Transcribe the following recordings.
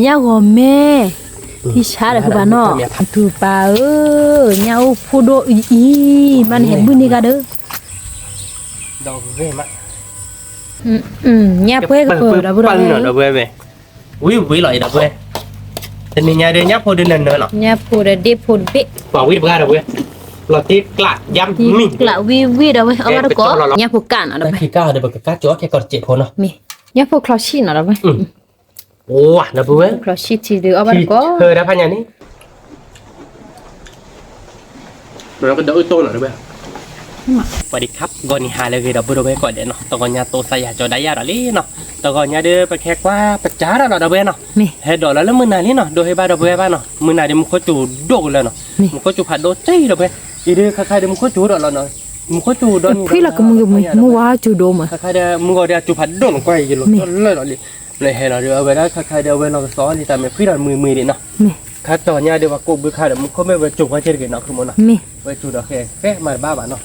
ညၣ်ဂီၤမဲ, ဟံၣ်ဆါဒီးဃုဘၣ်နီၤ, တူၢ်ပၢ်ဧၢ, ညၣ်အိၣ်ဖှိၣ်ဒိၣ်အံၤအံၤ, မ့ၢ်နဟဲဘုၣ်န့ၢ်ဂၤဒီး, ညၣ်ပှဲၤကပၢၤဒီပုၢ်ဒီဝဲၢ်, ဝံၤဝံၤလီၤအံၤဒီပုၢ်ဝဲၢ်, တနံၤညါဒီးညၣ်ဖိဒုးနၢၤနၢၤလီၤ, ညၣ်ဖိဒီးဒ့ၣ်ဖိတဘ့ၣ်, ပှၤဝံၤတပှၢ်ဒီပုၢ်ဝဲၢ်, လီၤတ့ကျးယါမံၤ, ကျးဝံၤဝံၤဒီပုၢ်ဝဲၢ်, အီၣ်ဘၣ်တကိး, ညၣ်ဖိကၣ်နီၤဒီပုၢ်ဝဲၢ်, ခံကၣ်ဒီးပကကၣ်ကၠီခဲကီးတစဲးဖိနီၤ, မ့ၢ်, ညၣ်ဖိချီဆံၣ်နီၤဒီပုၢ်ဝဲၢ်, အိၣ်ဝါဒီပုၢ်ဝဲၢ်, ချီဆံၣ်ထံဒီးအီၣ်ဘၣ်တကိး, ထၢဒၣ်ဖးညါန့ၣ်, ဒီးအၢတိၢ်နီၤဒီပုၢ်ဝဲၢ်, ပှၤဒံးခးဂီၤနံၤဟါလၢအဂ့ၤ ဒီပုၢ်ဒီဝဲၢ်ကိးဂၤဒဲးနီၤ, တဂီၤညါတိစါယၤကၠီဒၣ်ယၤဒီးလံနီၤ, တဂီၤညါဒီးပကဟဲကွၢ်ပစၢ်ဒီးလီၤဒီပုၢ်ဝဲၢ်နီၤ, ဟဲဒိးလီၤလၢမုၢ်နၤလံနီၤ, ဒိးဟ့ၣ်ဘၣ်ဒီပုၢ်ဝဲၢ်ဘၣ်နီၤ, မုၢ်နၤဒီးမူခိၣ်စူၤဒိၣ်ကလၢာ်နီၤ, မူခိၣ်စူၤဖးဒိၣ်ကဲဒီပုၢ်ဝဲၢ်, အံၤဒီးခါခါဒီးမူခိၣ်စူၤဒီးလီၤနီၤ, မူခိၣ်စူၤဒီးနံၤဒီး, ဖှံလီၤကမုာ်ကမုာ် မုၢ်ဝါစူၤဒိၣ်မး, ခါခါဒီးမုၢ်ဂီၤဒီးအစူၤဖးဒိၣ်နီၤကွၢ်ယလီၤလၢာ်လီၤလံ, လၢဟဲလီၤဒီးအဝဲဒၣ်ခါခါဒီးအဝဲလီၤကစီၣ်လံ တၢ်မ့ၢ်ဖှံဒီးမုာ်မုာ်ဒံးနီၤ, ခါတီၤညါဒီးပှၤကိးဘုခါဒီး မူခိၣ်မ့ၢ်ဝဲစူၤကွၢ်ကဲတဂ့ၤနီၤ ဃုမ့ၢ်နီၤ, ဝဲစူၤဒီးဃဲဃဲမၤတဘၣ်ဘၣ်နီၤ,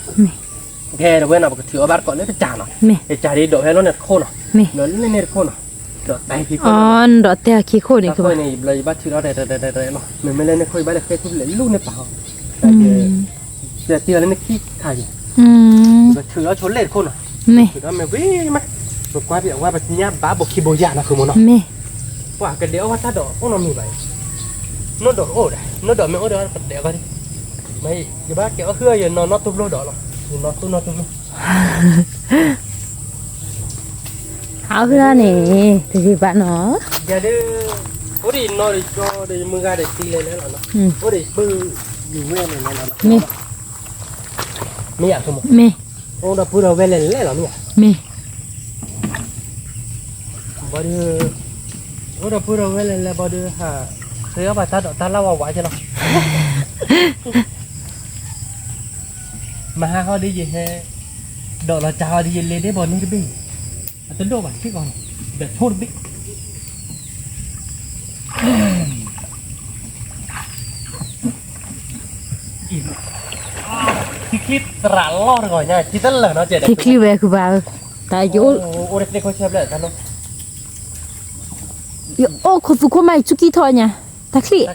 ကဲဒီပုၢ်ဝဲၢ်နီၤ ပကထုးအီၣ်ဘၣ်တကိးလၢတကၢ်နီၤ, တကၢ်ဒီးဒိးဖဲလီၤန့ၣ်တခိၣ်နီၤ, ဒီးလၢန့ၣ်တခိၣ်နီၤ, ဒီးတၢ်ခံခိၣ်န့ၣ်, ဒီးတၢ်ခံခိၣ်န့ၣ် ယဘျီယဘၣ်ထုးထီၣ်တဲတဲတဲတဲလီၤ, မ့မ့ၢ်လၢန့ၣ်ခိၣ်ယဘၣ်လၢဃဲကုၢ်ဖျဲးလူၢ်န့ၣ်ပာ်အီၤ, တၢ်ယ တၢ်တံၢ်အီၤလၢန့ၣ်ခံခါယဲ, ပထုးထီၣ်ဆိလ့ၣ်တခိၣ်နီၤ, ထုးထီၣ်မ့ၢ်ဝံၤမး, ပကွၢ်ပဝဲပညၣ်ဘၣ်ဘိခံဘိယၤနီၤ ဃုမ့ၢ်နီၤ, ပှၤကဒဲးအီၣ်ဝဲတၢ်ဒီးအိၣ်နီတမံၤဘၣ်အံၤ, နီၢ်ဒီးအိၣ်ဒီး နီၢ်ဒီးမ့ၢ်အိၣ်ဒီးကဒဲးအီၣ်ဒံး, မ့ၢ်ယဘၣ်ကဲအီၣ်ဟုၣ်အီၣ်ယနီၢ်နီၢ်တူၢ်ဘျီဒီးလီၤ, ယနီၢ်တူၢ်နီၢ်တူၢ်ဘျီ အဝဲဒၣ်န့ၣ် တဂ့ၤဘၣ်နီၤ, ယၤဒုး, အိၣ်ဒီးယနီၢ်ဒီးကၠီဒီးယမုၢ်ဂၤဒီးသံလဲၤလဲၤလီၤနီၤ, အိၣ်ဒီးယပုၢ်, ယဝဲၢ်လဲၤလဲၤလီၤ, မ့ၢ်, မ့ၢ်ယၤ, မ့ၢ်, အိၣ်ဒီးပုၢ်ဒီးဝဲၢ်လဲၤလဲၤလီၤမ့ၢ်ယၤ, မ့ၢ် ဘၣ်ဒီး, အိၣ်ဒီးပုၢ်ဒီးဝဲၢ်လဲၤလဲၤဘၣ်ဒီးဟး, ဃ့အီၣ်ဘၣ်တၢ်ဒီးတၢ်လၢဝဲဝဲကဲလီၤ, မဟါဟီဒီးယဟဲ, ဒီးလီၤစှၤဟီဒီးယလဲၤဒ့ဘီန့ၣ်တဘ့ၣ်, အတဒိၣ်ဘၣ်ထံၣ်ကီး, ဒီးဆိတဘ့ၣ် ထံချံသရးလီၢ်တဂီၤညါ ထံတလၢာ်နီၤ, ထံချံဝဲဃုဘၣ်ဧၢ, တၢ်ယအိၣ်, အိၣ်တသ့ခိၣ်ဆၢဖျဲၣ်တၢ်လီၢ်, ယအိၣ်ခိၣ်သူခိၣ်မး ယဆူၣ်ကံၢ်ထီၣ်ညါ, တၢ်ချံ, တၢ်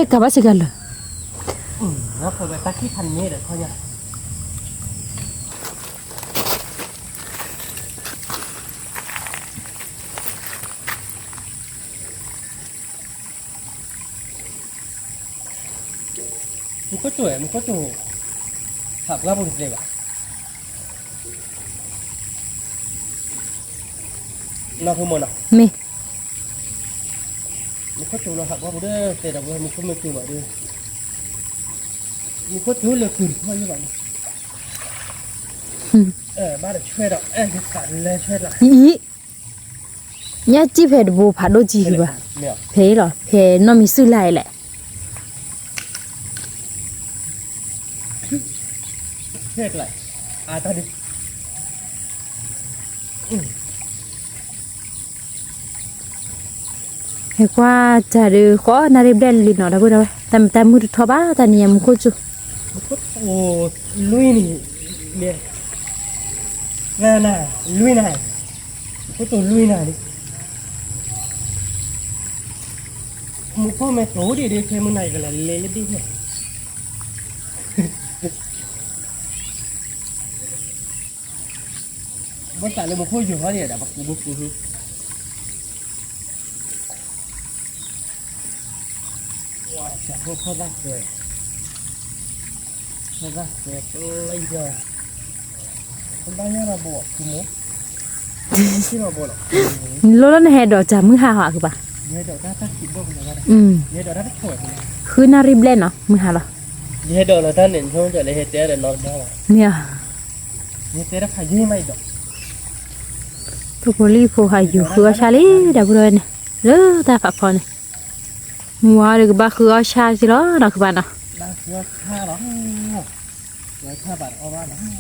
ကးဘၣ်စ့ၢ်ကီးလၢာ်, တၢ်ချံဖးန့ၣ်ဒီးခီညါ မူခိၣ်စူၤ, မူခိၣ်စူၤ, ဟးပှၢ်ပူၤတသ့ဘၣ်, နီၢ်ဖိမ့ၢ်နီၤ, မ့ၢ်, မူခိၣ်စူၤလီၤဟးပှၢ်ပူၤဒီး တဲဒီးဝဲမူခိၣ်မ့ၢ်စူၤဘၣ်ဒီး, မူခိၣ်စူၤလၢကုၢ်တခီယဘၣ်န့ၣ်, ဘၣ်တဆွဲဒီး အဲၣ်လဲၤဆွဲဒီး, အံၤ ညၣ်စံၣ်ဖဲတဘိဖးဒိၣ်ကံၤဘၣ်, ဖဲအံၤလီၤ ဖဲနီၢ်မံၤစုၣ်လၢ်အံၤလဲၣ်, ဖဲကျါ, အတၢ်ဒုး, ဟဲကွၢ်တၢ်ဒီး ဃီနၣ်ရံၣ်ဘျဲၣ်လံနီၤ ဒီပုၢ်ဒီဝဲၢ်, တၢ်မုာ်တထီဘၣ် တၢ်နံၤညါမူခိၣ်စူၤ, မူခိၣ်စူၤလွံၢ်နံၤ, လွံၢ်နၤ, မူခိၣ်စူၤလွံၢ်နၤလံ, မူခိၣ်မ့ၢ်စူၤဒံးဒံး ခဲမုၢ်နၤယကလဲၤလဲၤလၢဒ့ၣ်ဖဲ ဘၣ်သးလၢမူခိၣ်ယိာ်ထီၣ်ဒံးဒီး ပကူပကူ, ဝါ ဆၣ်ဖိဖီၣ်သၣ်ဃဲ, ဖီၣ်သၣ်ဃဲ, ဘၣ်ညါ, ဘိး, လီၤလီၤနဟဲဒိးတၢ်မုၢ်ဟါဟီအကဘၣ်, ဃုနၣ်ရံၣ်ဘျဲၣ်နီၤ မုၢ်ဟါလီၤ, ယဟဲဒိးလီၤတၢ်န့ၣ် မ့ၢ်, မ့ၢ်, ဖိဖိလံၣ်ဖိဟးယူၤဃုအီၣ်ဆၣ်လံ ဒီပုၢ်ဒီဝဲၢ်န့ၣ်, လၢတၢ်ဖးဖီန့ၣ်, မုၢ်ဝါဒီးကဘၣ်ဃုအီၣ်ဆၣ်က့လီၤ ဒီးကဘၣ်နီၤ,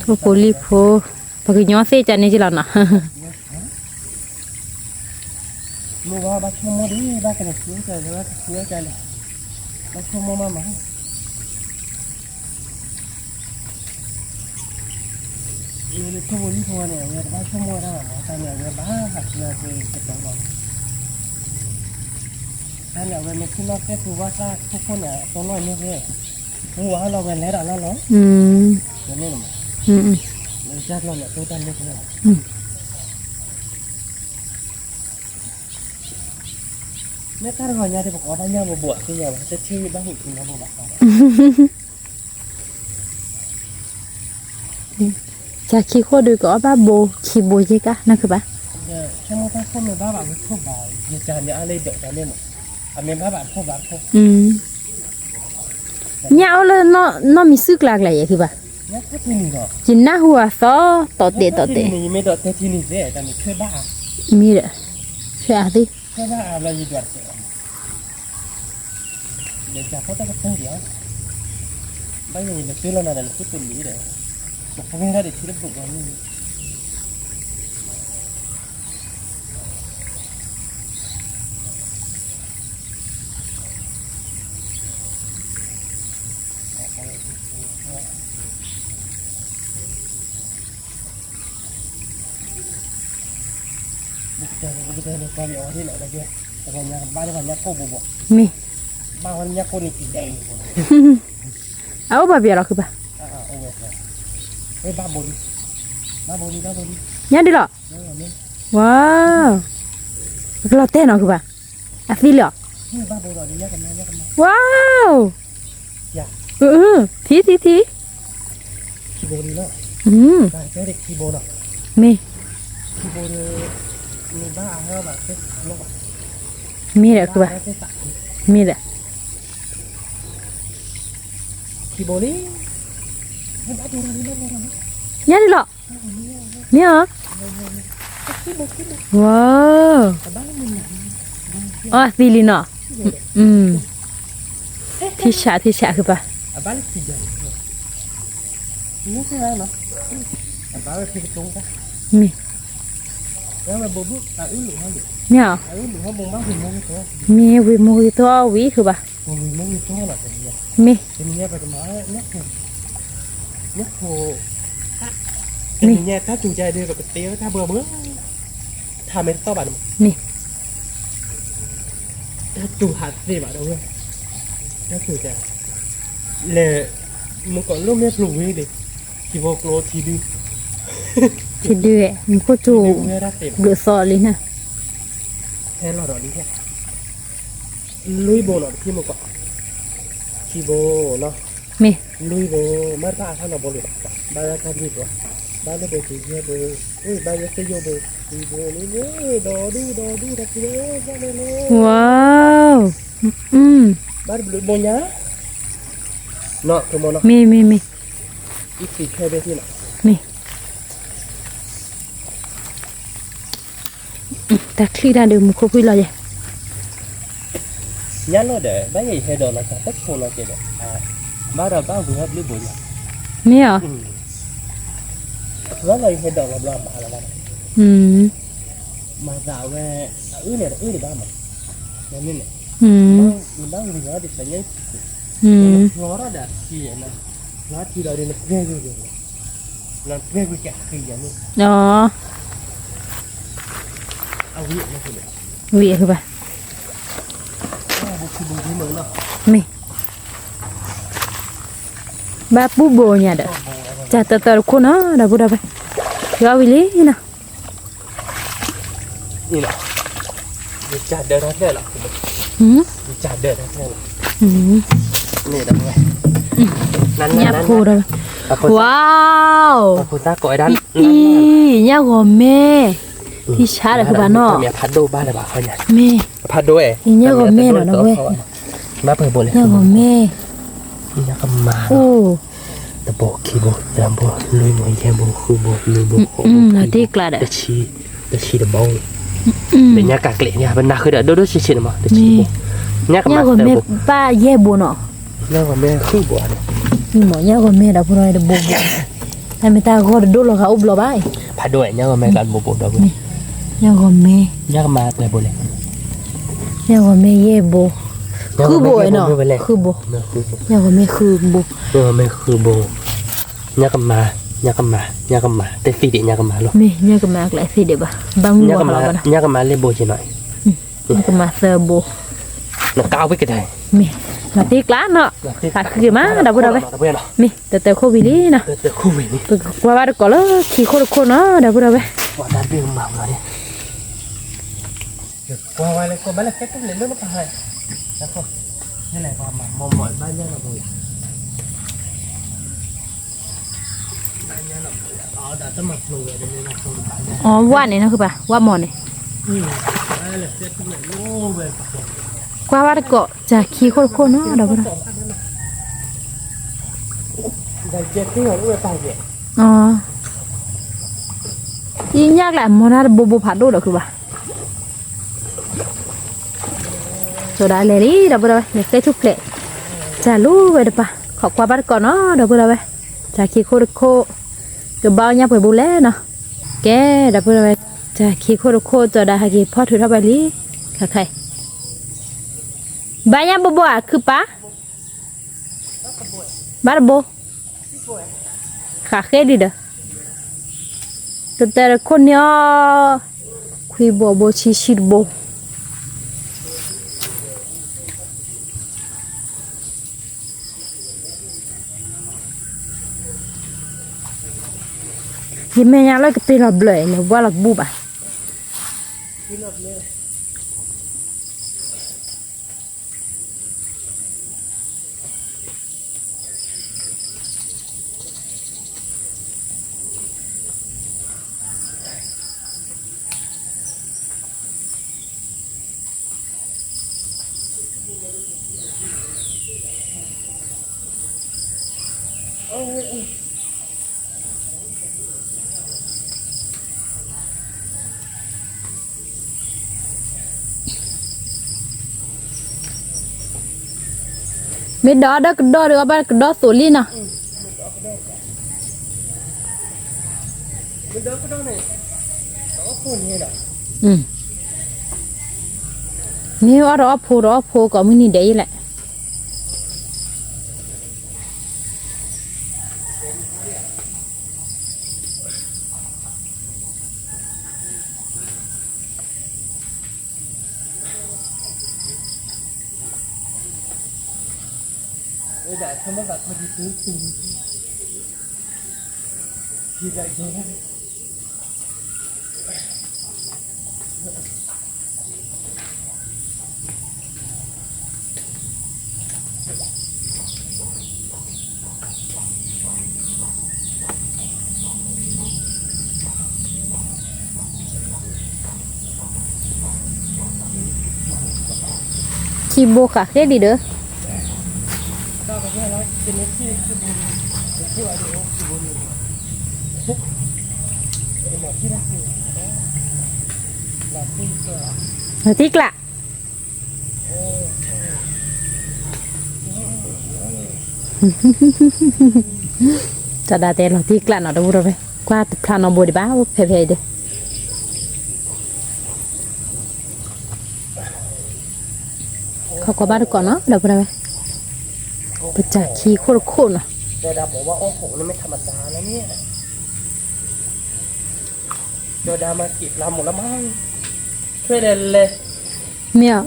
ဖိဖိလံၣ်ဖိ, ပှၤကညီသ့ၣ်ကန့ၣ်က့လီၤနီၤ, မုၢ်ဝါဘၣ်ဆိကမိၣ်ဒံး ဘၣ်ကလဲၤဃုအီၣ်ကလဲၣ်, ဘၣ်ဆိကမိၣ်မးမး, မ့ၢ်လၢဖိဖိလံၣ်ဖိန့ၣ် အဝဲတဘၣ်ဆိကမိၣ်ဝဲဒၣ်ဘၣ်မး တၢ်န့ၣ်အဝဲဘၣ်ဟးဃုအီၣ်က့ကတီၤလီၤ, န့ၣ် အဝဲမ့ၢ်ထံၣ်နီၢ်သဲၣ်သူဝါသၣ်ခိၣ်ခိၣ်န့ၣ် အတီနီၢ်န့ၣ်ဖဲ မူဝါလီၤဝဲလဲၤဒီးလၢ်လီၤ, န့ၣ်မး, လၢတၢ်ကျီၢ်န့ၣ် တိၢ်တၢ်န့ၣ်ဖဲ မ့ၢ်တၢ်တဂီၤညါဒီး ပကအီၣ်တၢ်ညၣ်ဘိဘိအသ့ၣ်ညါဘၣ်, တထံၣ်ဘၣ်ဟူးထံနီၢ်ဘိဘၣ်ဃီဒီး ကၢ်ခံခိၣ်ဒုးကအီၣ်ဘၣ်ဘိ ခံဘိယဲၢ်ကၣ် နၢ်ခုဘၣ်, ခဲမုၢ်တၢ်ခိၣ်မ့ၢ်ဘၣ်ဘၣ်ဝဲခိၣ်ဘၣ် ယကၢ်န့ၣ်အါလၢဒီးတၢ်န့ၣ်မး, အမ့ၢ်ဘၣ်ဘၣ်ခိၣ်ဘၣ်ခိၣ် ညၣ်အိၣ်လၢနီၢ်မံၤစုၣ်ကျါကျါယဲၢ်ခုဘၣ်, ယနၢ်ဟူအသီ တီၢ်တဲာ်တီၢ်တဲာ်, မ့ၢ်ဒီး မ့ၢ်ဒီး ခဲအသ့ၣ် ယကၢ်ဖီတၢ်ကတၢၢ်ဒီး ဘၣ်ယဲၢ်ယလဲၤတုၤလီၤနၤဒီး နသုတလံၤဒီး ပကဝဲဒၣ်ဒီးထံတဘျုးဘၣ်န့ၣ် မ့ၢ် အအိၣ်ဘၣ်ပယီၤလီၤခုဘၣ်, ညါဒ်လီၤ, ဝါ, ပကလီၤတဲာ်နီၤခုဘၣ်, အသံလီၤ, ဝါ, ထံထံထံ, မ့ၢ်, မ့ၢ်ဒီးခုဘၣ်, မ့ၢ်ဒီး, ညါဒ်လီၤ, မ့ၢ်ဧါ, ဝါ, အသံလံနီၤ, ထံဆးထံဆးခုဘၣ်, မ့ၢ်, မ့ၢ်ဧါ, မ့ၢ်ဝံၤမိၢ်ဂ့ၤထီၣ်ဝံၤခုဘၣ်, မ့ၢ်, မ့ၢ်, တနံၤညါတၢ်စူၤကါဒုး ပကတဲဝဲတၢ်ဘၢဘၢ, ထါမ့ၢ်တသီၣ်ဘၣ်န့ၣ်, မ့ၢ်, တၢ်စူၤဟးသ့ဘၣ်ဒီးဝဲ, တၢ်စူၤကါ, လဲၤ, မုၢ်ကီးလိၣ်မ့ၢ်ဖျိးဝံၤန့ၣ်, ထံဖိကျိထံဒု, ထံဒု, မူခိၣ်စူၤ, ဘျုးသီလံန့ၣ်, ဟဲလီၤဒီးလံ, လွံၢ်ဘိနီၤ ပထံၣ်မုၢ်ကီး, ထံဘိနီၤ, မ့ၢ်, လွံၢ်ဘိ, မ့ၢ်တၢ်အါထီၣ်နီၤဘိလံဘၣ်, ဘၣ်ယဲၢ်ကၢ်လွံၢ်ဘိ, ဘၣ်လၢဘိစံးယဲၢ်ဘိ, ဘၣ်ယဲၢ်သ့ၣ်ယိၣ်ဘိ, ထံဘိန့ၣ်, ဒီဒူၣ်ဒီဒူၣ်ဒီးပှဲၤ, ဝါ, ဘၣ်တဘျုးဘိညါ, မ့ၢ်မ့ၢ်မ့ၢ်, မ့ၢ် တၢ်ချံၣ်တၢ်ဒုးမူခိၣ်ဖှံလီၤယဲၢ်, ညါလီၤဒီး ဘၣ်ယဲၢ်ယဟဲဒီးလီၤသးတခိၣ်လီၤကဲဒီး, ဘၣ်ဒီးဘၣ်ဝံၤဟီၣ်ဘျုးဘိညါ, မ့ၢ်ဧါ, လီၤလီၤယဟဲဒီးလီၤဘျီမၤလီၤဘၣ်, မၤသးဝဲ, အအုၣ်န့ၣ်တအုၣ်ဒံးဘၣ်မး, မ့ၢ်န့ၣ်, နဘၣ်ဝံၤဟီၣ်ဒံးသးညါ, ဖျီထီၣ်ဒီးအထံ, ဖျီထီၣ်ထံဒီးဒုးနပှဲၤဂ့ၤဂ့ၤ, နပှဲၤဂ့ၤကဃံယၤန့ၣ်, အဝံၤ, ဝံၤဘၣ်, မ့ၢ်, ဘၣ်ပူၤဘိညါဒီး, တၢ်တၢတၢတခိၣ်နီၤ ဒီပုၢ်ဒီဝဲၢ်, ယွၤဝံၤလံနီၤ ညၣ်ဖိဒီး, ဝါ, အံၤ, ညၣ်ဂီၤမဲ, ထံဆါဒီးဃုဘၣ်နီၤ, မ့ၢ်, အံၤညၣ်ဂီၤမဲနီၤ ဒီပုၢ်ဝဲၢ်, ညၣ်ဂီၤမဲ, အိၣ် တဘိ ခံဘိ သၢဘိ လွံၢ်ဘိ ယဲၢ်ဘိ ဃုဘိ နွံဘိ ဃိးဘိ တဆံ, တဆံတဘိ, လၢညါကးကျဲၤန့ၣ် ပနၢ်ဃုာ်ဒီးဒိၣ်ဒိၣ်ဆံးဆံးန့ၣ်မး တဆံတဘိ, ညၣ်ဂီၤမဲဘၣ်ယဲၢ်ဘိနီၤ, ညၣ်ဂီၤမဲဃုဘိ, ညၣ်ဂီၤမဲဒီးဖိဒီးတဘိဘိ, တၢ်မ့ၢ်တၢ်ဂီၤတဒိၣ်လီၤဂာ်အိၣ်ဘျီဘၣ်, ဖးဒိၣ်ဝဲ ညၣ်ဂီၤမဲကးတဘိဘိဒီး, ညၣ်ဂီၤမဲ, ညၣ်ကမၤပှဲၤဘိလဲၣ်, ညၣ်ဂီၤမဲယဲၢ်ဘိ, ဃုဘိနီၤ, ဃုဘိ, ညၣ်ဂီၤမဲဃုဘိ, ညၣ်ဂီၤမဲဃုဘိ, ညၣ်ကမၤ, ညၣ်ကမၤ, ညၣ်ကမၤ တသ့ဒံး ညၣ်ကမၤလီၤ, မ့ၢ်ညၣ်ကမၤကျဲသ့ဒံးဘၣ်, ဘၣ်မုၢ်ဝါလီၤဘၣ်နီၤ, ညၣ်ကမၤလၢဘိယဲၢ်နီၤ, ညၣ်ကမၤသၢဘိ, နကါဝဲကတဲ, မ့ၢ်, နတ့ကျါနီၤ, သးခုက့ၤမး ဒီပုၢ်ဒီဝဲၢ်, မ့ၢ်တတၢၢ်ခိၣ်ဝံၤလံနီၤ, ပကကွၢ်ဘၣ်တကိးလၢခံခိၣ်တခိၣ်နီၤ ဒီပုၢ်ဒီဝဲၢ်, အဝဲန့ၣ်နီၤ ခုပၢ်, ဝဲမီၢ်န့ၣ်, ကွၢ်ဘၣ်တကိး တၢ်ခံခိၣ်တခိၣ်နီၤ ဒီပုၢ်ဒီဝဲၢ်, အံၤညၣ်ကျဲမီၢ်နၤတဘိဘိဖးဒိၣ်ဒီးခုဘၣ် ကၠီၤဒၣ်လဲၤလံ ဒီပုၢ်ဒီဝဲၢ်, လဲၤဃဲထူၣ်ဖျဲး, တၢ်လူၤဝဲတပၤ, ခိးကွၢ်ဘၣ်တကိးနီၤ ဒီပုၢ်ဒီဝဲၢ်, တၢ်ခံခိၣ်တခိၣ်, ကဘၣ်အီၣ်ညၣ်ပှဲၤဘိလဲၣ်နီၤ, ကဲ ဒီပုၢ်ဒီဝဲၢ်, တၢ်ခံခိၣ်တခိၣ် ကၠီၤဒၣ်ဟဲက့ၤဖီၣ်ထုးထီၣ်ဝဲလံ, ခါခါအံၤ, ဘၣ်ညၣ်ဘိဘိဧါ ခုပၢ် ဘၣ်တဘိ, ဃးဃ့ဒံးဒီး, တတၢၢ်တခိၣ်န့ၣ်အီၤ, ခွံဘိဘိဆံဆံတဘိ, ယမဲာ်ညါလၢကပ့ၤလီၤဘျၢၣ် လဲၤဝါလီၤကဘူၣ်ဘၣ်. မ့ၢ်ဒီးဒီးကဒီၢ်ဒီး အဘၣ်ကဒီၢ်သိးလံနီၤ. မ့ၢ်အီၣ်ဒီးအီၣ်ဖိဒီးအီၣ်ဖိကိးမုၢ်နံၤဒဲးအံၤလဲၣ်. ထံဘိဃာ်ဃ့ဒံးဒီး လီၤတံၢ်ကျၣ် တၢ်ဒၣ်တဲလီၤတံၢ်ကျၣ်နီၤ ဒီပုၢ်ဒီဝဲၢ် ကွၢ်တဖျါနီၤဘိဒံးဘၣ် အိၣ်ဖဲဖဲအံၤဒီး ခီကွၢ်ဘၣ်တကိးနီၤ ဒီပုၢ်ဒီဝဲၢ် ပတၢ်ခံခိၣ်တခိၣ်နီၤ မ့ၢ်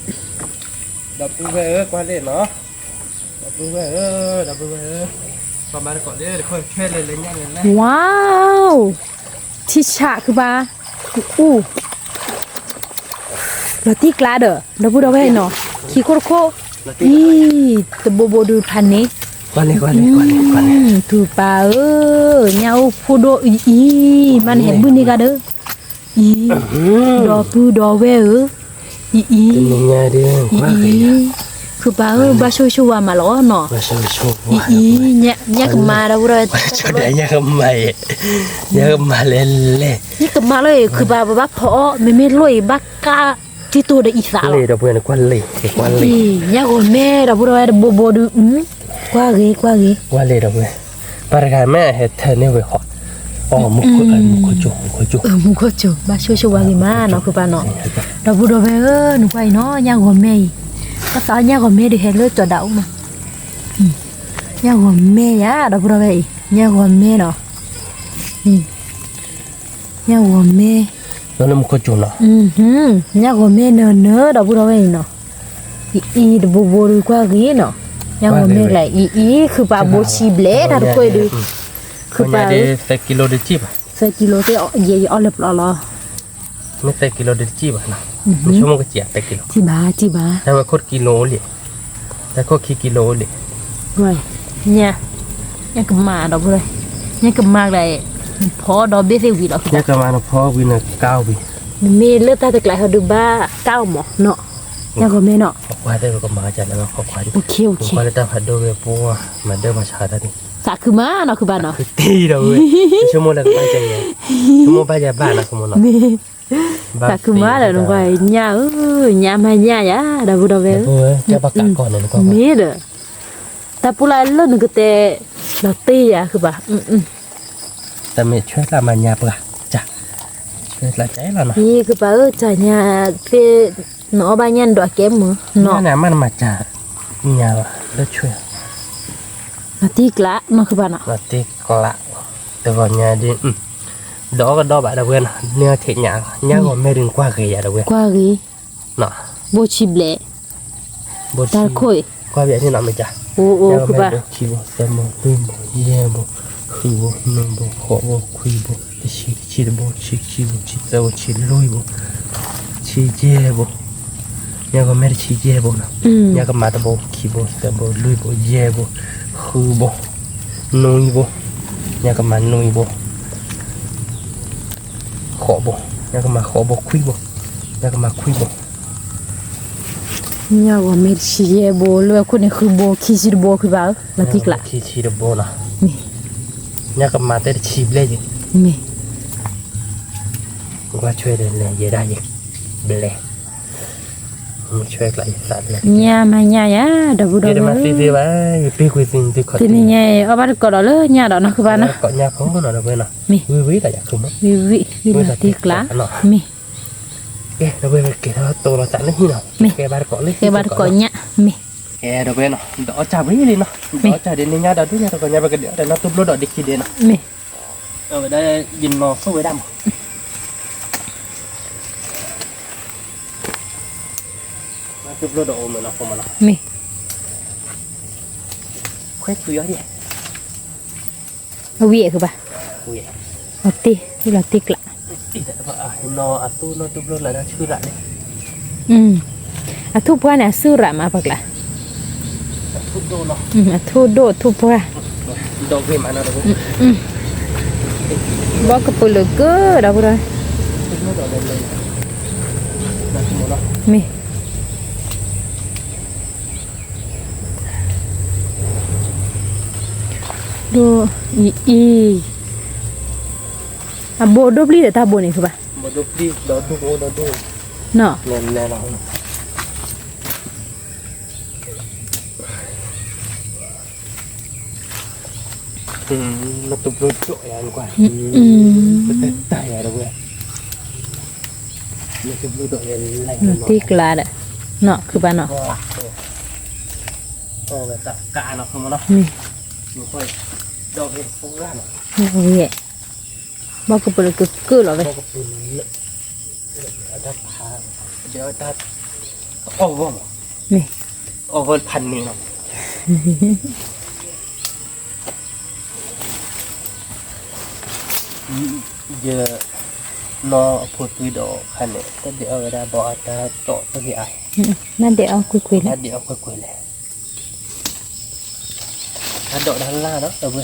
ဧါ ဒီပုၢ်ဝဲၢ်ဧၢ ကွၢ်လံနီၤ ဒီပုၢ်ဝဲၢ်ဧၢ ဒီပုၢ်ဝဲၢ်ဧၢ ကွၢ်ဘၣ်တကိးလၢ တခိၣ်ထွဲလဲၤလဲၤညၣ်လဲၤလဲၤ ဝါ ထံဆးခုဘၣ် အူ လီၤတံၢ်ကျါဒီး ဒီပုၢ်ဒီဝဲၢ်နီၤ ခံခိၣ်တခိၣ် အံၤ တဘိဘိဒုးဖးန့ၣ် ကွၢ်န့ၣ် ကွၢ်န့ၣ် ကွၢ်န့ၣ် ကွၢ်န့ၣ် ထူပၢ်ဧၢ ညၣ်အိၣ်ဖှိၣ်ဒိၣ်အံၤအံၤ မ့ၢ်နဟဲဘုၣ်န့ၢ်ဂၤဒီး အံၤ ဒီပုၢ်ဒီဝဲၢ်ဧၢ အံၤအံၤ အံၤအံၤ ခုပၢ်ဧၢ ဘၣ်ဆိၣ်ဂ့ၤဆိၣ်ဝါမးလီၤနီၤ အံၤအံၤ ညၣ်ကမါဒီပုၢ်ဒီဝဲၢ် ညၣ်ကမါ ညၣ်ကမါလဲၤလဲၤ ညၣ်ကမါလီၤအံၤ ခုပၢ်ပဘၣ်ဖီအီၣ် မ့မ့ၢ်လိၣ်အံၤ ဘၣ်ကးတံၢ်တိၢ်ဒီးအံၤသးလီၤ ကွၢ်လံ ကွၢ်လံ ညၣ်ဂီၤမဲဒီပုၢ်ဒီဝဲၢ်တဘိဘိဒုး ကွၢ်ဂ့ၤ ကွၢ်ဂ့ၤ ကွၢ်လံဒီပုၢ်ဝဲၢ် ပှၤတဂၤမ့ၢ်ဟဲထၢန့ၢ်ဝဲဃီ မူခိၣ်ကၠိ မူခိၣ်ကၠိ ဘၣ်ဆိၣ်ဂ့ၤဆိၣ်ဝါဂ့ၤမးနီၤ ခုပၢ်နီၤ ဒီပုၢ်ဒီဝဲၢ်ဧၢ နကွၢ်အံၤနီၤ ညၣ်ဂီၤမဲအံၤ တၢ်သးညၣ်ဂီၤမဲဒုးဟဲလၢကၠီၤဒၣ်အိၣ်မး ညၣ်ဂီၤမဲယၤ ဒီပုၢ်ဒီဝဲၢ်အံၤ ညၣ်ဂီၤမဲနီၤ ညၣ်ဂီၤမဲ လၢမူခိၣ်ကၠိနီၤ ညၣ်ဂီၤမဲနၢၤနၢၤ ဒီပုၢ်ဒီဝဲၢ်အံၤနီၤ အံၤတဘိဘိဒုးကွၢ်ဂ့ၤနီၤ, ညၣ်ဂီၤမ့ၢ်ကျါအံၤအံၤ ခုပာ်ဘိဆံဘျဲၣ်တၢ်တခွဲးဒုး, ခုပာ် သၢကံလိဒုးစံၣ်ဘၣ်, သၢကံလိသ့ၣ် ယဲယအီၣ်လၢပျီလီၤ, မ့ၢ်သၢကံလိဒုးတစံၣ်ဘၣ်နီၤ, နဆိကမိၣ်ကစံၣ်သၢကံလိ, စံၣ်ဘၣ်စံၣ်ဘၣ်, တၢ်ဝဲခိၣ်တကံလိအိၣ်လံ, တၢ်ခိၣ်ခံကံလိအိၣ်လံ, ညၣ်, ညၣ်ကမၤဒီးဖိ, ညၣ်ကမၤကျါ, ဖီဒီးဘ့ၣ်သ့ၣ်ဝံၤလီၤ, ညၣ်ကမၤနဖီဝံၤနကါဝံၤ, နမ့ၢ်လၢတၢ်တကျါဟီဒုးဘၣ်ကါအီၤမးနီၤ, ညၣ်ဂီၤမ့ၢ်နီၤ, ကမၤကလဲၤလီၤခီခွါဒံး, ကွၢ်လၢတၢ်ဖးဒိၣ်ဝဲပှၤ မၤဒၢမၤဆါတၢ်န့ၣ်, သးခုမးနီၤခုဘၣ်နီၤ, သးခုတံၢ်ဒီးဝဲ, ဆိကမိၣ်လၢကဘၣ်ကလဲၤ, ဆိကမိၣ်ဘၣ်ယၤဘၣ်နီၤ, သးခုမးဒီးနကွၢ်ညၣ်ဧၢ, ညၣ်မးညၣ်ယၤ ဒီပုၢ်ဒီဝဲၢ်ဧၢ, မ့ၢ်ဒီး, တၢ်ပူၤလၢလၢနကတဲ, လီၤတ့ၢ်ယၤခုဘၣ်, တမ့ၢ်ဆွဲကျါမၤညါပှၤ, ဆွဲကျါကဲလီၤနီၤ, ယခုဘၣ်ဧၢ ကညါသ့ၣ်, နအီၣ်ဘၣ်ညၣ်နဒွးကဲမုၢ်, ညၣ်န့ၣ်အမ့ၢ်နမၤကညါလၢဆွဲ, လီၤတ့ၢ်ကျါနီၤခုဘၣ်နီၤ, လီၤတ့ၢ်ကျါ, တဂီၤညါဒ် ဒီးအီၣ်ကဒီးဘၣ်ဒီပုၢ်ဝဲၢ်နီၤ, န့ၢ်အီၣ်ထဲညၣ်လီၤ, ညၣ်ဂီၤမ့ၢ်ဒုးကွၢ်ဂ့ၤယၤဒီပုၢ်ဝဲၢ်, ကွၢ်ဂ့ၤ, ဘိဆံဘျဲၣ်, တၢ်ခိၣ်အံၤ, ကွၢ်ဘၣ်န့ၣ်နီၤမ့ၢ်က, ညၣ်ဂီၤမ့ၢ်ဒုးခံဘိ သၢဘိ လွံၢ်ဘိ ယဲၢ်ဘိ, ဃုဘိ နွံဘိ ဃိးဘိ ခွံဘိ တဆံ တဆံတဘိ တဆံခံဘိ တဆံသၢဘိ တဆံလွံၢ်ဘိ, တဆံယဲၢ်ဘိ, ညၣ်ဂီၤမ့ၢ်တဆံယဲၢ်ဘိနီၤ, ညၣ်ကမၤတဘိ ခံဘိ သၢဘိ လွံၢ်ဘိ ယဲၢ်ဘိ, ဃုဘိ, နွံဘိ, ညၣ်ကမၤနွံဘိ, ဃိးဘိ, ညၣ်ကမၤဃိးဘိ ခွံဘိ, ညၣ်ကမၤခွံဘိ, ညၣ်ဂီၤမ့ၢ်တဆံယဲၢ်ဘိ လၢဝဲခိၣ်န့ၣ်ဃုဘိ ခံဆံတဘိ ခုဘၣ်ဧၢ လီၤတံၢ်ကျါ, ခံဆံတဘိနီၤ, မ့ၢ်, ညၣ်ကမၤတဲတဆံဘျဲၣ်ယံၤ, မ့ၢ်, ကွၢ်ဆွဲဒီးလဲၤယဲဒၣ်ယံၤ, ဘျဲၣ်, ဆွဲကျါယသးဘျဲၣ်, ညၣ်မးညၣ်ယၤ ဒီပုၢ်ဒီဝဲၢ်ဧၢ, တနံၤညါအံၤ အီၣ်ဘၣ်တကိးဒီးလၢညၣ်ဒီးနီၤ ခုဘၣ်နီၤ, ညၣ်ဖိနီၤဒီပုၢ်ဝဲၢ်နီၤ, မ့ၢ်, ဝံၤဝံၤဒီးယၤခုမး, ဝံၤဝံၤ ဝံၤလီၤတံၢ်ကျါ, မ့ၢ် ကဲ ဒီပုၢ်ဝဲၢ် ကဲထီၣ်တိလီၤသးလၢဟံၣ်နီၤ, မ့ၢ်, ကဲဘၣ်တကိးလၢဟံၣ်ဘၣ်တကိးညၣ်, မ့ၢ်, ကဲ ဒီပုၢ်ဝဲၢ်နီၤ ဒီးအီၣ်စၢ်ဝံၤလံနီၤ, ဒီးအီၣ်စၢ်ဒ်န့ၣ်ညါဒီးဒိၣ်ညါတကိးညါ ပကဒဲးအီၣ်ဒီးနီၢ်သူဘျိဒီးဒ့ခံဒဲးနီၤ, မ့ၢ်, အဝဲဒၣ်ယနီၢ်ဆိၣ်ဝဲဒၣ်မး, နီၢ်သူဘျိဒီးအိၣ်မးနီၤ ဖိမးနီၤ, မ့ၢ်, ခွဲးကွံာ်အီၤဒ် အဝံၤအဲၣ်ကဘၣ်, လီၤတံၢ်, လီၤတံၢ်ကျါ, အထူၣ်ပှၢ်န့ၣ် အစုရၣ်မးပှၤကျါ, အထူၣ်ဒိၣ်အထူၣ်ပှၢ်, ဘီကပလၢကၢဒီပုၢ်ဒီဝဲၢ်, မ့ၢ် ဒိၣ်အံၤအံၤ, အဘိဒိၣ်ပျံၤဒီးတၢ်ဘိန့ၣ် ဖုဘၣ်, နီၢ်, တဘျီဒိၣ်ယၤကွၢ်, တၢ်ယၤတဝဲ, တဘျီဒိၣ်ယၤလဲၣ်, တံၢ်ကျါဒီး, နီၢ်ခုဘၣ်နီၢ်, အဝဲတၢ်ကးနီၢ်ခုမနီၢ်, မ့ၢ်, ဒီးဝဲ, ဘီကပလၢကၢလီၤဝဲ, အတၢ်ဖး, ဒီးတၢ်, အီၣ်ဂီၢ်မး, မ့ၢ်, အီၣ်ဂီၢ်ဖးန့ၣ်နီၤ ယနီၢ်အဖိသွံဒီးခါန့ၣ် တၢ်ဒဲးအီၣ်ဝဲဒၣ်ဘီအတၢ်တီၣ်တဂ့ၤအါ, နၢ်ဒဲးအီၣ်ကွ့ၢ်ကွ့ၢ်လဲၣ်, နၢ်ဒဲးအီၣ်ကွ့ၢ်ကွ့ၢ်လဲၣ်, တၢ်ဒိးတၢ်လၢ်နီၤ ဒီပုၢ်ဝဲၢ်, တနံၤအံၤပက့ၤ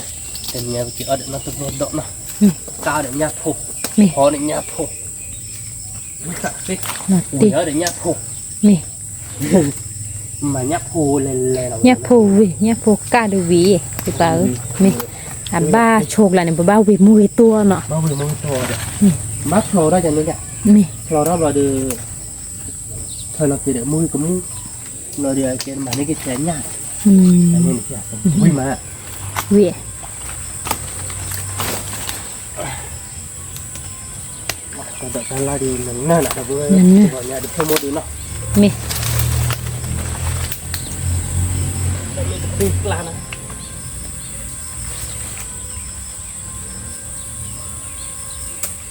အီၣ်ဒီးနီၢ်သူဘျိဒီးနီၤ, ကးအီၣ်ဒီးညၣ်ဖိ, ဖီဒီးညၣ်ဖိ, ဝံသးသ့, ဝံအီၣ်ဒီးညၣ်ဖိ, မ့ၢ် မၤညၣ်ဖိလဲၤလဲၤလီၤ, ညၣ်ဖိဝံၤ ညၣ်ဖိကၢ်ဒီးဝံၤ, ယပၢ်ဧၢ, မ့ၢ်, အဘၣ်ဆိကျါန့ၣ် ပဘၣ်ဝံၤမူဂ့ၤတိၢ်နီၤ, ဘၣ်ဝံၤမူဂ့ၤတိၢ်ဒီး, မ့ၢ်, ဘၣ်ဖျိးထီၣ်ယၤန့ၣ်, မ့ၢ်, ဖျိးထီၣ်ဘျီဒီး, ဖျိးလီၤက့ၤဒီးမူဂ့ၤကမူ, ဘျီဒီးကဲမၤန့ၢ်က့ၤဆဲးညၣ်, ဝံၤမး, ဝံၤ တၢ်ဒိးတၢ်လၢ်ဒီး နနၢ်နၤဒီပုၢ်ဝဲၢ်, နနၢ်, တဂီၤညါဒုးဖိမိၢ်ဒုးနီၤ, မ့ၢ်, တမ့ၢ်တသ့ကျါနီၤ,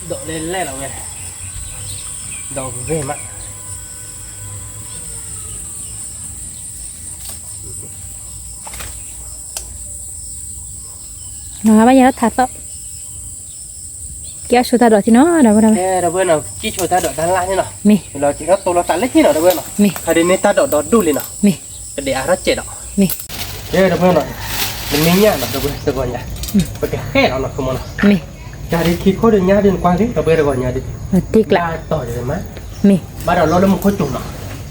ဒိးလဲၤလဲၤလီၤဝဲ, ဒိးဂ့ၤမး, ဘၣ်ယၤထးသီၣ်, ကဲအဆိတၢ်ဒိးထံနီၤ ဒီပုၢ်ဝဲၢ်, ဒီပုၢ်ဝဲၢ်နီၤ ကံၣ်ဆိတၢ်ဒိးတၢ်လၢ်န့ၣ်နီၤ, မ့ၢ်, လီၤက့ၤထီၣ်တိလီၤသးလၢဟံၣ်နီၤ ဒီပုၢ်ဝဲၢ်နီၤ, မ့ၢ်, ခါဒ်န့ၣ်တၢ်ဒိးဒီဒူၣ်လံနီၤ, မ့ၢ်, ပဒဲးအါထီၣ်စဲးဒီး, မ့ၢ်, ဒီပုၢ်ဝဲၢ်နီၤ, ပမ့ၢ်ညၣ်နီၤ ဒီပုၢ်ဝဲၢ် တဂီၤညါ, ပကဃဲလီၤနီၤ ဆိကမိၣ်နီၤ, မ့ၢ်, တၢ်ဒ်ခံခိၣ်ဒီးညါဒ်နကွၢ်က့ၤ ဒီပုၢ်ဝဲၢ် တဂီၤညါဒ်, တံကျးတီၤယမး, မ့ၢ်, ဘၣ်ဒီးလီၤလၢမူခိၣ်စူၤနီၤ,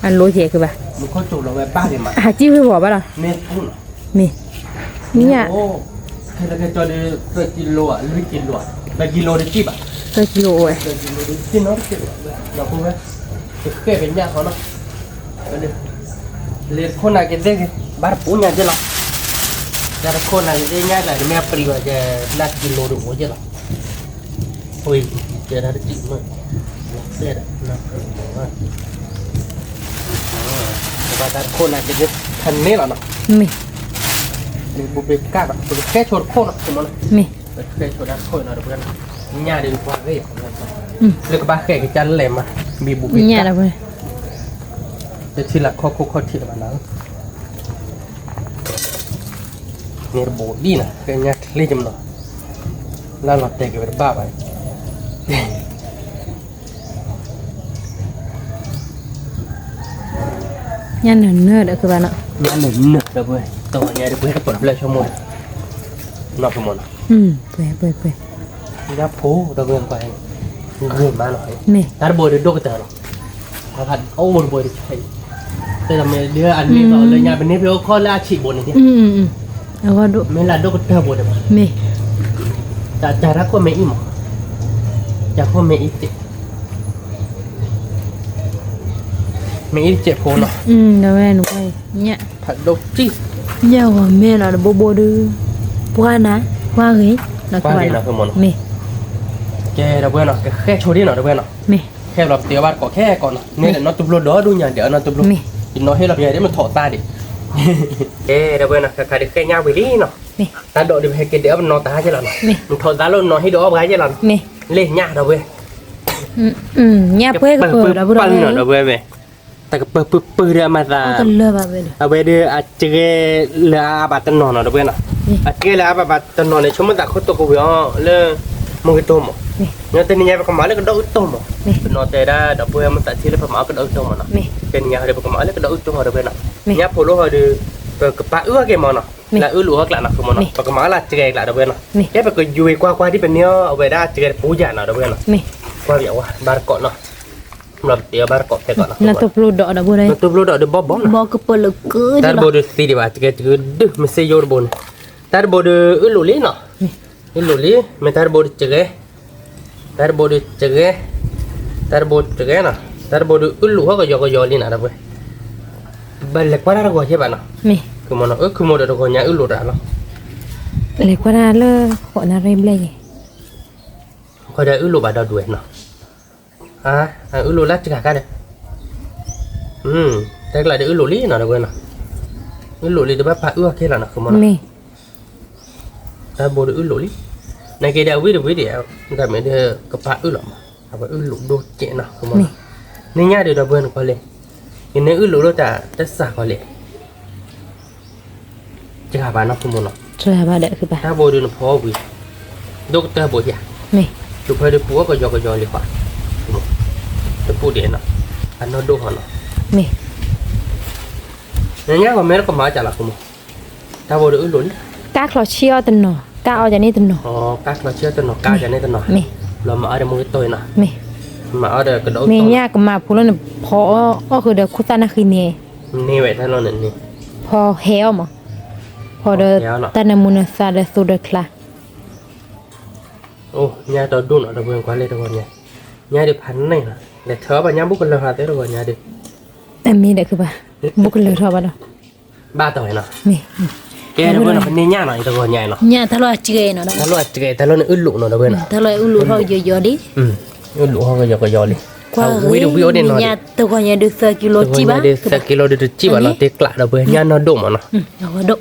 အလိယဲၢ်ကဘၣ်, မူခိၣ်စူၤလီၤဝဲဘၣ်က့ၤမး, ဟးကံၣ်ဝ့ၤဝီၤဘၣ်လီၤ, မ့ၢ်ဖူနီၤ မ့ၢ်, မ့ၢ်ညၣ်, ခဲလၢာ်ခဲဆ့ဒီး သၢကံလိဧါ လွံၢ်ကံလိဧါ, သၢကံလိတကံၣ်ဘၣ်, သၢကံလိအိၣ်ဝဲ, သၢကံလိတကံၣ်နီတကံၣ်ဘၣ်, ဒီပုၢ်ဝဲၢ်, ကဃဲပညၣ်ဃီနီၤ, လဲၤခိၣ်နၤက့ၤသ့ၣ်ဂ့ၤ ဘၣ်တပူၤညါက့ၤလီၤ, တၢ်တခိၣ်နၤက့ၤသ့ၣ်ညါကျါ တမ့ၢ်အပျံၤဘၣ်ကဲ လၢကံလိတအိၣ်က့ၤလီၤ အံၤ, ကဲဒၣ်တကံၣ်မး, သဲဒီး, ဘၣ်တၢ်တခိၣ်နၤက့ၤသ့ၣ် ဖဲန့ၣ်လီၤနီၤ, မ့ၢ်, လၢဘူဘ့ကၣ်ဒီး ပကဃဲဆိတခိၣ်နီၤ ဆိကမိၣ်နီၤ, မ့ၢ်, ပဃဲဆိတခိၣ်နီၤ ဒီပုၢ်ဝဲၢ်နီၤ, ညၣ်ဒ်ပှၤဂ့ၤ, လၢကဘၣ်ဃဲကစၢ်လဲၣ်မး, ဘံဘူဘ့ကၣ်, ညၣ်ဒီပုၢ်ဝဲၢ်, တထံၣ်လၢခီၣ်ခိၣ်ခီၣ်ထံးလၢၤဘၣ်နီၤ န့ၣ်တဘိးဒ်နီၤ ကညါချ့ကမနီၤ, လၢလီၤတဲာ်က့ၤဝဲတဘၣ်ဘၣ်, ညၣ်နၢၤနၢၤဒီးကဘၣ်နီၤ, ညၣ်နၢၤနၢၤဒီးပုၢ်ဝဲၢ် တဂီၤညါဒီးပုၢ်ဝဲၢ် ကပၢၤဖျၢၣ်ဆိကမိၣ်, နီၤဆိကမိၣ်နီၤ, ညၣ်ဖိဒီးပုၢ်ဝဲၢ်ကွၢ်, ဂ့ၤမးနီၤ, တၢ်တဘိးဒီးဒိၣ်ကတၢၢ်နီၤ, အိၣ်တဘိးဒီး တမ့ၢ်ဒ်အန့ၣ်လီၤလၢညါ ပန့ၢ်ဖဲအိၣ်ခီလၢအဆံးဘိန့ၣ်, မ့ၢ်လၢဒိၣ်ကတၢၢ်ဘိန့ၣ်ဘၣ်, မ့ၢ်, တၢ်တၢ်တၢ်ခိၣ်မ့ၢ်အံၤမး, တၢ်ခိၣ်မ့ၢ်အံၤစဲး, မ့ၢ်အံၤစဲးဖိနီၤ, ဝဲနကွၢ်, ဖးဒိၣ်တံၢ်, ညၣ်ဂီၤမ့ၢ်နီၤ တဘိဘိဒုး, ပှၢ်နၤ, ပှၢ်ဂ့ၤ, ပှၢ်ဂ့ၤနီၤ မ့ၢ်, ကဲဒီပုၢ်ဝဲၢ်နီၤ ကဃဲဆိဒ်နီၤ ဒီပုၢ်ဝဲၢ်နီၤ, မ့ၢ်, ဃဲလီၤပသ့အီၤဘၣ်တကိးခဲကိးနီၤ, န့ၣ်ဒီးနီၢ်တူၢ်ဖျိဒီဒူၣ်ညါဒီးနီၢ်တူၢ်ဖျိ, မ့ၢ်, ယနီၢ်ဟ့ၣ်လီၤပယါဒ်မထိးသါဒံး, ကဲဒီပုၢ်ဝဲၢ်နီၤ ခါခါဒုးဃဲညၣ်ဝံၤလံနီၤ, တၢ်ဒိးဒုးပဟဲက့ၤဒုးအီၣ်ပနီၢ်သးက့လီၤနီၤ, မထိးသါလိၣ်နီၢ်ဟ့ၣ်ဒုးအီၣ်ပှၤက့လီၤနီၤ, လ့ၣ်ညၣ်ဒီပုၢ်ဝဲၢ်, ညၣ်ပှဲၤကပၢၤဒီပုၢ်ဝဲၢ်, တၢ်ကပၢၤပုၢ်ပုၢ်ဒီးအမၤသး, အဝဲဒုးအစကဲလၢအဘၣ်တနီၤနီၤ ဒီပုၢ်ဝဲၢ်နီၤ, အစကဲလၢအဘၣ်ဘၣ်တနီၤန့ၣ် ဆိကမိၣ်သးခိၣ်တိာ်ကဝံၤအီၤလၢ မူကတိၢ်မး, တနံၤညါပကမၤလၢကဒီးအုၣ်တိၢ်မး, ပနီၢ်တဲဒၣ်ဒီပုၢ်ဝဲၢ်မ့ၢ်သးထံၣ်လၢပမၤအီၣ်ကဒီးအုၣ်တိၢ်မးနီၤ, တနံၤညါဒီးပကမၤအီၣ်လၢကဒီးအုၣ်တိၢ်ဟီ ဒီပုၢ်ဝဲၢ်နီၤ, ညၣ်ဖိလီၤဟီဒီး ပကပာ်အုၣ်အီၣ်က့ၤမးနီၤ, လၢအုၣ်လိာ်အီၣ်ကျးနီၤ ဆိကမိၣ်နီၤ, ပကမၤအီၣ်လၢစကဲကျး ဒီပုၢ်ဝဲၢ်နီၤ, ကဲပကယွၤကွၢ်ကွၢ်ဒ်ပန့ၢ်အီၣ်အဝဲဒၣ်စကဲတပူၤယၤနီၤ ဒီပုၢ်ဝဲၢ်နီၤ, ကွၢ်ပယဝါဘၣ်တကိးနီၤ ဘၣ်တကိးဖဲကိးနီၤ, နတူၢ်ဖျိဒီးဒီပုၢ်ဝဲၢ်, နတူၢ်ဖျိဒီးဒီးဘီဘီနီၤ, ဘီကပၢၤလၢက, တၢ်တဘိဒုးသံဒံးဘၣ် စကဲတဒုး မ့ၢ်စ့ယိၣ်တဘိန့ၣ်, တၢ်တဘိဒုးအုၣ်လိာ်လံနီၤ, အုၣ်လိာ်လံ, မ့ၢ်တၢ်တဘိဒုးစကဲ, တၢ်တဘိဒုးစကဲ, တၢ်တဘိစကဲနီၤ, တၢ်တဘိဒုးအုၣ်လိာ်ဟီၣ်ကယီကယီလံနီၤ ဒီပုၢ်ဝဲၢ်, ဘၣ်လဲၤကွၢ်တၢ်တဂီၤယဲၢ်ဘၣ်နီၤ, မ့ၢ်, မ့ၢ်, အုၣ်ခိၣ်မိၢ်ဒီးတဂီၤညါအုၣ်လိာ်တၢ်လီၤ, လဲၤကွၢ်တၢ်လၢဃိးနၣ်ရံၣ်ဘျဲၣ်ယဲၢ် ခီဒီးအုၣ်လိာ်ဘၣ်ဒီဒူၣ်ဝဲနီၤ, အုၣ်လိာ်လၢစကၤခါဒီး, တၢ်ကျးဒီးအုၣ်လိာ်လံနီၤ ဒီပုၢ်ဝဲၢ်နီၤ, အုၣ်လိာ်လံတဘၣ်ပာ်အုၣ်အီၣ်က့လီၤနီၤ ဆိကမိၣ်နီၤ, မ့ၢ်, တၢ်ဘိဒုးအုၣ်လိာ်လံ, နက့ၤဒီးအဝံၣ်တဝံၣ်ဒံး, တၢ်မ့ၢ်ဒုးကပာ်အုၣ်လီၤမး, အဝဲအုၣ်လိာ်ဒိၣ်ကဲနီၤ ဆိကမိၣ်နီၤ, န့ၣ်ညါဒီးဒီပုၢ်ဝဲၢ်နကွၢ်လံ, ယန့ၢ်အုၣ်လိာ်လၢတၢ်တစှၤဃီလဲၣ် စှၤဘၣ်နီၤ ဆိကမိၣ်နီၤ, တၢ်ဘိဒုးနဖီဝံၤ, ဒိၣ်ကတၢၢ်ဘိယၤ, တုၤဖဲဒုးပူၤအီၣ်ကယီကယီလံဃီ, တပူၤဒံးနီၤ, အနီၢ်ဒိၣ်ဃီနီၤ, မ့ၢ်, နညါဂီၤမ့ၢ်လၢကမၤအီၣ်ကလီၤ ဆိကမိၣ်, တၢ်ဘိဒုးအုၣ်လိာ်လံ, ကၢ်ချီဆံၣ်အီၣ်တနီၤ, ကၢ်အီၣ်ကန့ၣ်တနီၤ, ကၢ်ချီဆံၣ်အီၣ်တနီၤ ကၢ်ကန့ၣ်တနီၤ, မ့ၢ်, လီၤမၤအီၣ်ဒီးမူကတိၢ်အံၤနီၤ, မ့ၢ်, မၤအီၣ်ဒီးကဒီးအုၣ်တိၢ်, မ့ၢ်ညါကမၤဖိလၢနဖီအီၣ်ဃုာ်ဒီးခိၣ်သၣ်နၢ်ဃံန့ၣ်, န့ၢ်ဝဲတၢ်လီၢ်န့ၣ်န့ၣ်, ဖီဟဲအီၣ်မး, ဖီဒီးတၢ်နၢမူနသါဒီးသိဒီးချါ အိၣ် ညၣ်တီဒိၣ်နီၤ ဒီပုၢ်ဝဲၢ်ကွၢ်လၢတဂီၤညါ, ညၣ်ဒုးဖးန့ၢ်နီၤ လဲၤထၢအီၣ်ဘၣ်ညၣ်ဘူၣ်ကလၢၤထီၣ်သ့တဂီၤညါဒုး, အမ့ၢ်ဒီးခုဘၣ်, ဘူၣ်ကလၢၤထီၣ်ဘၣ်ဒီး, ဘၣ်တဝဲနီၤ, မ့ၢ်, ကဲဒီပုၢ်ဝဲၢ်နီၤ ပန့ၢ်ညၣ်နီၤ အံၤတဂီၤညါနီၤ, ညၣ်တၢ်လီၢ်အစှဲနီၤ တၢ်လီၢ်အစှဲ တၢ်လီၢ်န့ၣ်အုၣ်လိာ်နီၤ ဒီပုၢ်ဝဲၢ်နီၤ, အုၣ်လိာ်ဟီၣ်ကယီကယီလံ, အုၣ်လိာ်ဟီၣ်ကယီကယီလံ, ဝံၤတဝံၤအိၣ်ဒံးနီၤ, တဂီၤညါဒုးသၢကံလိတကံၣ်ဘၣ်, သၢကံလိဒုးတကံၣ်ဘၣ်နီၤ တ့ကျး ဒီပုၢ်ဝဲၢ် ညၣ်နီၢ်ဒိၣ်မးနီၤ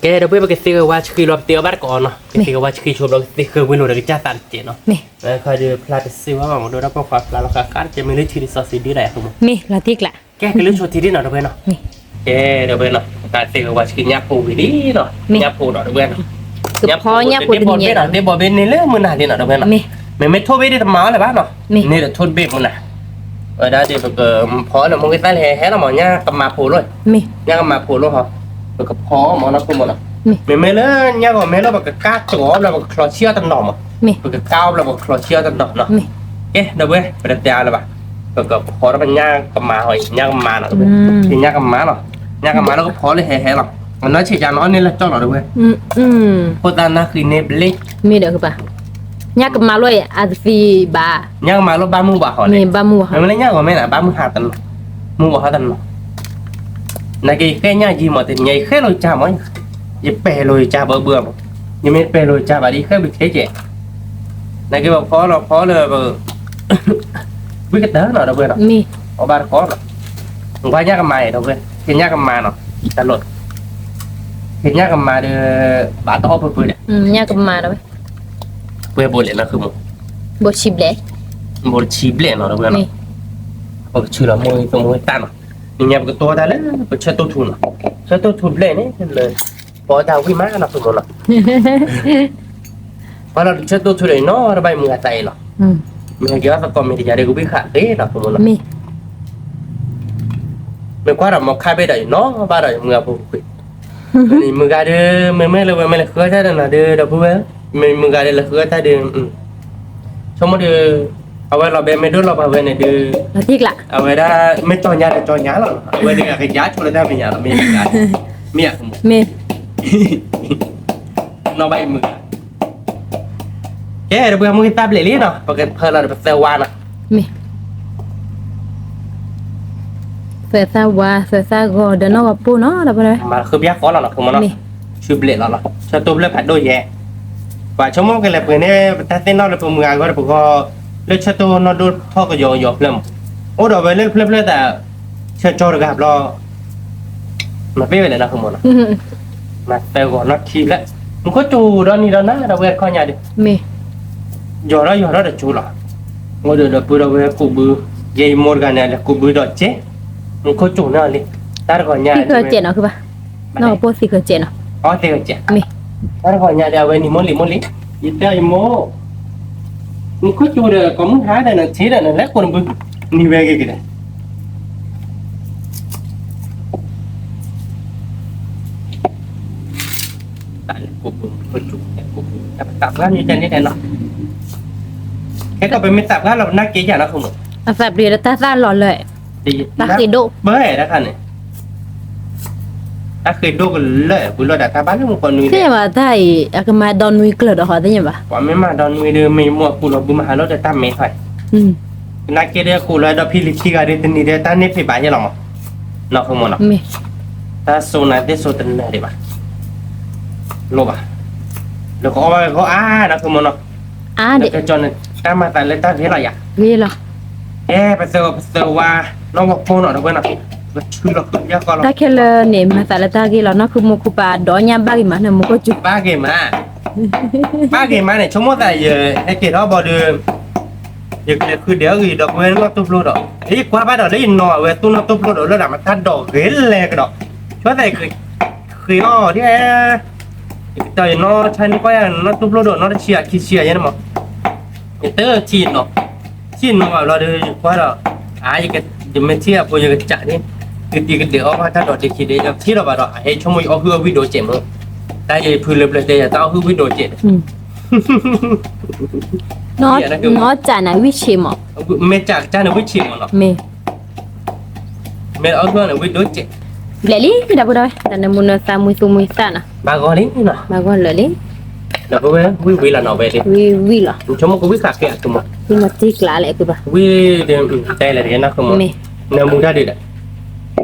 ကဲ ဒီပုၢ်ဝဲၢ် ပကသ့ဂဲၤဝါဆှံလီၤ ပသ့အီၣ်ဘၣ်တကိးနီၤ, ပသ့ဂဲၤဝါဆှံဆိဘျီ ပသ့ဃဲၤဝ့ၤလိာ်ဒီးကစၢ်သးတစဲးနီၤ, ခါဒီးဖျါတစ့ဝဲမး ဒိၣ်ဒၣ်ပှၢ်ခွါဖျါလီၤဃးဃးတစဲး မ့ၢ်လၢထံဒ်စီဆှံဒ်ဒၣ်ယၤဃိမး, မ့ၢ်လီၤတံၢ်ကျး, ကဲ ကလုၢ်ဆိထံဒ်နီၤ ဒီပုၢ်ဝဲၢ်နီၤ, ကဲ ဒီပုၢ်ဝဲၢ်နီၤ တၢ်သ့ဂဲၤဝါဆှံညၣ်ဖိဝံၤလံနီၤ, ညၣ်ဖိနီၤ ဒီပုၢ်ဝဲၢ်နီၤ, ကဖီညၣ်ဖိတနံၤညါ, ဒ့ဘီဘ့ၣ်န့ၣ်လၢမုၢ်နၤလံနီၤ ဒီပုၢ်ဝဲၢ်နီၤ, မ့မ့ၢ်ထိၣ်ဘ့ၣ်ဒ်တမၤအီၤလၢၤဘၣ်နီၤ, န့ၣ်ဒီးထိၣ်တဘ့ၣ်မုၢ်နၤ, ဝဲဒၣ်ဒီးပကဖီလၢမူကသၣ်လၢဟဲဟဲလီၤမး ညၣ်ကမၤဖိလီၤ, ညၣ်ကမၤဖိလီၤဟီ, ပကဖီမးနီၤ ဖိမးနီၤ, မ့မ့ၢ်လၢညၣ်ဂီၤမ့ၢ်လၢပကကါကီၤအီၤဘျီ ပကချီဆံၣ်အီၤတနီၤမး, ပကကါအီၤဘျီ ပကချီဆံၣ်အီၤတနီၤနီၤ, ကဲ ဒီပုၢ်ဝဲၢ် ပတတဲအါလၢၤဘၣ်, ပကဖီထီၣ်ပညၣ်ကမၤဟီ, ညၣ်ကမၤနီၤ ဒီပုၢ်ဝဲၢ်, ညၣ်ကမၤလီၤ, ညၣ်ကမၤလီၤကဖီလၢဟဲဟဲလီၤ, အနီၢ်ဆံးကနီၤန့ၣ်လၢကၠီလီၤ ဒီပုၢ်ဝဲၢ်, ဖိသၣ်နၢ်ဃံန့ၣ်ဘျ့, မ့ၢ်ဒီးကဘၣ်, ညၣ်ကမၤလီၤအံၤအသံဘၣ်, ညၣ်ကမၤလီၤဘၣ်မုၢ်ဘၣ်ဟီန့ၣ်, မ့မ့ၢ်လၢညၣ်ဂီၤမ့ၢ်န့ၣ် ဘၣ်မုၢ်ဟါတနီၤ, မုၢ်ဘၣ်ဟါတနီၤ, နာ်က့ယဃဲညၣ်ယံၤမး တနံၤညါ ယဃဲလိာ်ယကၢ်မး, ယပဲာ်လိာ်ယကၢ်ဘၣ်ဘၣ်မး, ယမ့ၢ်ပဲာ်လိာ်ယကၢ်ဘၣ်ဒီး ယဃဲဘၣ်ခဲကဲး, နာ်က့ပဖီလီၤဖီလၢ ဝံၣ်ကတၢၢ်နီၤ ဒီပုၢ်ဝဲၢ်နီၤ, အီၣ်ဘၣ်တကီနီၤ, နကွၢ်ညၣ်ကမၤအံၤ ဒီပုၢ်ဝဲၢ်, ကညၣ်ကမၤနီၤ, တၢ်လိၣ်, ကညၣ်ကမၤဒီး ဘၣ်တအီၣ်ပှဲၤပှဲၤဒီး, ညၣ်ကမၤဒီးဝဲ, ပှဲၤဘိလဲၣ်နီၤ ဃုမး, ဘိဆံဘျဲၣ်, ဘိဆံဘျဲၣ်နီၤ ဒီပုၢ်ဝဲၢ်နီၤ, ပကဆူလီၤမိၢ်သမိၢ်တၢ်နီၤ, နညါပကတိၤတၢ်လၢ ပဆၢတိၢ်ထူနီၤ, ဆၢတိၢ်ထူဘျဲၣ်န့ၣ် လၢ ပီတၢ်ဝံၣ်မးနီၤ ဃုမးနီၤ ပှၤလီၤတဆၢတိၢ်ထူဒီး နီတဘၣ်အံၤမုၢ်ဂၤသးအံၤလီၤ. မ့ၢ်ဟဲက့ၤအီၣ်သကိးမ့ၢ်တယၤဒီး ကဝံၣ်ဃာ်သ့လီၤ ဖိမုၣ်လီၤ. မ့ၢ်ကွၢ်ဒီးမီၤခါဘ့ၣ်ဒီး နီဘၣ်ဒီးယမုၢ်ဂၤဖိကွံာ်, မုၢ်ဂၤဒီး မ့မ့ၢ်လၢဝဲမ့ၢ်လဲၤဃုအီၣ်တၢ်ဒီးနၤဒီး ဒီပုၢ်ဝဲၢ်, မ့ၢ်မုၢ်ဂၤဒီးလဲၤဃုအီၣ်တၢ်ဒီး ဆိကမိၣ်ဒီး အဝဲလီၤဘဲမ့ၢ်ဒိၣ်လီၤပှၤဝဲန့ၣ်ဒီး အဝဲဒၣ်မ့ၢ်ကၠီညါဒီးကၠီညါလီၤ. အဝဲဒၣ်ကယၤဆိလၢတၢ်မဲာ်ညါလီၤ မ့ၢ်မုၢ်ဂၤ, မ့ၢ်ဧါ မ့ၢ် နီၢ်ဘၣ်အံၤမုၢ်ဂၤ, ကဲ ဒီပုၢ်ဝဲၢ် မုၢ်ဂၤသၣ်ဘျဲၣ်လံနီၤ, ပကဖၢလီၤဒီးပသၢဝါနီၤ, မ့ၢ် သၢသၣ်ဝါ သၢသၣ်ဂီၤ ဒီးနီၢ်ဂီၤပိၢ်နီၤ ဒီပုၢ်ဝဲၢ်, မၤဃုဘျါဃီလီၤနီၤ ဖိမုၣ်နီၤ, ဆူဘျဲၣ်လီၤလီၤ ဆၢတိၢ်ဖျၢၣ်ဖးဒိၣ်ယဲ, ပှၤဆိကမိၣ်ကလဲၤပှ့ၤန့ၢ် ပတၢ်သ့ၣ်နီၣ်လၢပမုၢ်ဂၤအဂီၢ်ဒီး ပဂီၢ် လၢဆၢတိၢ်နီၢ်ဒိၣ်ထီၣ်ကယီကယီဖျၢၣ်မး, အိၣ်ဒီးဝဲလၢဖျၢၣ်ဖျၢၣ်သး ဆၢကၠီတဂၤဘျီ မၤပ့ၢ်ဝဲလဲၣ်နီၤ ဖိမုၣ်နီၤ, မၤသၢဂီၤနီၢ်ထံဖျၢၣ်, မူခိၣ်စူၤဒီနံၤဒီနၤ ဒီပုၢ်ဝဲၢ်တခီညါဒီး, မ့ၢ် ယီၤထီၣ်ယီၤထီၣ်တစူၤလီၤ, အိၣ်ဒီးဒီပုၢ်ဒီဝဲၢ်ကူးဘု, ယဲယမိၢ်တဂၤန့ၣ် လဲၤကူးဘုဒီးစဲး, မူခိၣ်စူၤန့ၣ်လံ, တၢ်တဂီၤညါ သံဃၢၤစဲးနီၤ ဖုဘၣ်, နီၢ်ကပိၢ်သံဃၢၤစဲးနီၤ, အီသံဃၢၤစဲး, မ့ၢ် တၢ်တဂီၤညါဒီး အဝဲနံၤမိၢ်လံၤမိၢ်လံၤ, ယတဲယမိၢ် နခိၣ်စူၤဒီး ကိးမုၢ်ဟါဒီး နထံဒီး နလဲၤကိးနဘု နံၤဝဲဂ့ၤက့ၤဒီး တၢ်လဲၤကိးဘု နခိၣ်စူၤ လဲၤကိးဘု တၢ်ပသးပှၢ်မ့ၢ်တၢ်န့ၣ်ဒီးနီၤ, ခဲကီးပမ့ၢ်သးပှၢ်လီၤ ပနၢ်က့ၤယၤနီၤ ဖိမုၣ်, အသးပျံၤဒီးတၢ်သၣ်လီၤလၢ တၢ်ဃ့ဒိၣ် ပၢၢ်တခါန့ၣ် တၢ်ဃ့ဒိၣ်ကလၢာ် ပှၤလီၤဒၣ်တၢ်ဘၣ်လၢမူကီၢ်နွံ သ့ၣ်ညါဘၣ်တၢ်အံၤ အကမၤဒီနွံကျၢၤဒီးဟီ သ့ၣ်ညါဘၣ်, ပှၤမ့ၢ်မၤဒီနွံဒီး မ့ၢ်မိၢ်အကူးလီၤဘုမဟါလီၤဒီးတၢ်မဲာ်ထီၣ်, နာ်က့ဒီးကူးလီၤဒီးဖံလံၤခံဂၤဒီး တနံၤဒီးတၢ်န့ၢ်ဖံးဘၣ်ယဲလီၤမး, နီၢ်ဖိမုၣ်နီၤ, တၢ်စိနၤသ့ၣ်စိတနၢၤဒံးဘၣ်, လိၣ်ဘၣ်, လၢကအီၣ်ဘၣ်ဂီၢ်အါ နီၢ်ဖိမုၣ်နီၤ, လၢကကၠီန့ၣ် တၢ်မၤသးလၢတၢ်ဂ့ၤလီၤယၤ, ဂ့ၤလီၤ, ကဲ ပသၢဂီၤပသၢဝါ နီၢ်ဂီၤပိၢ်နီၤ ဒီပုၢ်ဝဲၢ်နီၤ, ပဆူလီၤဃုဘျါဃီလီၤ, တၢ်ခဲလၢာ်န့ၣ် မၤသးလၢတၢ်ဂ့ၤလီၤ နီၢ်ခိမူခိပၤဒီးညါဘၣ်ဂ့ၤမး နမိၢ်ခိစူၤ ဘၣ်ဂ့ၤမး, ဘၣ်ဂ့ၤမးန့ၣ် ဆိကမိၣ်သးယဟဲက့ၤထီၣ်ဘီဒီး ယကလဲၤဃုဒဲးအဂ့ၢ်ဒီး ပဝဲနီၢ်တိၢ်ဖျိဒီး ယကွၢ်ဘၣ်ဒီးလၢယနီၤ အဝဲသူၣ်နီၢ်တိၢ်ဖျိဒီးလၢဒၣ်မတၢ်ဒိးဂ့ၤလဲၣ်ကဒီး ဆိသးယဃ့အီၤဒ် ယကတီၤယနီၢ်ဆါန့ၢ်ကွၢ်ယနီၢ်တိၢ်ဖျိဒီး နီၢ်တဆံအခံဆံအယဲန့ၣ်မး ယတထံၣ်နီၤ ထံၣ်နီၤဘၣ်ဘျီဒီး ယကွၢ်ဒီး အါ ယမ့ၢ်ထံၣ်အဖိယကစးန့ၣ် ကတံၤကဒဲးအီၣ်ဘၣ်တၢ်ဒိးတံၤခံဒီး ယထံၣ်လီၤဘၣ်ဒီး အဟဲဆိကမိၣ်ယအီၣ်ဟုၣ်အီၣ်ဝံၣ်ဒိၣ်စဲးမး တၢ်ယဖုလၢပျၢၤတဲယၤတၢ်အီၣ်ဟုၣ်ဝံၣ်ဒိၣ်စဲး နီၢ်စးနၤဝံၣ်ဆံးမး မ့ၢ်စးကစၢ်န့ၣ်ဝံၣ်ဆံးမးနီၤ မ့ၢ် မ့ၢ်အီၣ်ဟုၣ်န့ၣ်ဝံၣ်ဒိၣ်စဲး ဘျဲၣ်လံ ဒီပုၢ်ဒီဝဲၢ် တၢ်နၢမူနၢသါမွံသူမွံသၣ်နီၤ မၤဂီၤလံနီၤ မၤဂီၤလၢာ်လံ ဒီပုၢ်ဝဲၢ် ဝံၣ်ဝံၣ်လီၤနီၤဝဲလံ ဝံၣ်ဝံၣ်လီၤ ဆိကမိၣ်ကဝံၣ်ဃာ်ဃဲအကမီၤ ဝံၣ်မၤတံၢ်ကျါလဲၣ်အကဘၣ် ဝံၣ်ဒီး တဲလဲၣ်တဂ့ၤနီၤ နၢမူတၢ်ဒုးဒီး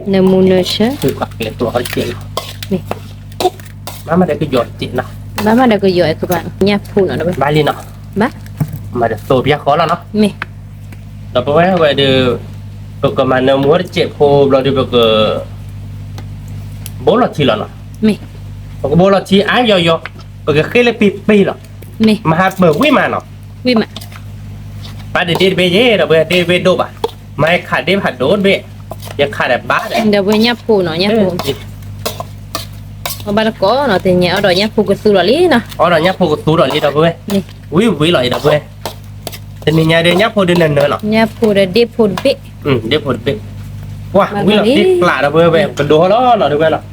နၢမူနၢဆၢ မ့ၢ် ဘၣ်မးဒီးကယီၤတစဲးနီၤ ဘၣ်မးဒီးကယီၤအကဘၣ် ညၣ်ဖိနီၤ ဘၣ်လံနီၤ ဘၣ် မၤဒီးသိးပျါဃီလီၤနီၤ မ့ၢ် ဒီးပဝဲဝဲဒီး ပကမၤနၢမူတစဲးဖိဘျီဒီး ပက ဘိလီၤထံလီၤနီၤ မ့ၢ် ပကဘိလီၤထံအါယီၤယီၤ ပကဃ့လၢပ့ၤပ့ၤလီၤ မ့ၢ် မဟါပၢၤဝံၣ်မးနီၤ ဝံၣ်မး ပၢ်ဒ့ဒ့တဘ့ၣ်ယဲ ဒီးပဝဲဒ့တဘ့ၣ်ဒိၣ်ဘၣ် မၤယခးဒ့ဖးဒိၣ်တဘ့ၣ် ယခးဒီးဘၣ်ဒီး ဒီးပဝဲညၣ်ဖိနီၤ ညၣ်ဖိ အီၣ်ဘၣ်တကိးနီၤ တနံၤညါအီၣ်ဒီးညၣ်ဖိကသူဒီးလံနီၤ. အီၣ်ဒီးညၣ်ဖိကသူဒီးလံဒီပုၢ်ဝဲၢ်. ဝံၤဝံၤလီၤအံၤဒီပုၢ်ဝဲၢ်. တနံၤညါဒီးညၣ်ဖိဒုးနၢၤနၢၤလီၤ. ညၣ်ဖိဒီးဒ့ၣ်ဖိတဘ့ၣ်. ဒ့ၣ်ဖိတဘ့ၣ်. ဝံၤလီၤတ့ကျးဒီပုၢ်ဝဲၢ် ကဒိၣ်ဟီလီၤနီၤဒီပုၢ်ဝဲၢ်လီၤ.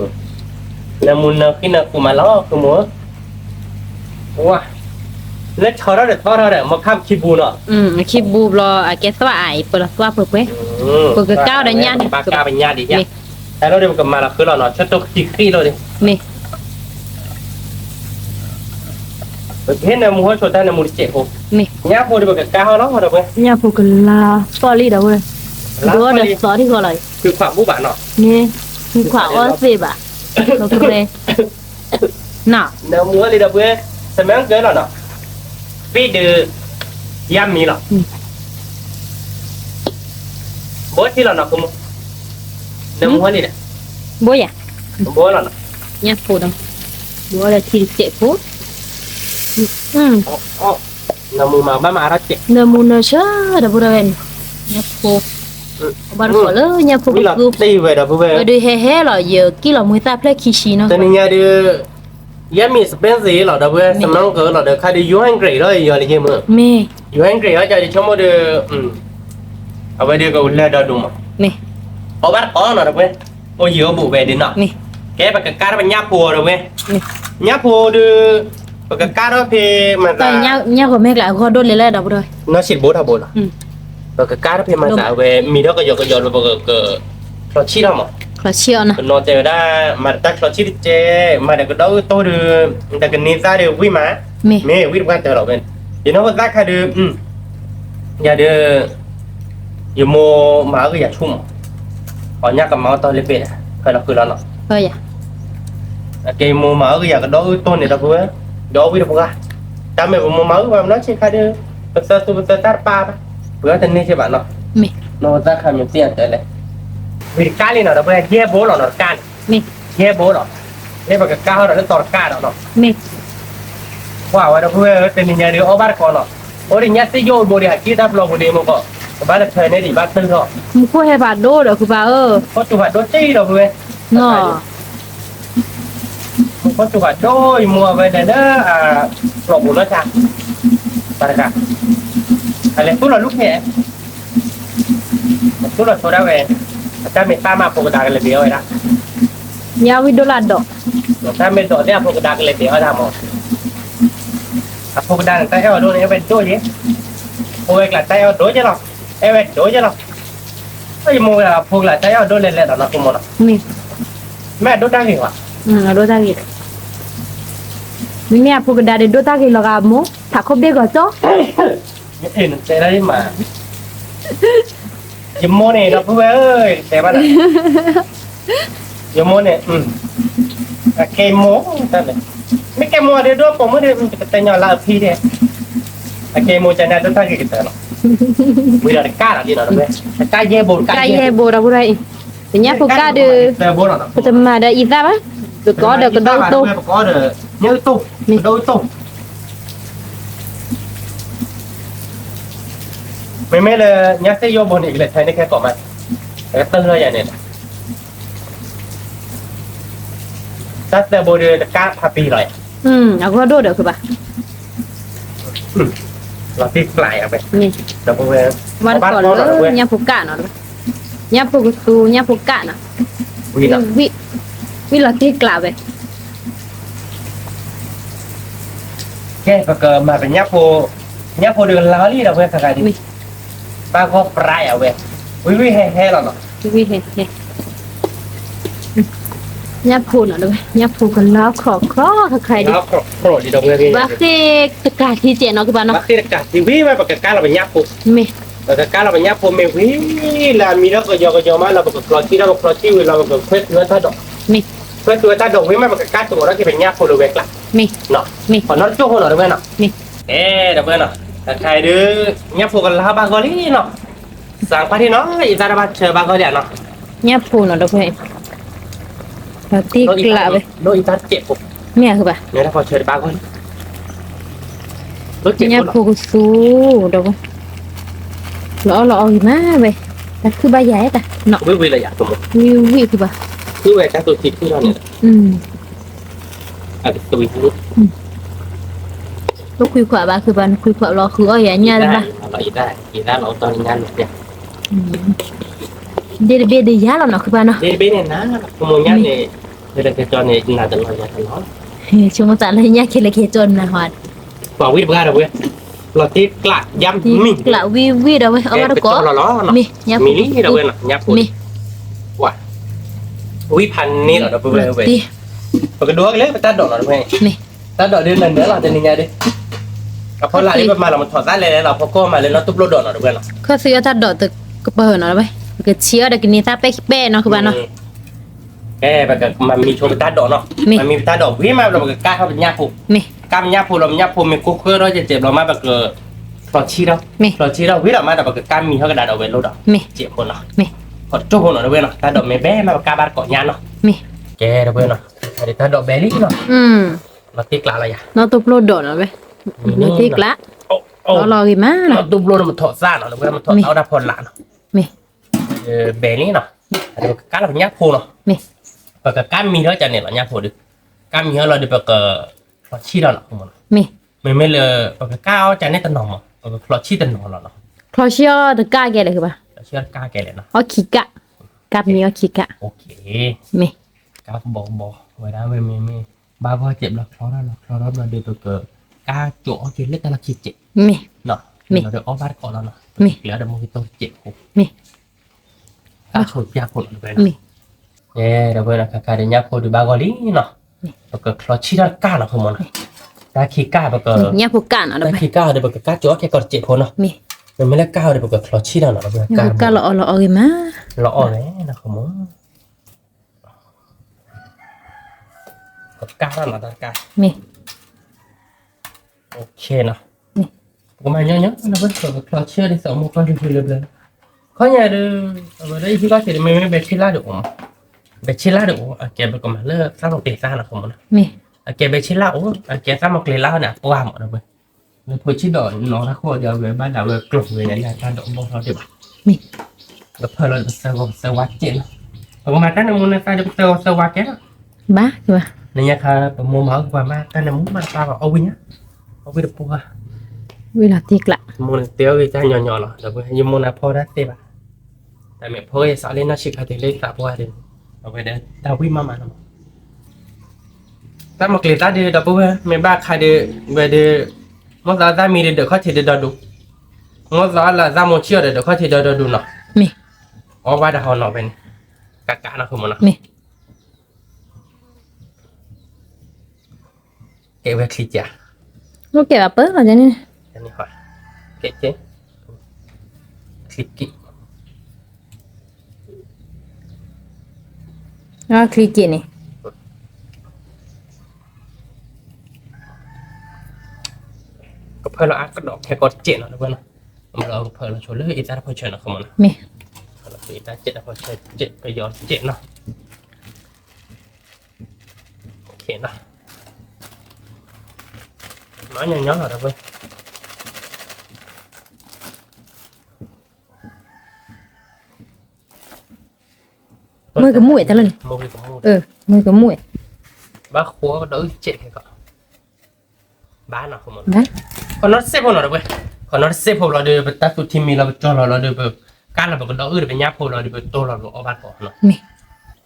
နၢမူနၢဃံနၢဃူမးလီၤ ဃုမိၢ်ဧၢ. လၢဆီထီၣ်ဒီးသီထီၣ်ဒီး မ့ၢ်ခါပခံပူၤနီၤ. ခံပူၤဘျီ အကဲသွၣ်အံၤ ပလီၤသွၣ်ပှဲၤပှဲၤ. ပကကၢ်အီၤဒီးညၣ်န့ၣ် ဘၣ်ကၢ်ပညၣ်ဒံးယါ. တၢ်လီၤဒီးပကမၤလီၤဃုလီၤနီၤ ဆၢတိၢ်ခံဃံလီၤဒီး. မ့ၢ် ပကဟ့ၣ်နၢမူဟီၣ်ဆိတၢ်နၢမူတစဲးဖိ. မ့ၢ် ညၣ်ဖိဒီးပကကၢ်ဟီၣ်လီၤဒီပုၢ်ဝဲၢ်. ညၣ်ဖိကလါသီၣ်လံဒီပုၢ်ဝဲၢ်. ဒိၣ်ဒီးသီထံဃီလီၤ. ဖုခွးဘူၣ်ဘၣ်နီၤ. မ့ၢ် ဖုခွးအီၣ်သ့ဘၣ်. နၢမူဟီၣ်လံဒီပုၢ်ဝဲၢ် စမၢကဲလီၤနီၤ. ပံၣ်ဒုး ယါမံၤလီၤ. ဘိထံလီၤနီၤ ဃုမိၢ်. နၢမူဟီၣ်လံဒီး ဘိယၤ ဘိလီၤနီၤ. ညၣ်ဖိဒီး ဘိဒီးထံတစဲးဖိ. နၢမူမၤဘၣ်မၤအါထီၣ်စဲး နၢမူနၢဆၢဒီပုၢ်ဝဲၢ်န့ၣ်. ညၣ်ဖိ အဘၣ်တကိးလၢညၣ်ဖိကသူ ဝံၤလီၤတ့ၢ်ဝဲဒီပုၢ်ဝဲၢ်. ဝဲဒုးဟဲဟဲလီၤ ယကံၣ်လီၤမှံသၣ်ဖျဲၣ်ခံဆံနီၤ. တနံၤညါဒီး ယဲမ့ၢ် expensive လီၤဒီပုၢ်ဝဲၢ် စမၢကဲလီၤဒီးခါဒီး ယိၤဟဲကရံးလီၤ ယီၤလၢယဲမ့ၢ် မ့ၢ် ယိၤဟဲကရံးလီၤ ကဒီးဆိကမိၣ်ဒီး အဝဲဒုးကလဲၤဒီးဒိၣ်မး အီၣ်ဘၣ်တကိးနီၤဒီပုၢ်ဝဲၢ်. အိၣ်ယံၤအိၣ်ဘူးဝဲဒ်နီၤ. ကဲပကကါထီၣ်ပညၣ်ဖိအီၤဒီပုၢ်ဝဲၢ်. ညၣ်ဖိဒီး ပကကါထီၣ်ဖဲမၤသး ညၣ်ဖိမဲာ်ကျါအဂီၢ်ဒိၣ်လဲၣ်လဲၣ်ဒီပုၢ်ဝဲၢ်. နီၢ်ဆံးတဘိထီဘိလီၤ. ပကကါထီၣ်ဖဲမၤသးဝဲ မံၤထီၣ်ကယီကယီဒီးပက ချီဆံၣ်ထီၣ်မး. ကနီၤတဲဝဲဒၣ် မၤတၢ်ချီဆံၣ်တကဲ မၤဒီးကဒီးအုၣ်တိၢ်ဒီး တကန့ၢ်သၣ်ဒီးဝံၣ်မး မ့ၢ်ဝံၣ်တပှၢ်တၢၢ်လီၤဝဲ. ယနီၢ်ပသၣ်ခါဒီး ယၤဒီး ယမိၢ်မၤအီၣ်ကယၤဆူၣ်မး အီၣ်ညၣ်ကမၤအီၣ်တီၢ်လၢပ့ၢ်ဒီး ဖဲလီၤဃုာ်လီၤနီၤ. အကဲမိၢ်မၤအီၣ်ကယၤကဒီးအုၣ်တိၢ်န့ၣ်ဒီပုၢ်ဝဲၢ် ဒီးဝံၣ်တပှၢ် တၢ်မ့ၢ်ပမိၢ်မၤအုၣ်ပှၤမနီၢ်ဆံးခါဒီး ပသၢသူပသၢသၣ်တပၢ်ဘၣ် ပှၤတန့ၢ်က့ဘၣ်နီၤ. နီၢ်ပသၣ်ခါမ့ၢ်သ့ၣ်ညါတဲလဲၣ် ဝံၤတကါလံနီၤ ဒီပုၢ်ဝဲၢ် ယဲၢ်ဘိလီၤနီၤ တကါန့ၣ် ယဲၢ်ဘိလီၤ မ့ၢ်ပကကါထီၣ်ဒီးလၢသီတကါဒီးနီၤ. ကွၢ်ဝဲဒီပုၢ်ဝဲၢ်ဧၢ တနံၤညါဒီးအီၣ်ဘၣ်တကိးနီၤ အိၣ်ဒံးညါသ့ၣ်ယိၣ်ဘိဒံး ဟးက့ၢ်တၢ်ပျီပူၤဒံးမ့ၢ်ကီး ကဘၣ်လၢထၢန့ၣ်ဒံးဘၣ်တုၤထီၣ် မူခိၣ်ဟဲဖးဒိၣ်ဒီးဃုာ်ပၢ်ဧၢ ခီၣ်စူၤဖးဒိၣ်တ့ၢ်ဒီပုၢ်ဝဲၢ် နီၤ မူခိၣ်စူၤဖးဒိၣ် ယမိၢ်အဝဲလဲၤလၢ ပျီပူၤလီၤဆါ ပှၤတဂၤ အလဲၤသူၣ်လီၤလူၢ်ဖဲ သူၣ်လီၤဆိဒၣ်ဝဲ အတၢ်မ့ၢ်ပၢ်မးအဖိကဒါကလဲၤဘ့ၣ်အီၣ်ဝဲဒၣ် ညါဝံၣ်ဒိၣ်လၢအဒိး တၢ်မ့ၢ်ဒိးသ့ၣ်အဖိကဒါကလဲၤဘ့ၣ်အီၣ်ဒၣ်မး အဖိကဒါန့ၣ် တၢ်အဲၣ်အီၤဒိၣ်န့ၣ် အဲၣ်ဝဲဒိၣ်ယဲ ဖိဝဲကျါတၢ်အဲၣ်အီၤဒိၣ်ယဲလီၤ အဲၣ်ဝဲဒိၣ်ယဲလီၤ ယမိၢ်ဝဲဒၣ်အဖိကလၢ်တၢ်အဲၣ်အီၤဒိၣ်လဲၣ်လဲၣ်ဒီးနီၢ်ဖိမိၢ်နီၤ မ့ၢ်အဒိၣ်တၢ်ဂ့ၤဘၣ် အဒိၣ်တၢ်ဂ့ၤ မ့မ့ၢ်အဖိကဒါဒီးဒိၣ်တၢ်ဂ့ၤလီၤဂာ်မိၢ် ထးခိၣ်ဘ့ၣ်ဂီၤကၠီ နတဲဒၣ်မး ယမိၢ်န့ၣ်ဒီပုၢ်ဝဲၢ်ဧၢ တဲဘၣ်ဒီး ယမိၢ်န့ၣ် အကဲမိၢ်တၢ်လဲၣ် မ့ၢ်ကဲမိၢ်အဒိၣ်ပိာ်မုၣ်ဒီး ပကတဲညီလၢအဖံတဲ အကဲမိၢ်ကန့ၣ်အဒိၣ်တၢ်ဂ့ၤကတၢၢ်လီၤ ဝံၤဒီးတကၢ်လီၤဒ်နီၤ တကၢ်ယဲၢ်ဘိ တကၢ်ယဲၢ်ဘိဒီပုၢ်ဝဲၢ်အံၤ ပညၣ်ဖိကၢ်ဒီး ပတမၤဒီးအံသၣ်ဘၣ် ပကအီၣ်ဒီးကဒီးအုၣ်တိၢ် ညၣ်အုၣ်တိၢ် ကဒီးအုၣ်တိၢ် မ့မ့ၢ်လၢ ညၣ်သ့ၣ်ယိၣ်ဘိန့ၣ် ကလဲၤထဲန့ၣ်ခဲကိးမး ကတၢၢ်လၢယၤန့ၣ် တၢ်သၢဘိဒီးတကၢ်ဖးပံၤလီၤ အဂီၢ်ဒိၣ်ဒီးဃုာ်ဘၣ် လီၤတံၢ်ကျးယၤဝဲ ဒီပုၢ်ဝဲၢ် ဘၣ်တကိးလၢ ညၣ်ဖိကၢ်နီၤ ညၣ်ဖိကသူ ညၣ်ဖိကၢ်နီၤ ဝံၤ ဝံၤလီၤတံၢ်ကျးဝဲ ကဲ ပကမၤပညၣ်ဖိ ညၣ်ဖိဒီးကလါလံဒီပုၢ်ဝဲၢ်ခါခါဒ် ဘၣ်ဂီၢ်ပြးယၤဝဲ ဝံၤဝံၤဟဲဟဲလီၤနီၤ ဝံၤဝံၤဟဲဟဲ ညၣ်ဖိနီၤ ညၣ်ဖိကလါခီၣ်ခီၣ်ခါခါဒ် ဘၣ်ဃ့ၢ်တကးထံစဲးနီၤကဘၣ်နီၤ ဘၣ်ဃ့ၢ်တကးထံဝံၤဝဲ ပကကါလီၤပညၣ်ဖိ မ့ၢ် ပကကါလီၤပညၣ်ဖိမ့ၢ်ဝံၤ လၢအမံၤဒီးကယီကယီမးလီၤ ပကကျီၤထံဒီးပကျီၤထံဝံၤလီၤ ပကခွဲသုဝဲတၢ်ဒိး မ့ၢ် ခွဲသုဝဲတၢ်ဒိးဝံၤမး ပကကါတိၤဒီးက့ၤပညၣ်ဖိလၢဝဲကျါ နီၤ ပှၤနီတကၠိၢ်ဖိနီၤ တဝဲနီၤ မ့ၢ် အဲ တဝဲနီၤ တခါအံၤဒုး ညၣ်ဖိကလါဘၣ်ဂီၢ်လံနီၤ စးခွါထံၣ်နီၤ ယသးတဘၣ်ဆၢဘၣ်ဂီၢ်လံနီၤ ညၣ်ဖိနီၤ တဝဲ တံၢ်ကျးဝဲ ဒိၣ်အံသၣ်တစဲးဖိ မ့ၢ်အဃုာ်ဘၣ် ညၣ်ဖိကသူ ဒီး လီၤအီၣ်လီၤအီၣ်ဂ့ၤမးဝဲ တၢ်ခုၣ်ဘၣ်ယၤတၢ် ဝံၤဝံၤလၢယၤ ဝံၤဝံၤခုၣ်ဘၣ် ဝဲတၢ်သူၣ်ထံခုၣ်ထီၣ်န့ၣ်, အကသွံၣ်, တခွံခွးဘၣ် ခုဘၣ်နခွံခွးလီၤ ဃုအီၣ်ယၤညၣ်တဘၣ်, ဒ့တဘ့ၣ်ဒ်ယၤလီၤနီၤ ခုဘၣ်နီၤ, ဒ့တဘ့ၣ်န့ၣ်နၤ, ကမိၣ်ညၣ်န့ၣ်, ကဲတကဲကၠီန့ၣ် နၤတလီၤယၤတလီၤ, ဆိကမိၣ်သးလၢညၣ်ခဲလၢာ်ကဲကၠီနၤဟီ, ပှၤဝံတပှၢ်ဒီးဝဲ, လီၤတံၢ်ကျးယါမံ, တံၢ်ကျးဝံဝံဒီးဝဲ အီၣ်ဘၣ်တကိးလီၤလီၤ, မ့ၢ်ညၣ်ဖိလီၤ, မ့ၢ်, ဝံဖးန့ၢ်လီၤဒီးပဝဲဝဲ, ပကဒိးကလဲၤပတၢ်ဒိးနီၤတဝဲ, မ့ၢ်, တၢ်ဒိးဒ်နၤနၤလီၤတနံၤညါဒ်, အဖီလာ်ဒ်ပမၤလီၤမထီၣ်သးလဲၤလဲၤလီၤ ဖီကီၢ်မၤလၢနီၢ်တူၢ်ပျိဒိးနီၤတဝဲနီၤ, ခီၣ်သံအီၣ်တၢ်ဒိးတကပၤနီၤတဝဲ, ပကဆံးအီၣ်ဒီးကန့ၢ်သၣ်ပဲၣ်ပဲၣ်နီၤ ခုဘၣ်နီၤ ကဲ ပကမၤမံဆိပတၢ်ဒိးနီၤ, မၤမံပတၢ်ဒိးဝံမးဘျီ ပကကါထီၣ်ပညၣ်ဖိ, ကါပညၣ်ဖိလီၤ ပညၣ်ဖိမ့ၢ်ကိၢ်ဃၢထီၣ်ကဲးဘျီမး ပကဖျီဆံးထီၣ်, ဖျီဆံးထီၣ်ဝံဒီးမးဒီး ပကကါမံထီၣ်ကဒါဒီးဝဲလိၣ်ဒီး, စဲးဖိနီၤ, ဖီတကၠိဖိနီၤတဝဲနီၤ တၢ်ဒိးမ့ၢ်ဘဲမး ပကါဘၣ်တကိးညါနီၤ, ကဲတဝဲနီၤ, တၢ်ဒိးဘဲလံနီၤ, လီၤတံၢ်ကျးလီၤယၤ, နီၢ်တူၢ်ပျိဒိးနီၤဝဲ, လီၤတံၢ်ကျး, လီၤလီၤဂ့ၤမး, နီၢ်တူၢ်ပျိမထီၣ်သးနီၤတဝဲ မထီၣ်သးအီၣ်တၢ်ဖီလာ်နီၤ, မ့ၢ် ဘဲန့ၣ်နီၤ, ပကကါလီၤပညၣ်ဖိနီၤ, ပကကါမံထီၣ်ကန့ၣ်လီၤ ညၣ်ဖိဒီး, ကါမံထီၣ်လီၤဒီး ပကဖျီဆံးထီၣ်နီၤ, မ့မ့ၢ်လၢ ပကကါအီၣ်ကန့ၣ်တနီၤမး ပကဖျီဆံးတနီၤလီၤနီၤ, ဖျီဆံးအီၣ်တကါကဲလဲၣ်ဘၣ်, ဖျီဆံးအီၣ်တကါကဲလဲၣ်နီၤ, အီၣ်ခံကါ, ကါမံအီၣ်ခံကါ, မ့ၢ်, ကါကဘီကဘီ, ဝဲဒၣ်မ့မ့ၢ်မ့ၢ်, ဘၣ်ဂီၢ်ကဲးဘျီဖျီထီၣ်လီၤ ဖျီထီၣ်ဘျီဒီး ပကကါကၠိအီၣ်က့ၤလၢတၢ်လီၢ်ခံကဲး, မ့ၢ်, မ့ၢ်လီၤဒီးအီၣ်ဘၣ်တကိးလီၤနီၤ, မ့ၢ်ကျဲဒီးမိၢ်က့ၤတီတစဲးဖိ, မ့ၢ် တၢ်ဆိပျၢ်ဖိလီၤတဝဲနီၤ, မ့ၢ်, တဝဲနီၤ ခါခါဒီးညၣ်ဖိဒီးဘၣ်ဂီၢ်လံနီၤ, ပကဖျီဆံးထီၣ်တကါနီၤ ဖိမးနီၤ, တၢ်ခံကါပက, ညၣ်ဖိကါနီၤ တၢ်ခံကါဒီး ပကကါကၠိအီၣ်ခဲကီးတစဲးဖိနီၤ, မ့ၢ်, မ့မ့ၢ်လၢကါဒီး ပကဖျီဆံးထီၣ်နီၤ တဝဲကါလီၤအီၣ်လီၤအီၣ်ဂ့ၤမး, လီၤအီၣ်ဝဲနီၤ ဖိမး ပကါထီၣ်နီၤ တၢ်တကါ, မ့ၢ်, နီၤ, ပကမၤညီညီ ပကဖျီဆံးအီၣ်ဒ်သိးမိၢ်ကီၢ်လံၤလၢဘျၢ, ခီညါဒီး, အဝဲဒၣ်ယဟံးကီၢ်ဆံးဒီး မ့မ့ၢ်ဘဲဆံးလၢ်ဒီးအိၣ်, ဘဲဆံးလၢ်ဒီးအိၣ် အကဲပကမၤလၢသၣ်မီၤကျဲၤသၣ်နီၤ ဖိမးနီၤ, မ့ၢ်, အကဲဘဲဆံးလၢ်အိၣ် အကဲသၣ်မီၤကျဲၤလၢ်န့ၣ် အပှၢ်မးဒီးဝဲ, လၢဖိဆံးဒီးနီၤ တၢ်ခိၣ်ဒီး အဝဲဘၣ်ဒၣ်ဝဲကျီၢ်ဝဲန့ၣ် တၢ်ဒိးဘီၣ်ထီၣ်ဒံးဘၣ်, မ့ၢ်, ကဖၢလီၤဒီးပသၢဂီၤပသၢဝါစဲးနီၤ, ပကမၤတၢ်နၢမူနၢသါဒီး ပသၢဂီၤသၢဝါကဲလီၤ, ဘၣ်, ဘၣ်, နညါခါ ပမိၢ်မၤအီၣ်ကပှၤမး တၢ်နၢမူမးတပၢ်ဘၣ် အီၣ်ဝံၣ်ညါ, အီၣ်ဝံၣ်တပှၢ်, ဝံၣ်လီၤတံၢ်ကျး, မိၢ်န့ၣ်တဲအီၣ်ဂ့ၤတၢ်ညီညီလီၤ ဒီးပယမိၢ်နၤဖီတၢ်တဲဘၣ်, တၢ်မ့ၢ်ဖီကယဲၢ်စးလၢနီၢ်ဆံးခါတုၤလၢသးပှၢ်ဒီး, အဝဲဒီးတၢ်ဝံၣ်မးမးလီၤ တၢ်မီၤကျဲၤသၣ်ဒီး ဒီပုၢ်ဝဲၢ် မ့ၢ်ဘၣ်ခါဒီး, ဝဲဒီး, မိၢ်သးအီၣ်သၣ်မံဒီး ဒၢးခီၣ်ထံးဒီးဒီဒူၣ်, မိၢ်သးအီၣ်လၢသၣ်မိၤဆံၣ်အီၤဒီး ဒၢးခီၣ်ထံးဒီးဒီဒူၣ်နီၤ, မ့ၢ်, အီၣ်ဘၣ်တၢ်ဟီနီၤဝဲန့ၣ်, ကးကးနီၤ ဖိမးနီၤ, မ့ၢ် ကဲဝဲချံကၢ်, အိၣ်ကဲဘၣ်ပၢလီၤန့ၣ်, ကဲ, ချံကၢ်, ချံကၢ်န့ၣ်, ကဖၢလီၤအါကဒီးခဲကီးတစဲးနီၤ တဝဲနီၤ, မ့ၢ်လီၤကဖၢလီၤဆိလၢအံသၣ်တဖီဆၢနီၤ ဖိမးနီၤ, မ့ၢ်, အံသၣ်တဖီဆၢတစဲး ကယီၤတစဲးနီၤ မၤညီညီလီၤ တဝဲ, မုၢ်ကမူၣ်ဝဲတၢ်လၢန့ၣ်, မုၢ်ကမူၣ်ဝဲ, ဘၣ်ဃိကဒီးအုၣ်တစဲးခဲကီး, ဘၣ်နီၤ ဖိမးနီၤ, ခီနီတစဲးဖိနီၤ တဝဲ, ခီနီတစဲးဖိလီၤဒီး ပတၢ်သူၣ်ထံမံၤလီၤ ပကၠီလီၤလီၤဒီး ပကါလီၤပကဒီးအုၣ်ဒီးပညၣ်ဖိလီၤဒီး ပတိၢ်လီၤပအီၣ်ဘၣ်တကိးနီၤ, မ့ၢ်,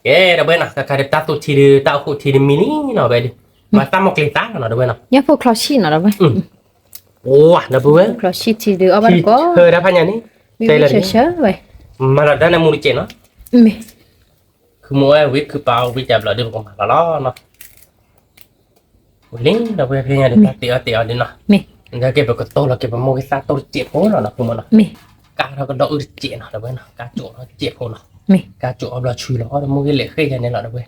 ကဲ တဝဲနီၤ ခါခါဒီးတၢ်သူၣ်ထံဒီး တၢ်အိၣ်ဃူထံဒီးမံလံနီၤ ဝဲဒီး, မ့ၢ်သၣ်မီၤကျဲၤသၣ်နီၤ တဝဲနီၤ, ညၣ်ဖိချီဆံးနီၤ တဝဲ, အိၣ် ဒီပုၢ်ဝဲၢ်, ချီဆံးထံဒီးအီၣ်ဘၣ်တကိး, တၢ်ဖးညါန့ၣ်, ဆၢဆၢဝဲ, မၤလီၤတၢ်နၢမူတစဲးနီၤ, မ့ၢ်, ခုမိၢ်ဝဲဝံခုပာ်အီၤဝံကဘျီဒီး ပကမၤလီၤလီၤနီၤ ဝံၤလံ ဒီပုၢ်ဝဲၢ်ဖဲညါဒီး တၢ်တဲအီၤတဲအီၤဒ်နီၤ, ကဲပကတိၢ်လီၤက့ၤပမိၢ်ဂ့ၤသၣ်တိၢ်တစဲးဖိလီၤနီၤ ဖိမးနီၤ, ကါထီၣ်ကဒီးအုၣ်တစဲးနီၤ တဝဲနီၤ, ကါကၠိးထီၣ်တစဲးဖိနီၤ, ကါကၠိးအီၣ်ဘျီဆူလီၤအီၣ်ဒီးမိၢ်ဂ့ၤလဲၤဃ့ယၤန့ၣ်လီၤ တဝဲ,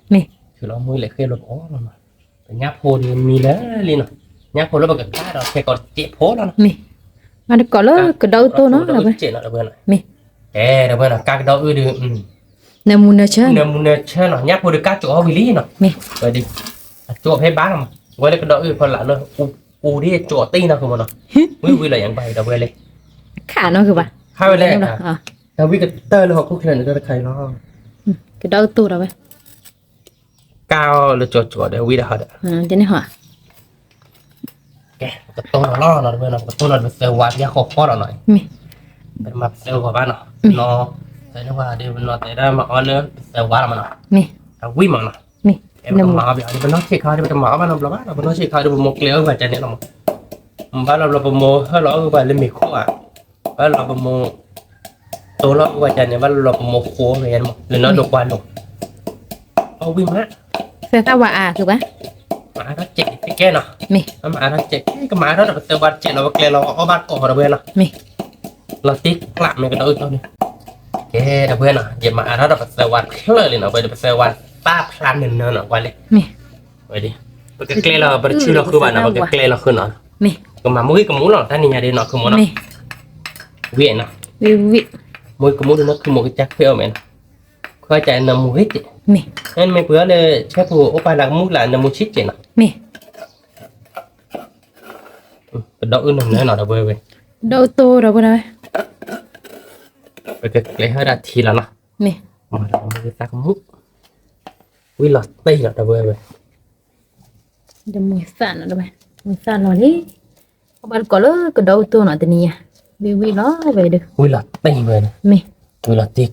ဆူလီၤမိၢ်ဂ့ၤလဲၤဃ့ဘျီပအီၣ်လီၤနီၤ, ပညၣ်ဖိဒီးမံလၢလံနီၤ, ညၣ်ဖိလၢပကကါဒီးခဲကီးတစဲးဖိလီၤနီၤ, မ့ၢ်, မၤတကိးလၢကဒီးအုၣ်တိၢ်နီၤ တဝဲနီၤ, မ့ၢ်, အဲ တဝဲနီၤ ကါကဒီးအုၣ်ဒီး နၢမူနၢဆၢ, နၢမူနၢဆၢနီၤ, ညၣ်ဖိဒီးကါကၠိးအီၣ်ဝံၤလံနီၤ, မ့ၢ်, ဝဲဒီး, အကၠိးဖဲဘါလီၤမး, ဝဲလၢကဒီးအုၣ်ဖီလာ်လၢ, အူဒ်ကၠိးတ့ၢ်နီၤ ဖိမးနီၤ, ဝံၤဝံၤလီၤယၤဘၣ်ဒီးဝဲလဲၣ်, ခးနီၤကဘၣ်, ခးဝဲလဲၣ်, တၢ်ဝံၣ်ကတၢၢ်လၢဟီၣ်ခိၣ်ချၢန့ၣ် တၢ်တခါအံၤလီၤ, ကဒီးအုၣ်တိၢ်ဒီးဝဲ ကၢ်အီၤလၢကၠီကၠီဒီးဝံၤဒီးဟီဒီး, ကဲ ပကတိၢ်လီၤလီၤနီၤ တဘျီနီၤ ပကတိၢ်လီၤပသၢဝါပယါဃီဃီလီၤနီၤ, ပမၤပသၢဂီၤဘၣ်နီၤ, ပနီၤ, သၢန့ၢ်ဝါဒီး ပနီၤတဲဒၣ်မၤအီၤလၢပသၢဝါလီၤမနီၤ, အဝံၣ်မနီၤ, ပကမၤအီၤဘၣ်ဒီး ပနီၢ်ဆံးခါဒီး ပတမၤအီၤဘၣ်နီတဘျီဘၣ်နီၤ, ပနီၢ်ဆံးခါဒီး ပမိၢ်ကျဲအီၤဂၤကန့ၣ်လီၤမး, မ့ၢ်ဘၣ်လီၤဘျီပမိၢ်ဟၢၣ်လီၤအီၤဂၤလၢမ့ၤခိၣ်ဧါ, ဘၣ်လီၤပမိၢ် တိၢ်လီၤအီၤဂၤကန့ၣ် ဘၣ်လီၤပမိၢ်ဃိဝဲမး လၢနီၢ်ဒိးကွၢ်လိာ် အီၣ်ဝံၣ်မး, သၢသၣ်ဝါအါကဘၣ်, မၤအါထီၣ်စဲးတကဲနီၤ, မ့ၢ်, မၤအါထီၣ်စဲး ကမၤအါထီၣ်ဒီးပသၢဝါတစဲးလီၤ ပကျဲလီၤအီၣ်ဘၣ်ကိးဒီးဝဲနီၤ, မ့ၢ်, လီၤတံၢ်ကျးမ့ၢ်ကဒီးအုၣ်တီၢ်န့ၣ်, ကဲဒီးဝဲနီၤ ယမၤအါထီၣ်ဒီးပသၢဝါတဖျၢၣ်လံနီၤ ဝဲဒီးပသၢဝါသၣ်ဖျါနၢၤနၢၤနီၤ ကွၢ်လံ, မ့ၢ်, ဝဲဒၣ်, ပကကျဲလီၤ ပတဆူလီၤဃုဘၣ်နီၤ ပကကျဲလီၤဃုနီၤ, မ့ၢ်, ကမၤမူဂ့ၢ်ကမူလီၤ တၢ်နံၤညါဒ်နီၤ ခုမိၢ်နီၤ, မ့ၢ်, ဝံၣ်နီၤ, ဝံၣ်, မူဂ့ၢ်ကမူဒ်နီၤ ခုမိၢ်ကစၢ်ခွဲးအီၤမဲာ်နီၤ ခွဲးကနၢမူဂ့ၢ်က့, မ့ၢ်, မ့ၢ်ပှၤလၢဆဲဖိအိၣ်ပာ်လၢကမူကျါနၢမူဆံးက့နီၤ, မ့ၢ်, ကဒီးအုၣ်နၢၤနၢၤနီၤ ဒီပုၢ်ဝဲၢ်, ဒီးအုၣ်တီၢ်ဒီပုၢ်ဝဲၢ်, ပကကျဲဟဲဒၣ်ထံလီၤနီၤ, မ့ၢ်, မၤဒီးမူဂ့ၢ်သၣ်ကမူ, ဝံၣ်လီၤတံၢ်လီၤ ဒီပုၢ်ဝဲၢ်, ဒီးမူဂ့ၢ်သၣ်နီၤ ဒီပုၢ်ဝဲၢ်, မူဂ့ၢ်သၣ်လီၤလံ အီၣ်ဘၣ်တကိးလၢကဒီးအုၣ်တီၢ်နီၤ တနံၤညါ, ဝံၣ်ဝံၣ်လီၤဝဲဒီး, ဝံၣ်လီၤတံၢ်ဝဲ, မ့ၢ်, ဝံၣ်လီၤတံၢ်ကျး,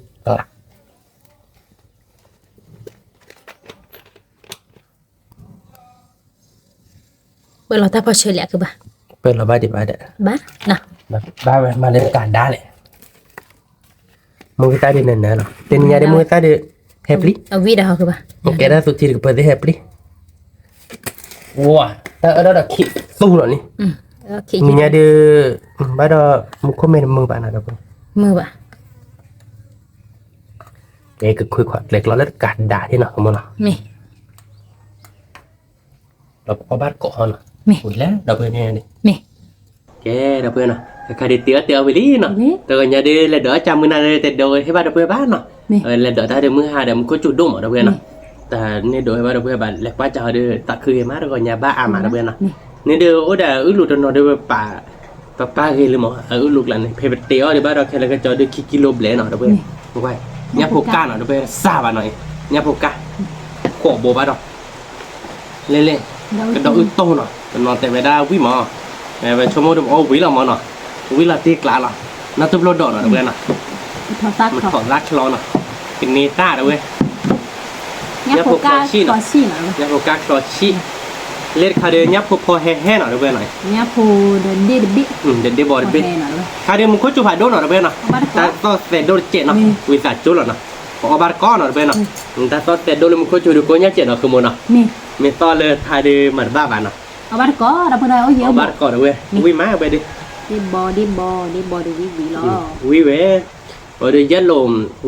ပၢလီၤတၢ်ဖီၣ်ဆၢလံကဘၣ်, ပၢလီၤဘၣ်ဒံးဘၣ်ဒီး, ဘၣ်, ဘၣ်ဝဲမၤလၢတကးဒါလဲၣ်, မူဂ့ၢ်သၣ်ဒ်နၢၤနၢၤလီၤ တနံၤညါဒ်မူဂ့ၢ်သၣ်ဒ်, ဟဲပျံၤ, ကဲဒၣ်သူထံတကပၢၤသ့ၣ်ဟဲပျံၤ ဝါ, တၢ်အၢၣ်ဒီးခံသူလီၤန့ၣ်, နံၤညါဒ်, ဘၣ်ဒီးမူခိၣ်မ့ၢ်တမုာ်ဘၣ်နီၤ ဒီပုၢ်ဝဲၢ်, မုာ်ဘၣ်, ကဲကခွံခွါကျဲကျီလၢတကးဒါဒ်နီၤ ကမီၤနီၤ, ဒီးပအီၣ်ဘၣ်တကိးဟီနီၤ, ဝံၤလဲၣ် ဒီပုၢ်ဝဲၢ်န့ၣ်, ကဲ ဒီပုၢ်ဝဲၢ်နီၤ ခါဒ်တ့အီၣ်တ့အီၣ်ဝံၤလံနီၤ, တဂီၤညါဒ်လဲၤဒိးအီၣ်ကၢ်မုၢ်နၤလၢတဲဒိးဟ့ၣ်ဘၣ်ဒီပုၢ်ဝဲၢ်ဘၣ်နီၤ, လဲၤဒိးတၢ်ဒီးမုၢ်ဟါဒီးမူခိၣ်စူၤဒိၣ်မး ဒီပုၢ်ဝဲၢ်နီၤ, တၢ်န့ၣ်ဒိးဟ့ၣ်ဘၣ်ဒီပုၢ်ဝဲၢ်ဘၣ် လဲၤကွၢ်ကၢ်ဟီဒီး သးခုဂ့ၤမး တဂီၤညါဘၣ်အါမး ဒီပုၢ်ဝဲၢ်နီၤ, န့ၣ်ဒ်အိၣ်ဒီးအုၣ်လူၤတနီၤဒီး ပပာ်ဂ့ၤလံမး အအုၣ်လူၤကျါန့ၣ် ဖဲပတ့အီၣ်ဒံးဘၣ်ဒီး ခဲလၢာ်ကကီဒ်ခံကံလိဘျဲၣ်နီၤ ဒီပုၢ်ဝဲၢ်, ညၣ်ဖိကၢ်နီၤ ဒီပုၢ်ဝဲၢ် စၢ်ဘၣ်နီၤ, ညၣ်ဖိကၢ်, ဃိးဘိဘၣ်ဒီး လဲၣ်လဲၣ်, ကဒီးအုၣ်တီၢ်နီၤ တနီၤတဲဝဲဒၣ်ဝံၣ်မး, ဝဲဆိကမိၣ်ဒီးပအီၣ်ဝံၣ်လီၤမးနီၤ, ဝံၣ်လီၤတံၢ်ကျးလီၤ, နီၢ်တဘျီဒီးနီၤ ဒီပုၢ်ဝဲၢ်နီၤ, မထီၣ်သၣ်ချီနီၤ, ကန့ၤသၣ် ဒီပုၢ်ဝဲၢ်, ညၣ်ဖိကၢ်ချီဆံၣ်နီၤ, ညၣ်ဖိကၢ်ချီဆံၣ်, လၢတခါဒီး ညၣ်ဖိဖီဟဲဟဲနီၤ ဒီပုၢ်ဝဲၢ်နီၤ, ညၣ်ဖိဒီးဒ့ၣ်တဘ့ၣ်, ဒီးဒ့ၣ်ဘီတဘ့ၣ်, ခါဒီးမူခိၣ်စူၤဖးဒိၣ်နီၤ ဒီပုၢ်ဝဲၢ်နီၤ, တၢ်သီၣ်သဲးဒိၣ်တစဲးနီၤ, ဝံသးကၠိလီၤနီၤ, ပအီၣ်ဘၣ်တကိးနီၤ ဒီပုၢ်ဝဲၢ်နီၤ, တၢ်သီၣ်သဲးဒိၣ်လၢမူခိၣ်စူၤဒီးကိးညါစဲးနီၤ ခုမိၢ်နီၤ, မ့ၢ်သီၣ်လၢထါဒီးမၤတဘၣ်ဘၣ်နီၤ, အီၣ်ဘၣ်တကိး ဒီပုၢ်ဝဲၢ်, ဝံၣ်မးဝဲဒီး, ဒ့ၣ်ဘီဒ့ၣ်ဘီဒ့ၣ်ဘီဒီးဝံၣ်ဝံၣ်လီၤ, ဝံၣ်ဝဲ, အီၤဒီး yellow,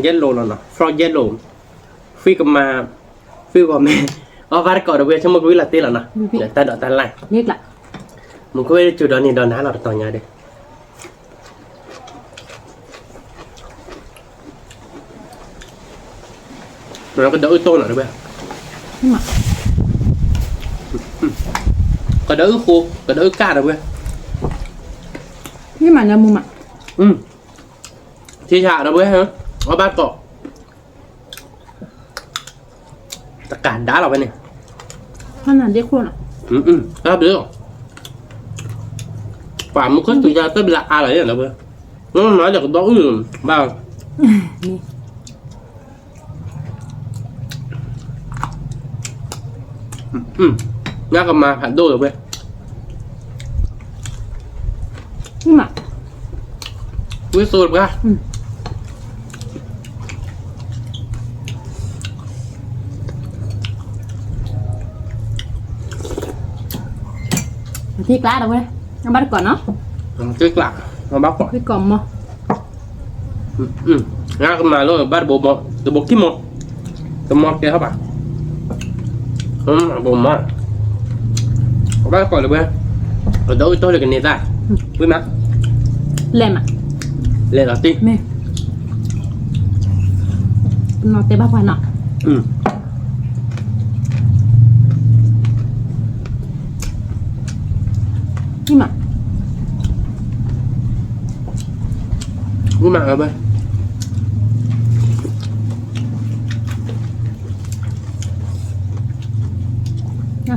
yellow လီၤနီၤ, frog yellow, ဃံကမၤ, ဃံဂီၤမဲ, အီၣ်ဘၣ်တကိး ဒီပုၢ်ဝဲၢ် ဆိကမိၣ်ကဝံၣ်လီၤတံၢ်လီၤနီၤ, တၢ်ဒိးတၢ်လၢ်, မူခိၣ်ဝဲၢ်စူၤဒီးန့ၣ်ဒီးနၤလီၤ တတီၤညါဒီး ကဒီးအုၣ်တီၢ်နီၤ ဒီပုၢ်ဝဲၢ်, ကဒီးအုၣ်ဃိ, ကဒီးအုၣ်ကၢ် ဒီပုၢ်ဝဲၢ်, ထံဆး ဒီပုၢ်ဝဲၢ်, အီၣ်ဘၣ်တကိး တကးဒါလီၤဝဲန့ၣ်, တၢ်ဘျုး, ပှၤမူခိၣ်စူၤယၤတဘျီအါလီၤန့ၣ် ဒီပုၢ်ဝဲၢ်, နမၤဒီးကဒီးအုၣ်ဘၣ် ညၣ်ကမၤဖးဒိၣ်လီၤဝဲ, ဝံၣ်သိတပှၢ်, ထံကျါ ဒီပုၢ်ဝဲၢ်, အဘၣ်တကိးနီၤ, ထံကျါ, အဘၣ်ကိး, ထံကိးမီၤ ညၣ်ကမၤလီၤ ဘၣ်တဘိဘီ, တဘိခံမီၤ, တမီၤကဲဟီၣ်ဘၣ်, ဘိမီၤ, အဘၣ်ကိးလၢဝဲ, အဒီးအုၣ်တီၢ်လၢကန့ၢ်သၣ်, ဝံၣ်မး, လဲၣ်မး, လဲၣ်လီၤတံၢ်, မ့ၢ်, ပနီၤတဲဘၣ်ပှၤနီၤ, ဝံၣ်မး, ဝံၣ်မးလီၤဝဲ.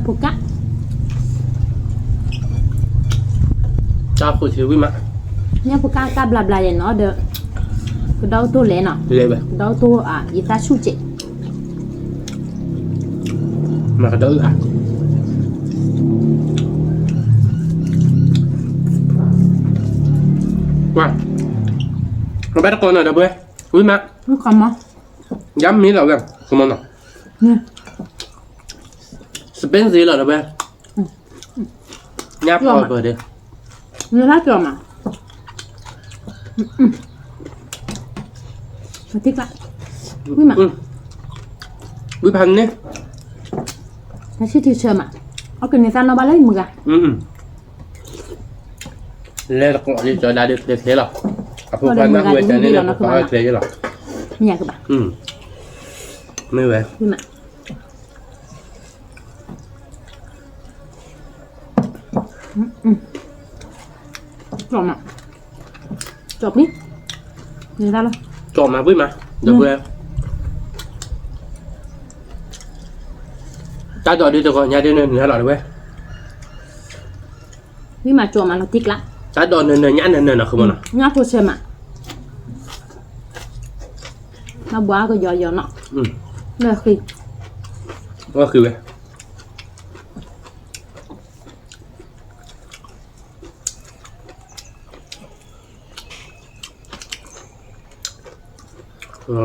ဖိကၣ်, တၢ်ဖိဆံးဝံၣ်မး, ညၣ်ဖိကၣ်ကၣ်ဘျါဘျါယဲနီၤဒီး, ကဒီးအိၣ်တိၢ်လဲၣ်နီၤ, လဲၣ်ဝဲ, ကဒီးအိၣ်တိၢ်အါ ယသးဆူၣ်စဲး, မၤကဒီးအုၣ်ဧါ, ဝါ, အဘၣ်တကိးနီၤဒီပုၢ်ဝဲၢ်, ဝံၣ်မး, ယါမ့ၢ်လီၤဝဲ, ကမီၤနီၤ, Spain စ့လီၤဒီပုၢ်ဝဲၢ်, ညၣ်ဖီပၢၢ်ဒီး, နလၢကၠီၤမး, ဝံၣ်မး, ဝံၣ်ဖးန့ၣ်, တၢ်ဆံၣ်ထံဆၢမး, အကန့ၢ်သးနီၤဘၣ်လၢယမုၢ်ဂၤ, လဲၤတကိးလံကၠီၤဒၣ်ဒုးကျဲကျဲလီၤ, အဖိခွါနၢ်ဟူဝဲတၢ်န့ၣ် ဖိခွါကျဲလီၤ, မ့ၢ်ဝဲ, ကၠီၤမး, ကၠီၤပံ, ကၠီၤမးဝံၣ်မး, ဒီပုၢ်ဝဲၢ်, တၢ်ဒိးဒုးတဂီၤညါဒုးနနၢၤလီၤဒီပုၢ်ဝဲၢ်, ဝံၣ်မးကၠီၤမးလီၤတံၢ်ကျါ, တၢ်ဒိးနနၢၤညၣ်နနၢၤနီၤ ဃုမီၤနီၤ, ညၣ်ဖိဆဲးမး, နဘှါကယီၤယီၤနီၤ, လၢဃံ, လၢဃံဝဲ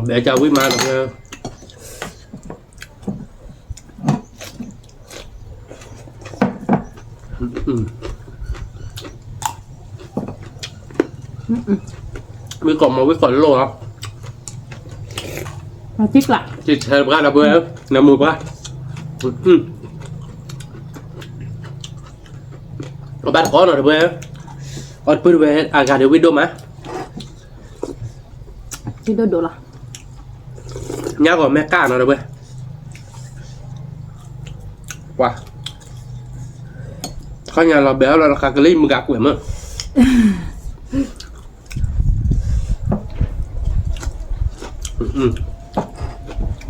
ဘဲကဝံၣ်မးဒီး, ဝံၣ်ကီးမး ဝံၣ်ကီးလိၣ်လီၤ, တံၢ်ဆဲးပှၤဒီပုၢ်ဝဲၢ်, နမုာ်ပှၤ, အဘၣ်တကိးနီၤဒီပုၢ်ဝဲၢ်, အီၣ်တပုၢ်တဝဲၢ်အဂၤဒီးဝံၣ်ဒိၣ်မး ဒိၣ်ဒိၣ်လီၤ, ညၣ်ဂီၤမဲာ်ကၣ်နီၤဒီပုၢ်ဝဲၢ်, ပှၤ, ခီညါလီၤဘဲအီၣ်လီၤတခါကလၢယမုၢ်ဂၤကွဲးမး,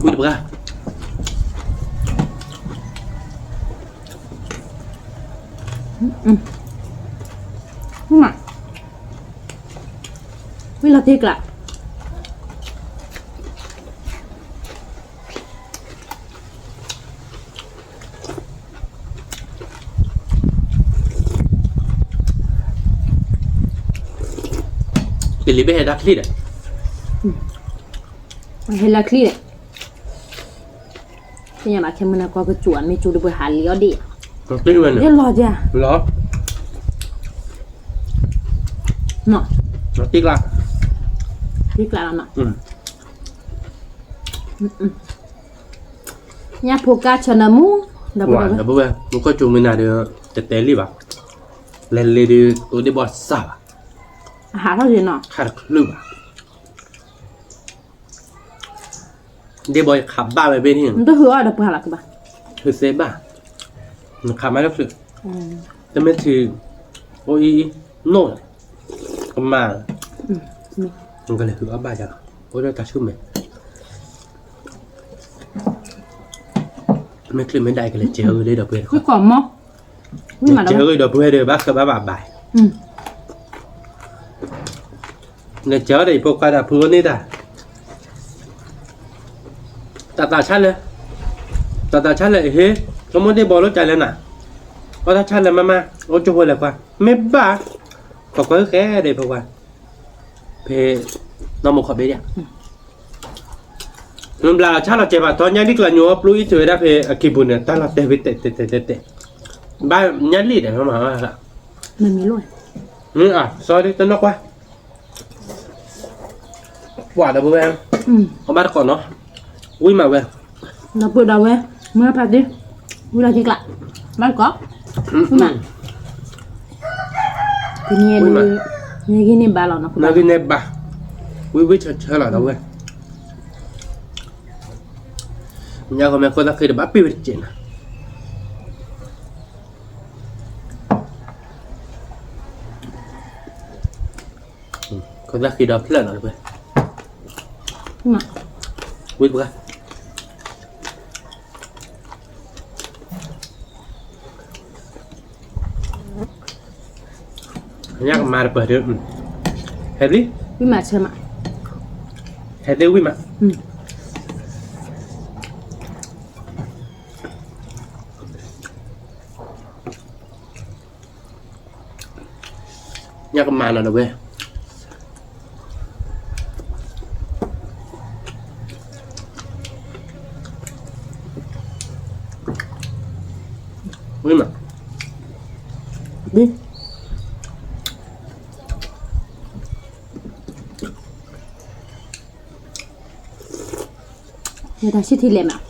ဝံၣ်တပှၤ, ဝံၣ်လီၤတံၢ်ကျါ ကလံၤဘ့ၣ်ဟဲဒၣ်ချံဒီး, ဟဲလၢချံဒီး, သ့ၣ်ညါဘၣ်ခဲမုၢ်နၤကီၢ်ကစူၤ မ့ၢ်ကၠူတပှဲၤဟးလံအီၤဒံး, လီၤ, တံၢ်ကျါ, တံၢ်ကျါလီၤနီၤ, ညၣ်ဖိကၣ်ဆၢနၢမူ, ဒီပုၢ်ဝဲၢ်, မူကီၢ်ကၠူမ့ၢ်နၤဒီး, တတဲလံဘၣ်, လဲၤလ့ဒီး အိၣ်ဒ့ၣ်ဘီစၢ်ဘၣ်, အဟးထီၣ်က့ၤနီၤ, ခးတချုးဘၣ်, ဒ့ၣ်ဘီယခးဘၣ်ဝဲဘ့ၣ်န့ၣ်, နတဟုးအီၣ်ဒီးပှၤလၢကဘၣ်, ဟုးသ့ဘၣ်, နခးမးလၢချုး, တမ့ၢ်ထုး, အိၣ်အံၤ, နိၣ်, ကမၤ, နကလဲၤဟုးအီၣ်ဘၣ်ယၤလီၤ, အိၣ်ဒီးတၢ်ဆူၣ်မဲာ် မ့ၢ်ချုးမ့ၢ်ဒၣ်အံၤကလဲၤစဲးအီၤဒီးပှဲၤ, ကလဲၤစဲးအီၤဒီးပှဲၤဒီး ဘၣ်ဃးဘၣ်ဘၣ်ဘၣ်, လဲၤစဲးအီၤဒီးယဖိခွါတၢ်ဖုအိၣ်န့ၢ်တၢ်, တၢ်သးဆါလဲၣ်, တၢ်သးဆါလဲၣ်အဟ့ၣ်, ဆိကမိၣ်ဒ့ၣ်ဘီလိၣ်ကလဲၣ်နၤ, အီၣ်တၢ်ဆါလဲၣ်မးမး, အိၣ်ကၠိဖိလဲၤခွါ, မ့ၢ်ဘၣ်, ခိးကွၢ်ဃဲဒီးယဖိခွါ, ဖဲ, နီၢ်မိၢ်ခီၣ်ဘ့ၣ်ဒံး နဘျးဆါလီၤစဲးဘၣ်ထီ ညၣ်လံၣ်ကျါညိအပျူၢ်အံၤ တဲဝဲဒၣ်ဖဲအခံပူၤန့ၣ် တၢ်လီၤတဲာ်ဝဲတဲာ်တဲာ်တဲာ်တဲာ်တဲာ်, ဘၣ်ညၣ်လံၣ်ဒီးမၤမၤ, မ့ၢ်အါ sorry တနီၢ်ကွၢ်, ပှၤဒီပုၢ်ဝဲၢ်, အဘၣ်တကိးနီၤ, ဝံၣ်မးဝဲ, ဒီပုၢ်ဒီဝဲၢ်, မ့ၢ်ဖးတံၢ်, ဝံၣ်လီၤတံၢ်ကျါ, ဘၣ်တကိး, ဝံၣ်မး တနံၤအံၤ, နဂံၢ်န့ၢ်ဘါလီၤနီၤ, နဂံၢ်န့ၢ်ဘါ, ဝံၣ်ဝံၣ်ဆၢဆၢလီၤဒီပုၢ်ဝဲၢ်, ညါကီမဲာ်ခိၣ်သၣ်ဃံဒီးဘၣ်ပ့ၢ်ဝဲတစဲးနီၤ, ခိၣ်သၣ်ဃံဒီးဖျၢၣ်နီၤဒီပုၢ်ဝဲၢ်, ဝံၣ်တပှၤ ဝံၣ်တပှၤ, ညၣ်ကမါတပၢၢ်ဒီး, ဟဲလံ, ဝံၣ်မးဆၢမး, ဟဲလံဝံၣ်မး, ညၣ်ကမါနီၤဒီးဝဲ, ဝံၣ်မး, ယတၢ်ဆံၣ်ထံလဲၣ်မး,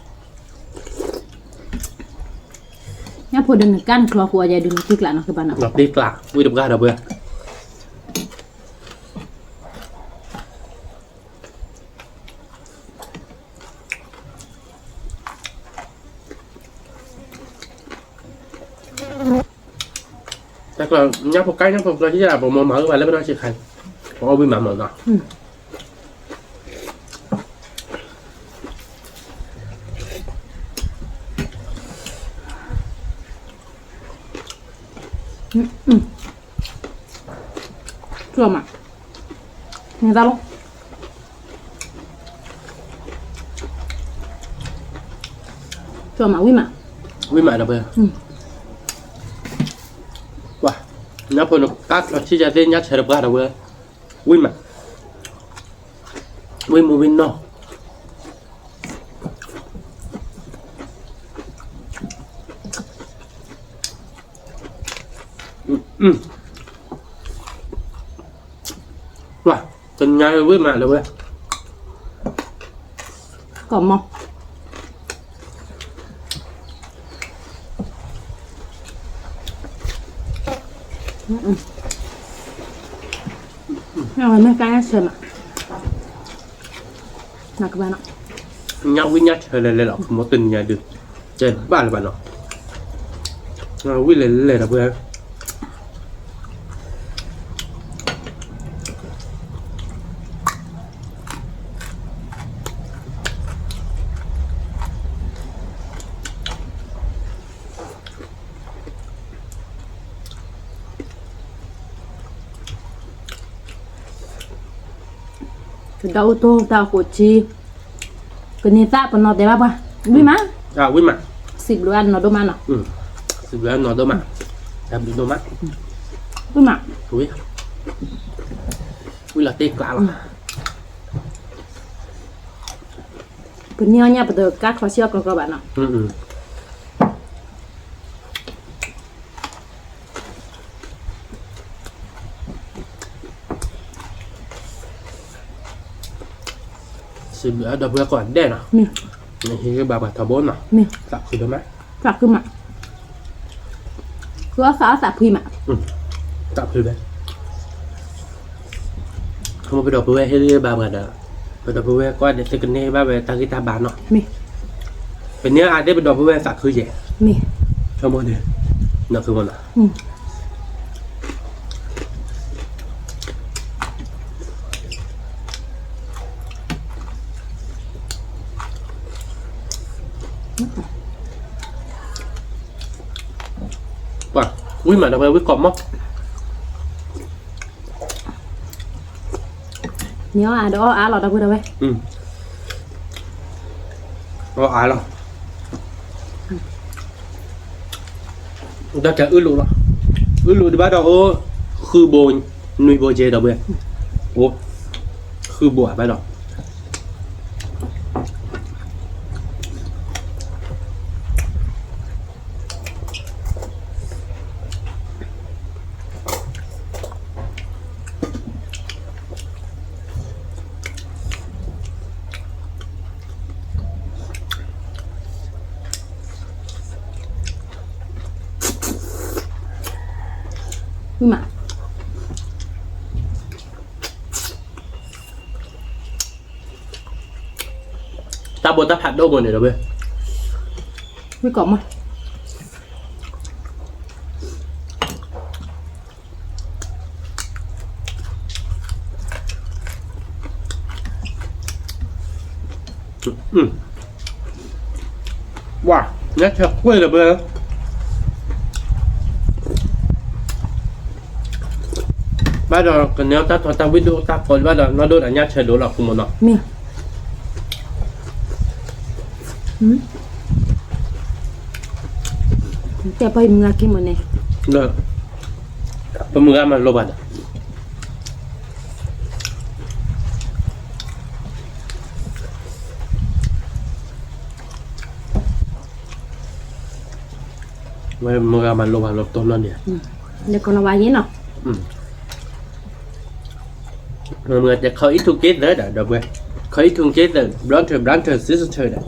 ညၣ်ဖိဒီးနကါနချီဃိအယဲဒုးနတံကျးနီၤကဘၣ်နီၤ, နတံကျး ဝံၣ်တဘၣ်ဒီးဝဲ တၢ်ကျီ ညၣ်ဖိကါ ညၣ်ဖိကျီ ထံၣ်ယၤ ပမိၢ်မၤအုၣ်ဘၣ်လၢပနီၢ်ဆံးခါ, ပအီၣ်ဝံၣ်မးမးနီၤ, ကၠီမး, န့ၣ်တၢ်လီၤ, ကၠီမး ဝံၣ်မး, ဝံၣ်မးဒီးပှၤ, ပှၤ, ညၣ်ဖိနကါချီထံၣ်ယၤသ့ၣ်ညါဆဲးဒီးပှၤဒီးဝဲ, ဝံၣ်မး, ဝံၣ်မူဝံၣ်နီၢ် ပှၤ, တနၤဝံၣ်မးလၢဝဲ, ကီၢ်မီၢ်, မ့ၢ်ကါဆၢမး, နကဘၣ်နီၤ, ညၣ်ဝံၣ်ညၣ်ဆၢလဲၤလဲၤလီၤ မ့ၢ်တနၤဒုး, ကဲဘၣ်လၢၤဘၣ်နီၤ, ဝံၣ်လဲၤလဲၤဒီးပှၤ ကဒီးအိၣ်တိၢ်တၢ်အိၣ်ဖှိၣ်ဆံ, ကန့ၢ်သးပနီၢ်တဲဘၣ်ပှၤ, ဝံၣ်မး, ဝံၣ်မး, စံးဘျုးအနီၢ်ဒိၣ်မးနီၤ, စံးဘျုးအနီၢ်ဒိၣ်မး, တၢ်ဘျုးဒိၣ်မး, ဝံၣ်မး, ဝံၣ်လီၤတ့ၢ်ကျးလီၤ, ပန့ၢ်အီၣ်ညၣ်ပတကါချီဆံအီၣ်ကျီကျီဘၣ်နီၤ. စံးဘျုးအဒီပုၢ်ဝဲၢ်ကိးဂၤဒဲးနီၤ, နဟ့ၣ်ဂံၢ်ဘါပှၤထီဘိနီၤ, သးခုဒိၣ်မး, သးခုမး, သးအီၣ်သးအီၣ်သးဖှံမး, သးဖှံဝဲ ခီမီ ပဒီပုၢ်ဝဲၢ်ဟ့ၣ်ဂံၢ်ဘါပှၤဒီး ပဒီပုၢ်ဝဲၢ်ကိးဂၤဒဲး သုကန့ၢ်ဘၣ်ဝဲတၢ်ဂံၢ်တၢ်ဘါနီၤ, ပန့ၢ်အါဒ့ၣ်ပဒီပုၢ်ဝဲၢ်သးခုယဲၢ်, ခီမီန့ၣ်, နီၢ်ခုမီနီၤ. ပှၤ ဝံၣ်မးဒီးဝဲ ဝံၣ်ကိးမီၢ်, န့ၣ်အီၣ်အါဒီးအီၣ်အါလီၤ ဒီပုၢ်ဝဲၢ်, အီၣ်အါလီၤ. ဒီးတဲအုၣ်လိာ်လီၤ, အုၣ်လိာ်ဒံးဘၣ်ဒီးအိၣ် ဃုဘိ နွံဘိကဲဒီးဝဲ, အိၣ် ဃုဘိဧါဘၣ်ဒီး မး တၢ်ဘိတၢ်ဖးဒိၣ်မးန့ၣ်ဒီးဝဲ, ဝံၣ်ကိးမီၢ် ဝါ ညၣ်ဆၢကွံာ်လၢၤဘၣ်, ဘၣ်ဒီးကန့ၢ်အီၣ်တၢ်ထီတၢ်ဝံၣ်ဒိၣ်တၢ်ကီလံဘၣ်ဒီး နီၢ်ဒိၣ်ဒီးညၣ်ဆၢဒိၣ်လီၤ ပမ့ၢ်နီၤ. မ့ၢ် တဲပှၤမုၢ်ဂၤက့ၤမ့ၢ်န့ၣ်, ပမုၢ်ဂၤမၤလိဘၣ်ဒီး ဝဲမုၢ်ဂၤမၤလိဘၣ်လီၤတိၢ်နီၣ်န့ၣ်, လဲၤကီးနီၤဝဲယ့ၣ်နီၤ, မုၢ်ဂၤတဲ come eat together ဒီး ဒီပုၢ်ဝဲၢ်, come eat together brother brother sister ဒီး,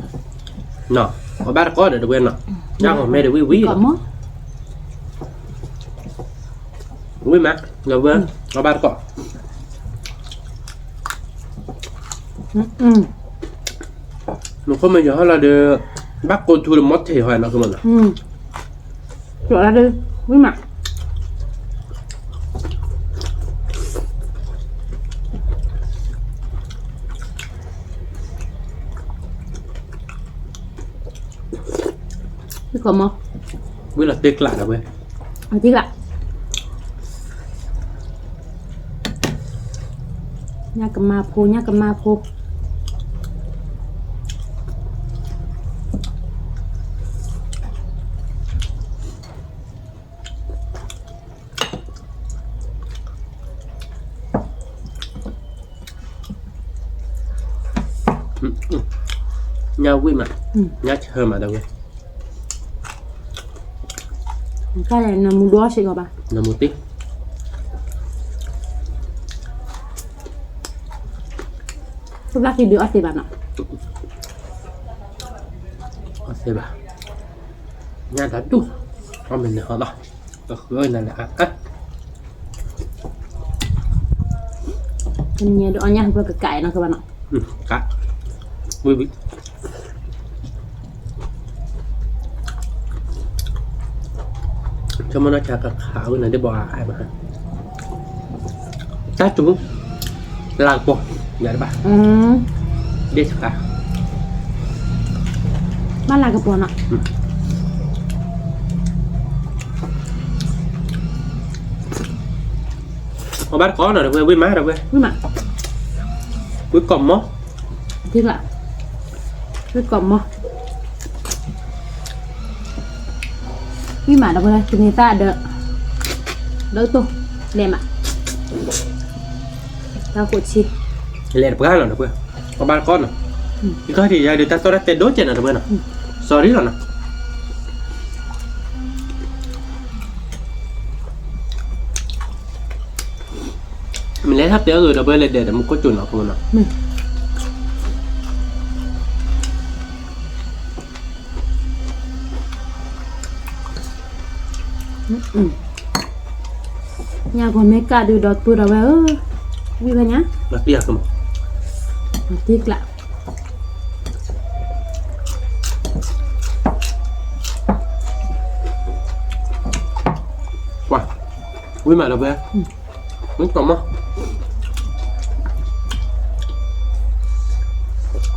နီၤ, အီၣ်ဘၣ်တကီဒီး ဒီပုၢ်ဝဲၢ်နီၤ, ညၣ်ဂီၤမဲဒီးဝံၣ်ဝံၣ်လီၤ, ဝံၣ်မး, ဒီပုၢ်ဝဲၢ်, အီၣ်ဘၣ်တကီ မ့ၢ်ခိၣ်မ့ၢ်ယီၤဟီၣ်လီၤဒီး ဘၣ်ကိးထူဒီးမီထံးဟီၣ်နီၤ ခိၣ်မ့ၢ်နီၤ, ဒီးဝံၣ်မး, ဝံၣ်ကီးမီ, ဝံၣ်လီၤတ့ကျးဒီးဝဲ, တ့ကျး ညၣ်ကမၣ်ဖိ ညၣ်ကမၣ်ဖိ, ညၣ်ဝံၣ်မး, ညၣ်ဆၢမးဒီးဝဲ, နမူဒိၣ်အီၣ်စ့ၢ်ကီးဘၣ်, နမူတ့ ပဘၣ်က့ၤဒုးအီၣ်သ့ဘၣ်နီၤ, အီၣ်သ့ဘၣ်, ညၣ်တၢ်ဒူၣ်, အီၣ်မ့ၢ်န့ၣ်ဟီလီၤ, ကဃုအီၣ်နၤလၢအါအါ, တနံၤညါဒုးအီၣ်ညၣ်ဟူပကကးနီၤ ကဘၣ်နီၤ, ကး, ဝံၣ်ဝံၣ် ဆိကမိၣ်နီၢ်ဆါကခးဝဲန့ၣ်ဒ်ဘၣ်အါအါမး, တၢ်တူၢ်, လၤကပီၤ, ယၤတဘၣ်, ဒ့ၣ်ဆါ, ဘၣ်လၤကပီၤနီၤ, အီၣ်ဘၣ်တကီနီၤ ဒီပုၢ်ဝဲၢ် ဝံၣ်မး ဒီပုၢ်ဝဲၢ်, ဝံၣ်မး, ဝံၣ်ကီးမီ, ဒ်လၢ, ဝံၣ်ကီးမီ ဝံၣ်မးဒီး ပှၤတန့ၤသၣ်ဒီး, ဒီးတိၢ်, လဲၤမး, တၢ်ဃိးဆံ, လဲၤတပှၢ်လီၤဒီးပှၤ, ကဘၣ်တကီနီၤ, ယကီၢ်ဒံးယၤဒုးတၢ်သီၣ်တၢ်တဲဒိၣ်ကဲနီၤဒီးပှၤနီၤ, sorry လီၤနီၤ. မ့ၢ်လဲၤထီၣ်တဲအီၤဒီး ပှၤလဲၤဒဲးဒီးမူခိၣ်ကၠိနီၤ ဖိမနီၤ. ညၣ်ဂီၤမ့ၢ်ကၣ်ဒုးဒီးပၢၢ်ဒီးဝဲဧၢ, ဝံၣ်ဖဲညါ, တံကျး, ဝံၣ်မးဒီးဝဲ, မ့ၢ်ကီး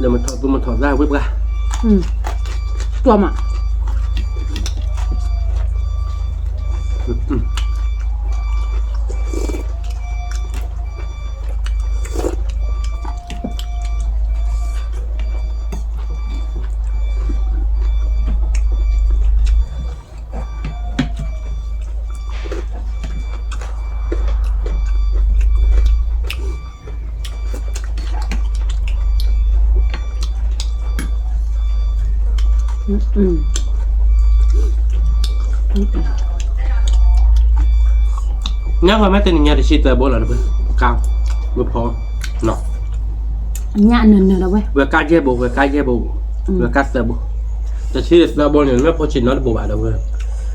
မီ ဒီးမထီၣ်သူမထီၣ်သၣ်ဝံၣ်ပှၢ်, ကီးမး, ညၣ်ဂီၤမ့ၢ်တနံၤညါတဆံသၢဘိလီၤ, ကါ, ဝဲဖီ, ညၣ်နၢၤနၢၤဒီးဝဲ, ဝဲကါယဲၢ်ဘိ, ဝဲကါယဲၢ်ဘိ, ဝဲကါသၢဘိ, တဆံသၢဘိန့ၣ် မ့ၢ်ဖိဆံးနီတဘိဘၣ်ဒီးဝဲ,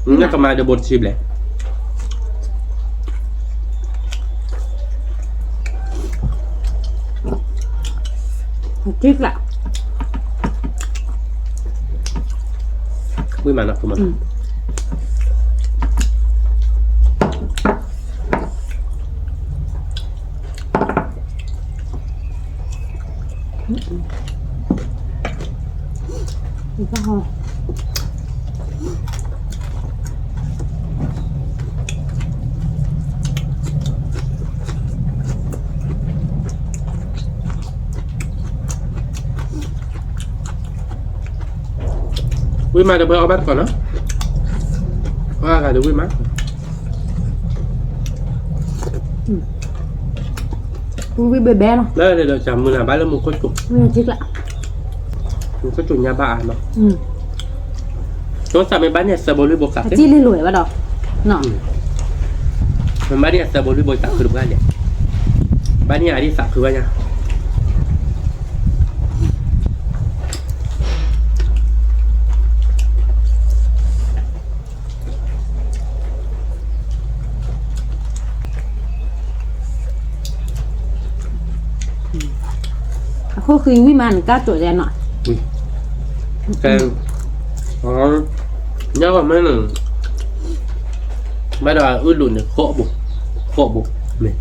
ညၣ်ကမၤဒီးဘိတဆံဘျဲၣ် တံကျး, ဝံၣ်မးနီၤ ဖိမနီၤ. တၢ်ဟီ, ဝံၣ်မးဒီးပှဲၤအီၣ်ဘၣ်တကိးနီၤ, အီၣ်ဂၤဒီးဝံၣ်မး, ဝံၣ်ဝံၣ်ဘဲဘဲလီၤ, လၢဒီးတၢ်မုၢ်လၢ်ဘၣ်လၢမူခိၣ်စူၤ, မူခိၣ်စူၤညါဘၣ်အါနီၤ, တိစၢ်မ့ၢ်ဘၣ်န့ၣ်အသၢဘိလွံၢ်ဘိသး, ဘၣ်ဒီး မ့ၢ်ဘၣ်န့ၣ်အသၢဘိလွံၢ်ဘိသးခုတဘၣ်လဲၣ်, ဘၣ်န့ၣ်အဒ်သးခုဘၣ်ညါ အခိၣ်ဃံဝံၣ်မးန့ၣ် ကၢ်တိာ်ဒဲးနီၤ, ကဲ, ညါကီၢ်မ့ၢ်န့ၣ်, ဘၣ်ဒီးအအုၣ်လူၤန့ၣ် ဃိးဘိ, ဃိးဘိ, မ့ၢ်,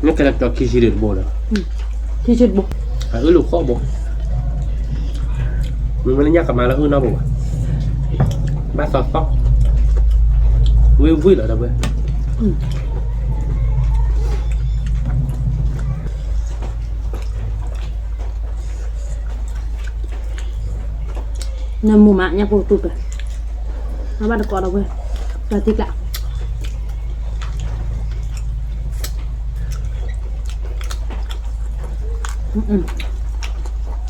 မ့ၢ်ကဲလၢကၠီခံဆံဒံးတဘိဒီး, ခံဆံတဘိ, အအုၣ်လူၤဃိးဘိ, မ့မ့ၢ်လၢညါကမၤလၢအုၣ်နီတဘိဘၣ်, ဘၣ်သီသီ, ဝံၣ်ဝံၣ်လီၤဒီးပှဲၤ နမူမး ညၣ်ဖိတူၢ်ပၢၤ, အဘၣ်တကိးဒီးဝဲ, တၢ်တံကျး,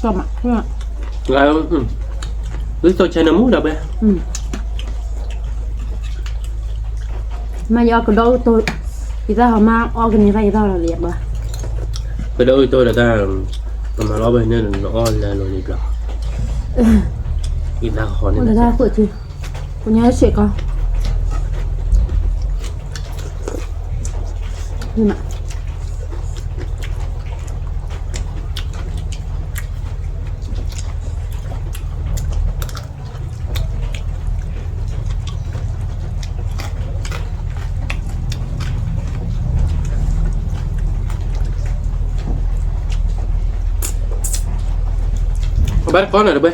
ကီမး, ဝံသိးဆဲနမူဒီးဝဲ မ့ၢ်ယအီၣ်ကဒီးအုၣ်တိ, ယသးဟီမးအီၣ်ကန့ၢ်သးယသးလီၤလံဘၣ်, ကဒီးအုၣ်တိဒီးတၢ်, ပမၤလီၤဝဲန့ၣ်နအီၣ်လဲၤလီၤလံဘျီ, ယသးဟီန့ၣ်, ကညီစ့ၢ်ကီး, ဘၣ်တကိးနီၤဒီးဝဲ,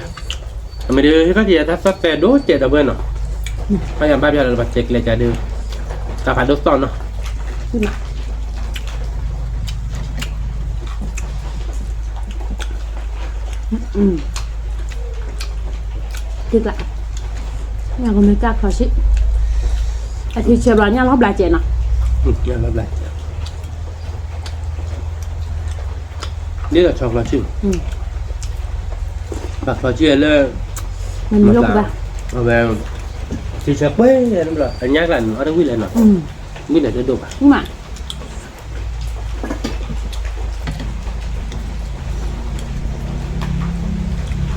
အမ့ၢ်ဒီးဟ့ၣ်ခီၣ်ထံးယတၢ်သၣ်ပဲာ်ဒိၣ်စဲးဒီးဝဲနီၤ, ခီယဘၣ်ပျၢ်လၢပှၤတဲကျဲကဒီး, တၢ်ဖးဒိၣ်သီၣ်နီၤ တံကျး, ညၣ်ကမ့ၢ်ကၢ်ချီဆံ, အထံဆဲးဘျီညၣ်လီၤဘျးစဲးနီၤ, ညၣ်လီၤဘျးစဲး, ဒ်သိးဆီချီဆံ, ဘၣ်ချီဆံလၢ, မ့ၢ်လီၤကဘၣ်, အဝဲ, ထံဆဲးကွဲး, အညၣ်ကျါန့ၣ်အီၣ်တဝံၣ်လဲၣ်နီၤ, ဝံၣ်န့ၣ်တဒိၣ်ဘၣ် ဝံၣ်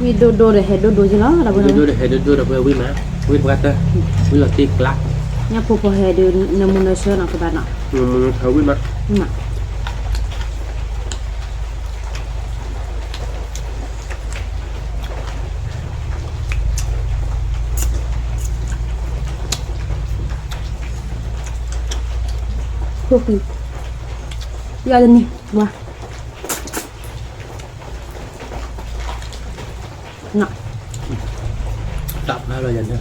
ဒိၣ်ဒိၣ်ဒီးဟဲဒိၣ်ဒိၣ်က့လီၤ, ဝံၣ်ဒိၣ်ဒိၣ်ဒီးဟဲဒိၣ်ဒိၣ်ဒီးပှဲၤဝံၣ်မး, ဝံၣ်ပှၢ်တၢၢ်, ဝံၣ်လီၤတံကျး, ညၣ်ဖိဖိဟဲဒီးနမူနဆၢနီၤကဘၣ်နီၤ, နမူနဆၢဝံၣ်မး, ခိၣ်ဃံ, ယၤတနံၤ, ဝါ, တၢ်ဖျါလီၤယၤန့ၣ်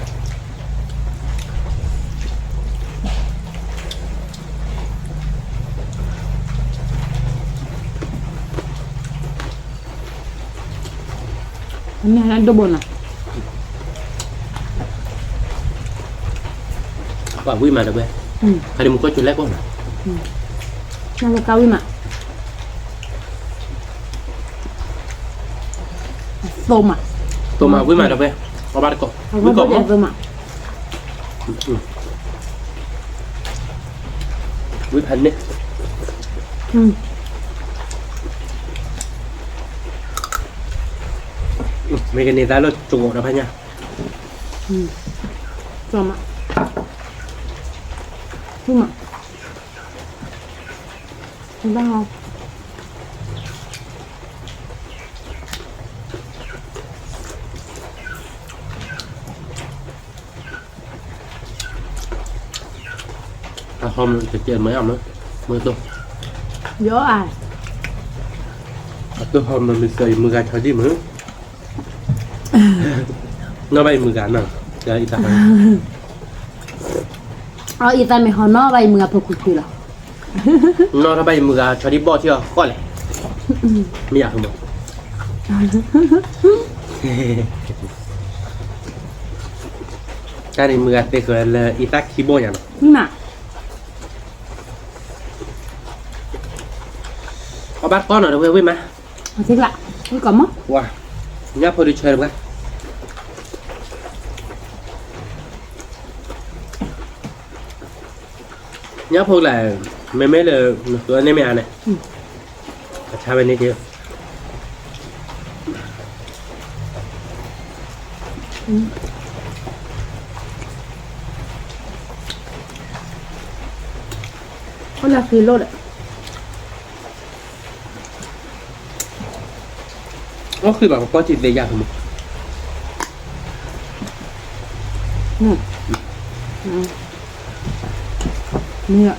အမ့ၢ်ဒိၣ်ဘိနီၤ, ပှၤဝံၣ်မးတဝဲ, ဟဲဒ်မူခိၣ်စူၤလဲၣ်ကိၣ်နီၤ, ညၣ်ဖိကါဝံၣ်မး, သိမး, သိမးဝံၣ်မးတဝဲ, အီၣ်ဘၣ်တကိး, ဝံၣ်ကိးမး, ဝံၣ်ဖးန့ၣ်, မ့ၢ်ကန့ၢ်သးလၢကဂီၤဒီးဖးညါ, သိမး, ဝံၣ်မး, ဘၣ် အဟီမ့ၢ်တကဲမ့ၢ်အမ့ၢ်, မ့ၢ်တိၢ်, ယီၤအါ, အတိၢ်ဟီမ့ၢ်မ့ၢ်စၢၤယမုၢ်ဂၤဆီဒံၣ်မ့ၢ်, နီၢ်ဘၣ်ယမုၢ်ဂၤနီၤ, ယသး, အီၣ်ယသးမ့ၢ်ဟီနီၢ်ဘၣ်ယမုၢ်ဂၤဖိခွံခွံလီၤ, နီၢ်ထီၣ်ဘၣ်ယမုၢ်ဂၤဆီဒံၣ်ဘီၣ်ထံအီၤဃီလဲၣ်, မ့ၢ်ယၤဃုမး တၢ်န့ၣ်မုၢ်ဂၤသ့ဃၢၤလၢအံသၣ်ခံဘိၣ်ညါနီၤ, အဘၣ်တကီနီၤ တဝဲဝ့ၢ်မး, ဝ့ၢ်ကီးမး, ညၣ်ဖိဒုးဆၢတပှၢ်, ညၣ်ဖိကလၢ်, မ့မ့ၢ်လၢ, နသူန့ၣ်မ့ၢ်အါန့ၣ်, အဆါဝဲန့ၣ်က့ၤ အိၣ်လၢဃံလိၣ်ဒီး, အိၣ်ဃံဘၣ်ပကီၢ်ထံသ့ယၤဖိမး, မ့ၢ်,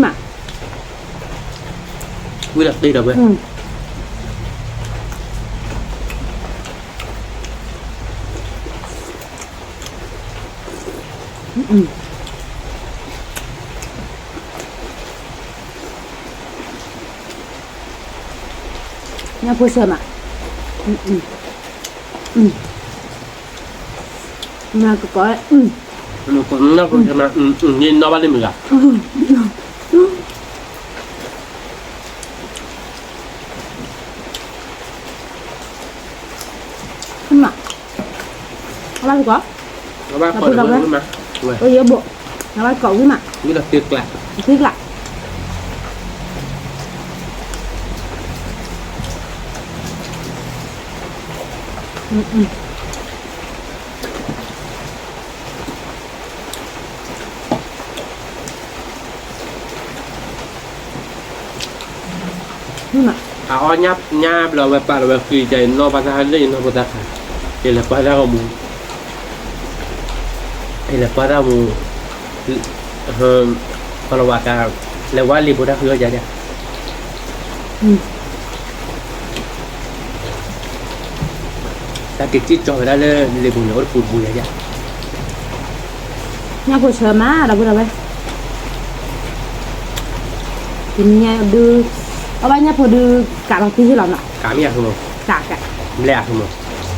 မး, ဝံၤဒီးသ့ဒီးဝဲ, ညၣ်ဖိဆၢမး, နကကိး, ညၣ်ဖိဆၢမး, ယနီၣ်ဘၣ်လံမုၢ်ဂၤ, မး, အဘၣ်ကိး, အဘၣ်ကိးဝဲမး, ယဘိး, အဘၣ်ကိးဝံၤမး, ဝံၤဒီးသ့ကျး, သ့ကျး အအီၣ်ညၣ်ဘျီဝဲပာ်လီၤဝဲဃံကဲ ယနီၣ်ဘၣ်တၢ်ဟးလၢယနီၢ်ဖိတၢ်ခါ, ယလဲၤကွၢ်တၢ်ဂီၤမူ, ယလဲၤကွၢ်တၢ်မူ, ဖီလီၤဝါကါ, လဲၤဝါလံာ်ဖိတၢ်ဃုအီၣ်ယၤဒၣ် တၢ်က့ၤစံၣ်ကၠီဝဲဒၣ်လၢလံာ်ပူၤန့ၣ် အိၣ်တပူၤတပူၤယၤယၤ, ညၣ်ဖိဆၢမး ဒီပုၢ်ဒီဝဲၢ်, တနံၤညါဒုး, အီၣ်ဘၣ်ညၣ်ဖိဒုး, ကးလီၤတံၢ်ဟ့ၣ်လီၤနီၤ, ကးမ့ၢ်အဃိမး, ကးကး, ဘျဲၣ်အဃိမး,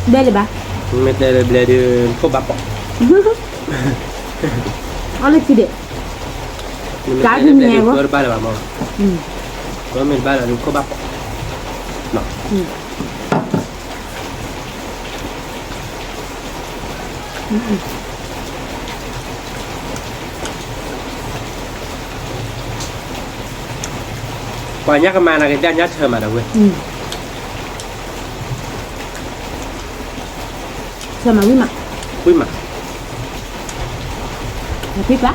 ဘျဲၣ်လၢၤဘၣ်, မ့ၢ်တဲလၢဘျဲၣ်ဒုး ခိၣ်ဘၣ်ပိာ်, အီၣ်လၢခံဒံး, ကးဒုးမ့ၢ်အဂီၢ်, မ့ၢ်တဘၣ်လၢၤဒုးခိၣ်ဘၣ်ပိာ် ပှၤညၣ်ကမၤနၤက့ၤဒၣ်ညၣ်ဆၢမးဒီးဝဲ, ဆၢမးဝံၤမး, ဝံၤမး, နသံကျါ,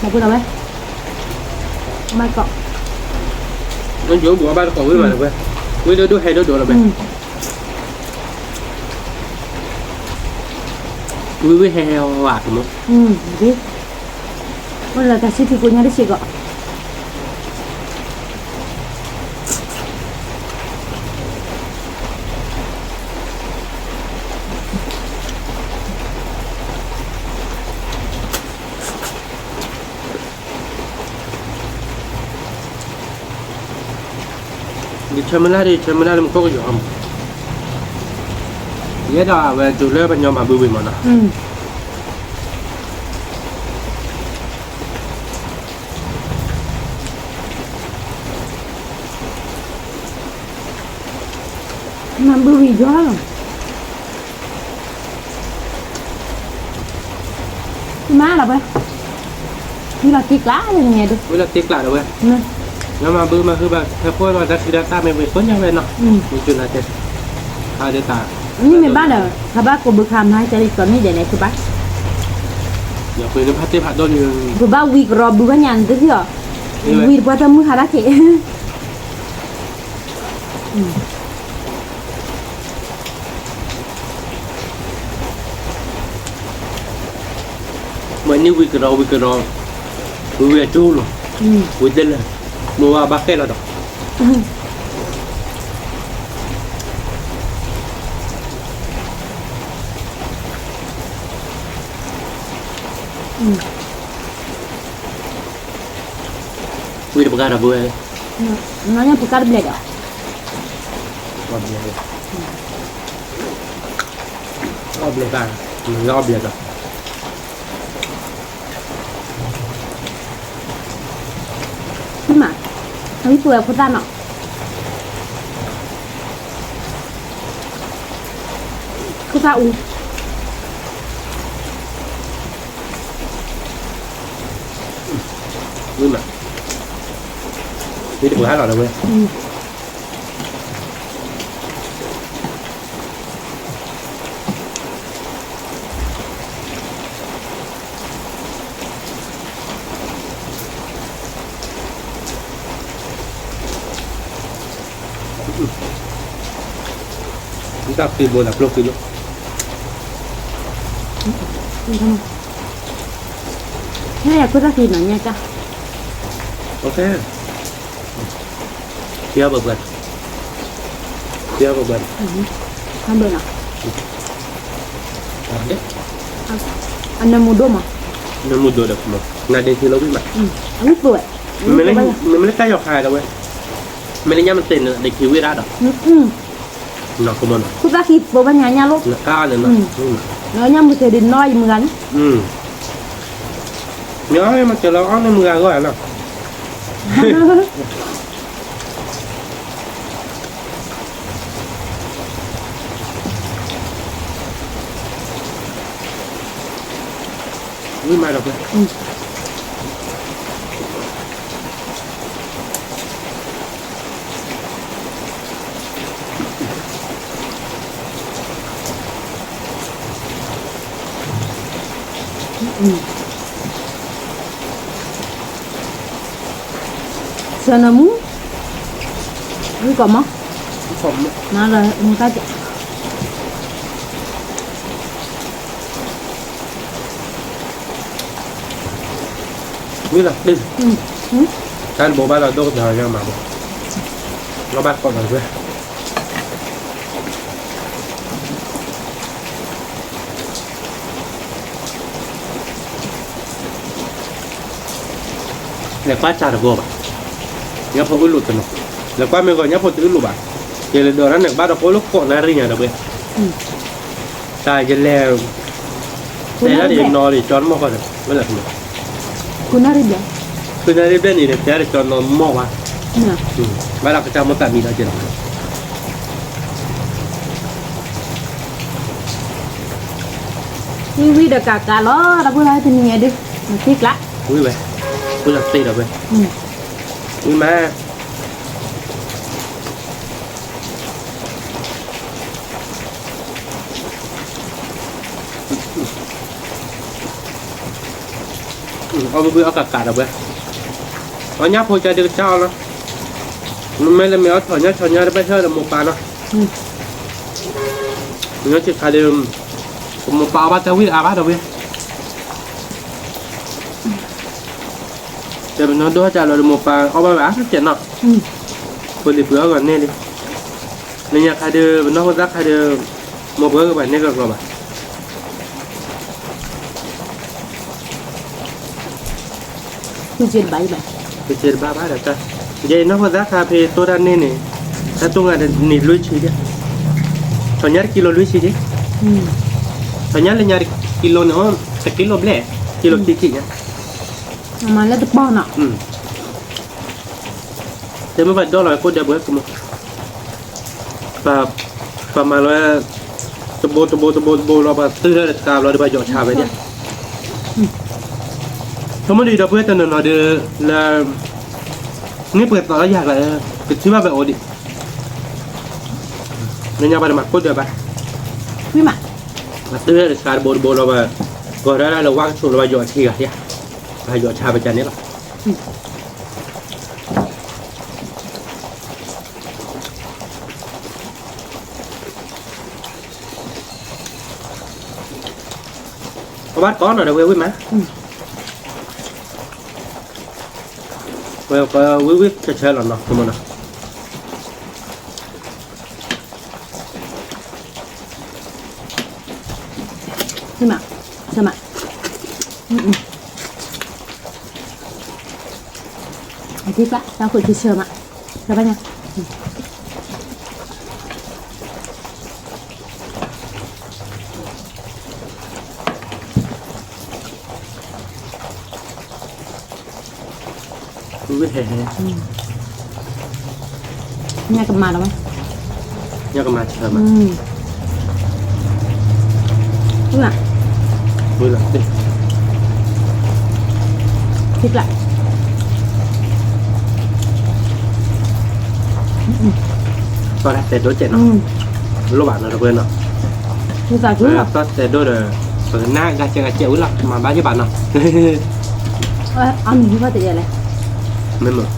နပူၤဒီးဝဲ, မၤကီး, နယိၤဘူးအဘၣ်တကိးဝံၤမးဒီးဝဲ, ဝံၤဒိၣ်ဒိၣ်ဟဲဒိၣ်ဒိၣ်လီၤဝဲ ဝံၤဝံၤဟဲဟဲဝဲဝဲမး, အိၣ်လၢတၢ်ဆံထံကိးညါတစ့ၢ်ကီး, ယဆၢမုၢ်လၢ်ဒီး ယဆၢမုၢ်လၢ်လၢမူခိၣ်ကယီၤမး, ယအဲၣ်ဒိးအဝဲကၠိလၢပှၤကညီမၤဘုဝံၤမးနီၤ, မၤဘုဝံၤယီၤလီၤ, မၤလီၤဝဲ, ဝံၤလီၤတံၢ်ကျါလၢညါဒုး, ဝံၤလီၤတံၢ်ကျါဒီးဝဲ, လၢမၤဘုမၤဟုဘၣ် ဟဲဃိလီၤတၢ်ဆံးတၢ်တၢ်မ့ၢ်ဝံၤကိးညါဝဲနီၤ, မ့ၢ်ကၠိနၤတဲ, မ့ၢ်ဘၣ်ဒီး ခါဘၣ်ကိးဘုခါမၤကၢ်လံ ကိးမ့ၢ်ဒဲးန့ၣ် ကဘၣ်, ဒီးပှ့ၤန့ၣ်ဖးတ့ၢ်ဖးဒိၣ်လံ, ပဘၣ်ဝံၤကရီဘုဘၣ်ညါန့ၣ်တသ့ၣ်အီၤ, ဝံၤတပှၢ်တၢ်မုၢ်ဟါတၢ်က့ၤ မ့ၢ်န့ၢ်ဝံၤကဒီးဝံၤကဒီး, ဝံၤဝံၤအကၠိလီၤ, ဝံၤတလၢာ်, မိၢ်ဝါဘၣ်ဃဲလီၤဒီး, ဝံၣ်တပှၢ်ဒီပုၢ်ဝဲၢ်, နီၢ်ညါပှၤကါတဘျဲၣ်ဒီး, အီၣ်ဘျဲၣ်, အီၣ်ဘျဲၣ်ဘၣ်, အီၣ်ဘျဲၣ်ဒီး မ့ၢ်မး, အဝံၣ်ပှဲၤခိၣ်သၣ်နီၤ, ခိၣ်သၣ်အူ, ဝံၣ်မး, ဝံၣ်တပှၢ်လီၤဒီးဝဲ တၢ်ဃံဘိလၢကျိၣ်ဃံလိာ်, ဟဲယၤခိၣ်သၣ်ဃံနီၤညါတၢ်, ပျီပပှဲၤ, ပျီပပှဲၤ, အဘၢၣ်နီၤ, အနၢမူဒိၣ်မး, နၢမူဒိၣ်ဒီး နဒ့ထံလီၤဝံၣ်မး, အဝံၣ်ပှဲၤ, မ့မ့ၢ်လၢတၢ်ယီၤခါဒီးဝဲ, မ့ၢ်လၢညါမ့ၢ်သ့ၣ်န့ၣ် ဒ့ထံဝံၣ်ဒၣ်ဒီး, ခိၣ်သၣ်ဃံပှဲၤဘၣ်ညါညါလိၤ, နကါန့ၣ်နီၤ, ညါမ့ၢ်သ့ၣ်ဒ့နီၢ်ယမုၢ်ဂၤန့ၣ်, မ့ၢ်အီၣ်မ့ၢ်တဲလီၤအီၣ်န့ၣ်မုၢ်ဂၤဂီၢ်နီၤ ဝံၣ်မးဒီးပှဲၤ, စၢနမူ, ဝံၣ်ကီးမး, မၤလၢမူတၢ်ကဲး ဝံၣ်လီၤ, တၢ်တဘိဘၣ်လီၤ ဒိၣ်ကတၢၢ်ယါမးဘၣ်, လီၤဘၣ်ကိးလီၤဝဲ လဲၤကွၢ်စၢ်တဂီၤဘၣ်, ညၣ်ဖိအုၣ်လိာ်တနီၤ, လဲၤကွၢ်မ့ၢ်ဂီၤ ညၣ်ဖိတအုၣ်လိာ်ဘၣ်, ယလဲၤဒိးတၢ်န့ၣ် ကဘၣ်ဒီးကိးလၢကိးနၣ်ရံၣ်ညါဒီးဝဲ, တၢ်ယလဲၤ တဲဒၣ်ဒ်နီၢ်ဒ်ကၠီတမီၢ်ဃီဒီး ဝဲလဲၤ, ဃုနၣ်ရံၣ်ဘျဲၣ်န့ၣ်ဒီး တဲဒၣ်ဒ်ကၠီနီၢ်မီၢ်ဘၣ်, ဘၣ်ဒီးကစၢ်မိၢ်သးမံဒီးက့ၤလီၤ ဝံၣ်ဝံၣ်ဒီးကးကးလီၤ ဒီပုၢ်ဝဲၢ်တနံၤညါဒုး နသံကျါ, ဝံၣ်ဝဲ, ဝံၣ်လီၤသ့ဒီးဝဲ, ဝံၣ်မး အီၣ်ဘုဘုအီၣ်ကးကးဒီးဝဲ, အီၣ်ညၣ်ဖိကၢ်ဒုးကစၢ်အီၤလီၤ, မ့မ့ၢ်လၢမ့ၢ်အီၣ်ထီၣ်ညၣ်ဆီညါတဘၣ်ဆၢဒီးမိၢ်ပၢ်လီၤ, ညီစ့ၢ်ခါဒီး, ပမိၢ်ပၢ်အီၣ်ဘၣ်တၢ်ဝံၣ်အါဘၣ်ဒီးဝဲ တဲပနီၢ်ဒိၣ်ဟဲကၢ်လီၤဒီးမိၢ်ပၢ်အီၣ်ဘၣ်ဝဲအါကဲနီၤ, ဖိလံၤပှ့ၤအီၣ်ဂီၤန့ၢ်လံ, လၢညါခါဒီး ပနီၢ်ဖိသၣ်ခါဒီး, မိၢ်ပှ့ၤအီၣ်ဂီၤဘၣ်န့ၢ်ကလီၤဘၣ် ဃုစ့တဘၣ်ဘၣ်, ဃုစ့တဘၣ်ဘၣ်ဒီးတၢ်, ယဲအံၤနီၢ်ဖိသၣ်ခါဖဲတိၢ်တၢ်န့ၢ်န့ၣ်, တၢ်တိၢ်ငါန့ၣ်လွံၢ်ဆံဒၣ်, ဆီညါတကံလိၤလွံၢ်ဆံဒၣ်, ဆီညါလၢညါတကံလိၤန့ၣ်, တကံလိၤဘျဲၣ်, ကံလိၤခံခံညါ, မၤလၢတပီၢ်နီၤ တဲမ့ၢ်ပှၤဒီလီၤဝဲကိၣ်ဒဲးပှဲၤကမီၤ, ပှၤမၤလီၤဝဲ, တဘိတဘိတဘိတဘိလီၤ ပှၤသုးထီၣ်တကးဘျီဒီးပှၤယီၤဆါဝဲဒၣ်, ဆိကမိၣ်ဒ်ဒီပုၢ်ဝဲၢ်တနီၤနီၤဒီး, လၢ, န့ၢ်ပှဲၤသီလၢယၤကျါ, ကထံၣ်ဘၣ်ဝဲအိၣ်ဒံး, လၢညါပှၤတမၤကိၣ်ဒဲးဘၣ်, ပှၤသုးထီၣ်တကးတဘိတဘိလီၤ ပှၤ, ကီၤဒၣ်လၢဝါကဆိးလၢပှၤယီၤထံဂၤ, ပှၤယီၤဆါပကန့ၣ်လီၤ အဘၣ်ကီးနီၤဒီးဝဲဝံၣ်မး, ဝဲဝံၣ်ဆၢဆၢလီၤနီၤ, မ့ၢ်မး, မး, ထံကျါ တၢ်ဃုာ်ထံဆၢမး, တဘၣ်ညါ ဟဲဟဲ ညၣ်ကမၤလီၤဝဲ, ညၣ်ကမၤဆၢမး, ဝဲလီၤ, ထံကျါ တီၢ်တဲဒိၣ်ကဲးနီၤ, လိၣ်ဘၣ်နီၤတပှဲၤနီၤ, တီၢ်တဲဒိၣ်ဒီး ပကနၣ်ဂၤစဲးဂၤစဲးဝံၤလီၤ မၤဘၣ်ယဘၣ်နီၤ, အမံၤဟံၣ်ဘၣ်တယဲလဲၣ်, မ့ၢ်မ့ၢ်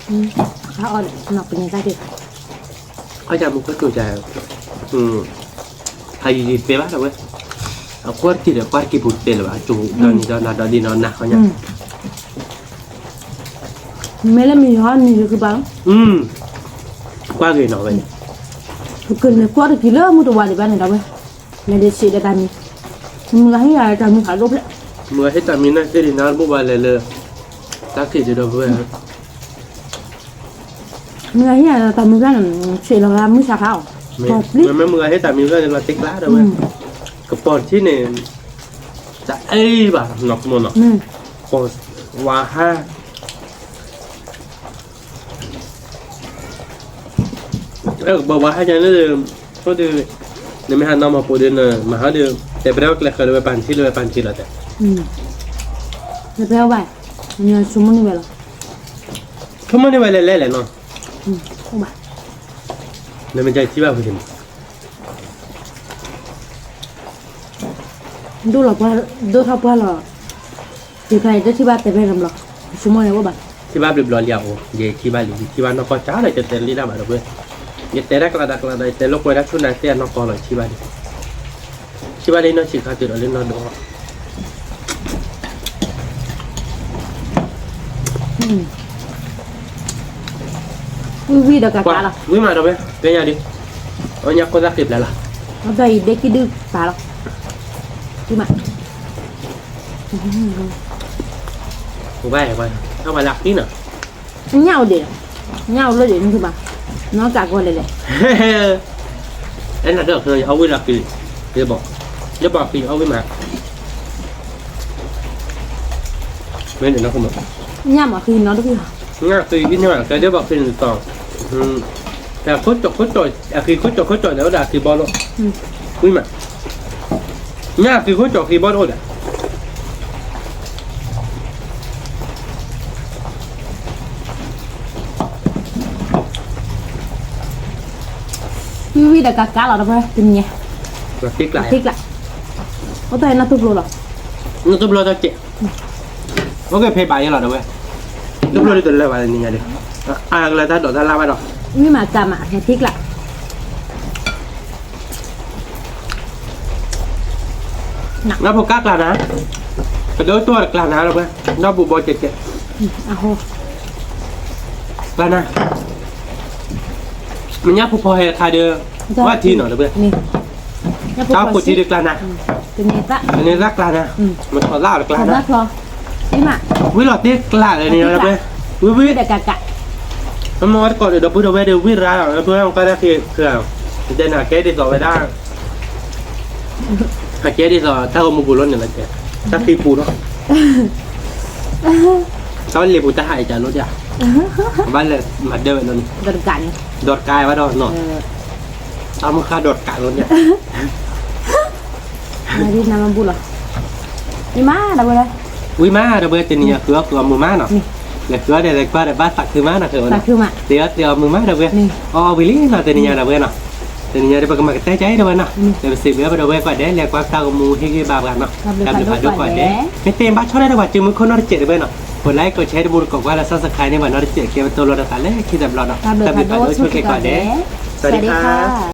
အီၣ်ယၤမူခိၣ် အီၣ်ယၤမူခိၣ်ကၠိကၠဲ, ဟးယံၤယံၤသ့ဘၣ်တဝဲ, အကွၢ်တက့ၢ်ဒီး ကွၢ်တက့ၢ်ပူၤသ့လၢၤဘၣ် အကၠိဒီနံၤဒီနၤဒီဒံနီၤနၤဃီညါ, မ့ၢ်လၢမံၤဟီနံၤလၢခုဘၣ်လီၤ, ကွၢ်ဂ့ၤနီၤဝဲန့ၣ်, ကန့ၣ်ကွၢ်တက့ၢ်လၢမုၢ်တဝါဒံးဘၣ်န့ၣ်တဝဲ, လဲၤဒ့ဆံးဒီးတၢ်မံၤ, မုၢ်ဂၤဟ့ၣ်ယၤတၢ်မံၤဖးဒိၣ်ဖျဲး, မုၢ်ဂၤဟ့ၣ်တၢ်မံၤန့ၣ်သ့ၣ်ဒံးနၤတဘိဘၣ်လဲၤလၢ တၢ်ခံးဒံးဒီပုၢ်ဝဲၢ် မုၢ်ဂၤဟ့ၣ်ယၤတၢ်မံၤဖျဲးန့ၣ် ဆံးလီၤဂၤမုၢ်ဆါခါအီၤ, မ့မ့ၢ်မုၢ်ဂၤဟ့ၣ်တၢ်မံၤဖျဲးန့ၣ် လီၤတ့ကျါဒီးဝဲ, ကပီၤတထံၣ်န့ၣ်, တၢ်အဲၣ်ဘၣ်နီၤကမိၢ်နီၤ, ပီၤဝါဟါ, ပီၤဝါဟါယၤန့ၣ်, ဟီဒီး, နမ့ၢ်ဟးနီၤမၤပိာ်ဒီးနမၤဟီဒီး, တဲပှဲၤဝဲကျဲဃၢၤဒီးဝဲပာ်နထံၣ်လၢဝဲပာ်နထံၣ်လီၤတဲ, တဲပှဲၤဝဲ, ဆိကမိၣ်န့ၢ်ဝဲလဲၣ်လဲၣ်လဲၣ်နီၤ, နမ့ၢ်ကထံၣ်ဘၣ်ဝဲန့ၣ် ဒိၣ်လီၤပှၢ်, ဒိၣ်ထီၣ်ပှၢ်လီၤ, ယခါအံၤတထံၣ်ဘၣ်တဲဖဲန့ၣ်ဘျီ, ဆိကမိၣ်န့ၣ်အိၣ်ဘၣ်, ထံၣ်ဘၣ်ဘျီဘျီလံအအိၣ်, ယထံၣ်ဘၣ်လံ, ယထံၣ်ဘၣ်နီၢ်ကီၢ်ကၢ်ဒီး ယတဲလံဒၣ်ဘၣ်ဒီးဝဲ, ယတဲတၢ်ကျးတၢ်ကျးဒီး ယတဲလိာ်ကွဲတၢ်ဆူၣ်နၤသ့ၣ်အနီၢ်ကီၢ်လီၤ ယထံၣ်ဘၣ်လံ, ထံၣ်ဘၣ်လံနီၢ်ဆံးခါတုၤဒီးလၢနီၢ်ဒိၣ် ဝံၣ်ဝံၣ်ဒီးကးကးလီၤ, ဝံၣ်မးဒီးဝဲ ကဲညါဒံး, အညါခိၣ်သၣ်ဃံဖျါလီၤ, အတၢ်အံၤဒ့ကံၣ်ဒုၣ်ပာ်လီၤ, ဝံၣ်မး, ဝဲ, အဝဲလၢဃံနီၤ, ညၣ်အိၣ်ဒံး, ညၣ်အိၣ်လၢဒံးနထံၣ်ဘၣ်, နီၢ်ကးကီလဲၤလဲၣ်, အဲနၤဒီးအဝံၣ်လီၤဃံ, ယဘီ, ယဘီဃံအီၣ်ဝံၣ်မး, မ့ၢ်န့ၣ်နီၤ, ညၣ်မးဃံနီတဘ့ၣ်, ညၣ်ဃံအံၤန့ၣ်ဘၣ် ကဲဒ်ဘီဃံန့ၣ်တီၤ, ခိၣ်ကၠီၣ်ခိၣ်ကၠီၣ်, အဃံခိၣ်ကၠီၣ်ခိၣ်ကၠီၣ်န့ၣ် အိၣ်ဒီးအဃံဘီလိၣ်, ဝံၣ်မး, ညၣ်အဃံခိၣ်ကၠီၣ်ဃံဘီတအိၣ်ဒီး ဝံၣ်ဝံၣ်ဒီးကးကးလီၤ တပှဲၤတနံၤညါ, ထံကျး, အိၣ်တၢ်နီၢ်သူဘျိလီၤ, နီၢ်သူဘျိတကဲး, အိၣ်က့ၤဖဲဘၣ်ယဲလီၤ တဝဲ, သူဘျိဒ်တလၢဘၣ်တနံၤညါဒံး, အကလၢတၢ်ဒိးတၢ်လၢ်ဘၣ်ဒီး, ဝံၣ်မးကးမး ဖဲထံကျး နဖိကၢ်ကျါနၤ, ကဒိၣ်တိၢ်တကျါနၤလီၤဝဲ, ဒီဘူးဘီကဲးကဲး, ကျါနၤ, မ့ၢ်ညၣ်ဖိဖီဟဲတခါဒီး, ဝဲထံနီၤလီၤဝဲ, တၢ်ဖိထံဒီးကျါနၤ, ကန့ၢ်သၣ်ကျါနၤ, မ့ၢ်ထီၣ်သၣ်အီၤတကျါနၤ, ဝံၣ်လီၤတ့ကျးလၢန့ၣ်လီၤဝဲ, ဝံၣ်ဝံၣ် မ့ၢ်ဝဲတကိးဒီး ဒီပုၢ်ဒီဝဲၢ်ဒီး ဝံၣ်ရၤလီၤ ဒီပုၢ်ဝဲၢ်ကီၢ်ဒၣ်ဃ့, တဲနၤကဲဒ်သိးဝဲဒၣ်, အကဲဒ်သိး တၢ်ဂီၤမူပူၤလီၤန့ၣ်လီၤကဲ, တၢ်ဃံပူၤလီၤ, တၢ်လ့ပူၤတၢ်ဟးအံၤကလိဒၣ်, ဘၣ်လဲၤမၤဒၢဝဲလီၤန့ၣ်, ဒီးတကးဘၣ်ဒီးနီၤ, တၢ်မုၢ်ဃၢ်ဒီးတကးလီၤန့ၣ် မ့ၢ်မးဒီးဝဲ, ဝံၣ်မးဒီးဝဲ တနံၤညါဃုအီၣ်ဃုအီမုာ်မးနီၤ, လဲၤဃုအီၣ်ဒီးလဲၤကွၢ်ဒီးဘၣ်သးခုမးနီၤ, သ့အီၣ်သ့အီမုာ်မးဒီးဝဲ, အီၣ်ဝံၤလံနီၤ တနံၤညါဒီးဝဲနီၤ, တနံၤညါဒီးပကမၤကတၢၢ်ကါအံၤဒီးဝဲနီၤ, ဒီးပစံးဘျုးဘၣ်ဒီးဝဲကိးဂၤဒဲး လဲၤကွၢ်တၢ်ဂီၤမူဟ့ၣ်ဂံၢ်ဘါပှၤနီၤ, တၢ်ဘျုးဖးဒိၣ်ကိးဂၤဒဲး, မ့ၢ်တဲဘၣ်ဆီၣ်ထွဲဒီးပှၤစုမုၢ်ခိၣ်နီတစဲးဒီးဝဲနီၤ, ကိးlikeကိးshareတမူတကိးကွၢ်လၢ subscribe န့ၢ်ပှၤနီတစဲး ကဲပတိၢ်လိာ်တၢ်သးလၢခံတဘျီဒီး တၢ်ဘျုးဖးဒိၣ်ဆိၣ်ဂ့ၤကိးဂၤဒဲး, စဝၤဒံခါ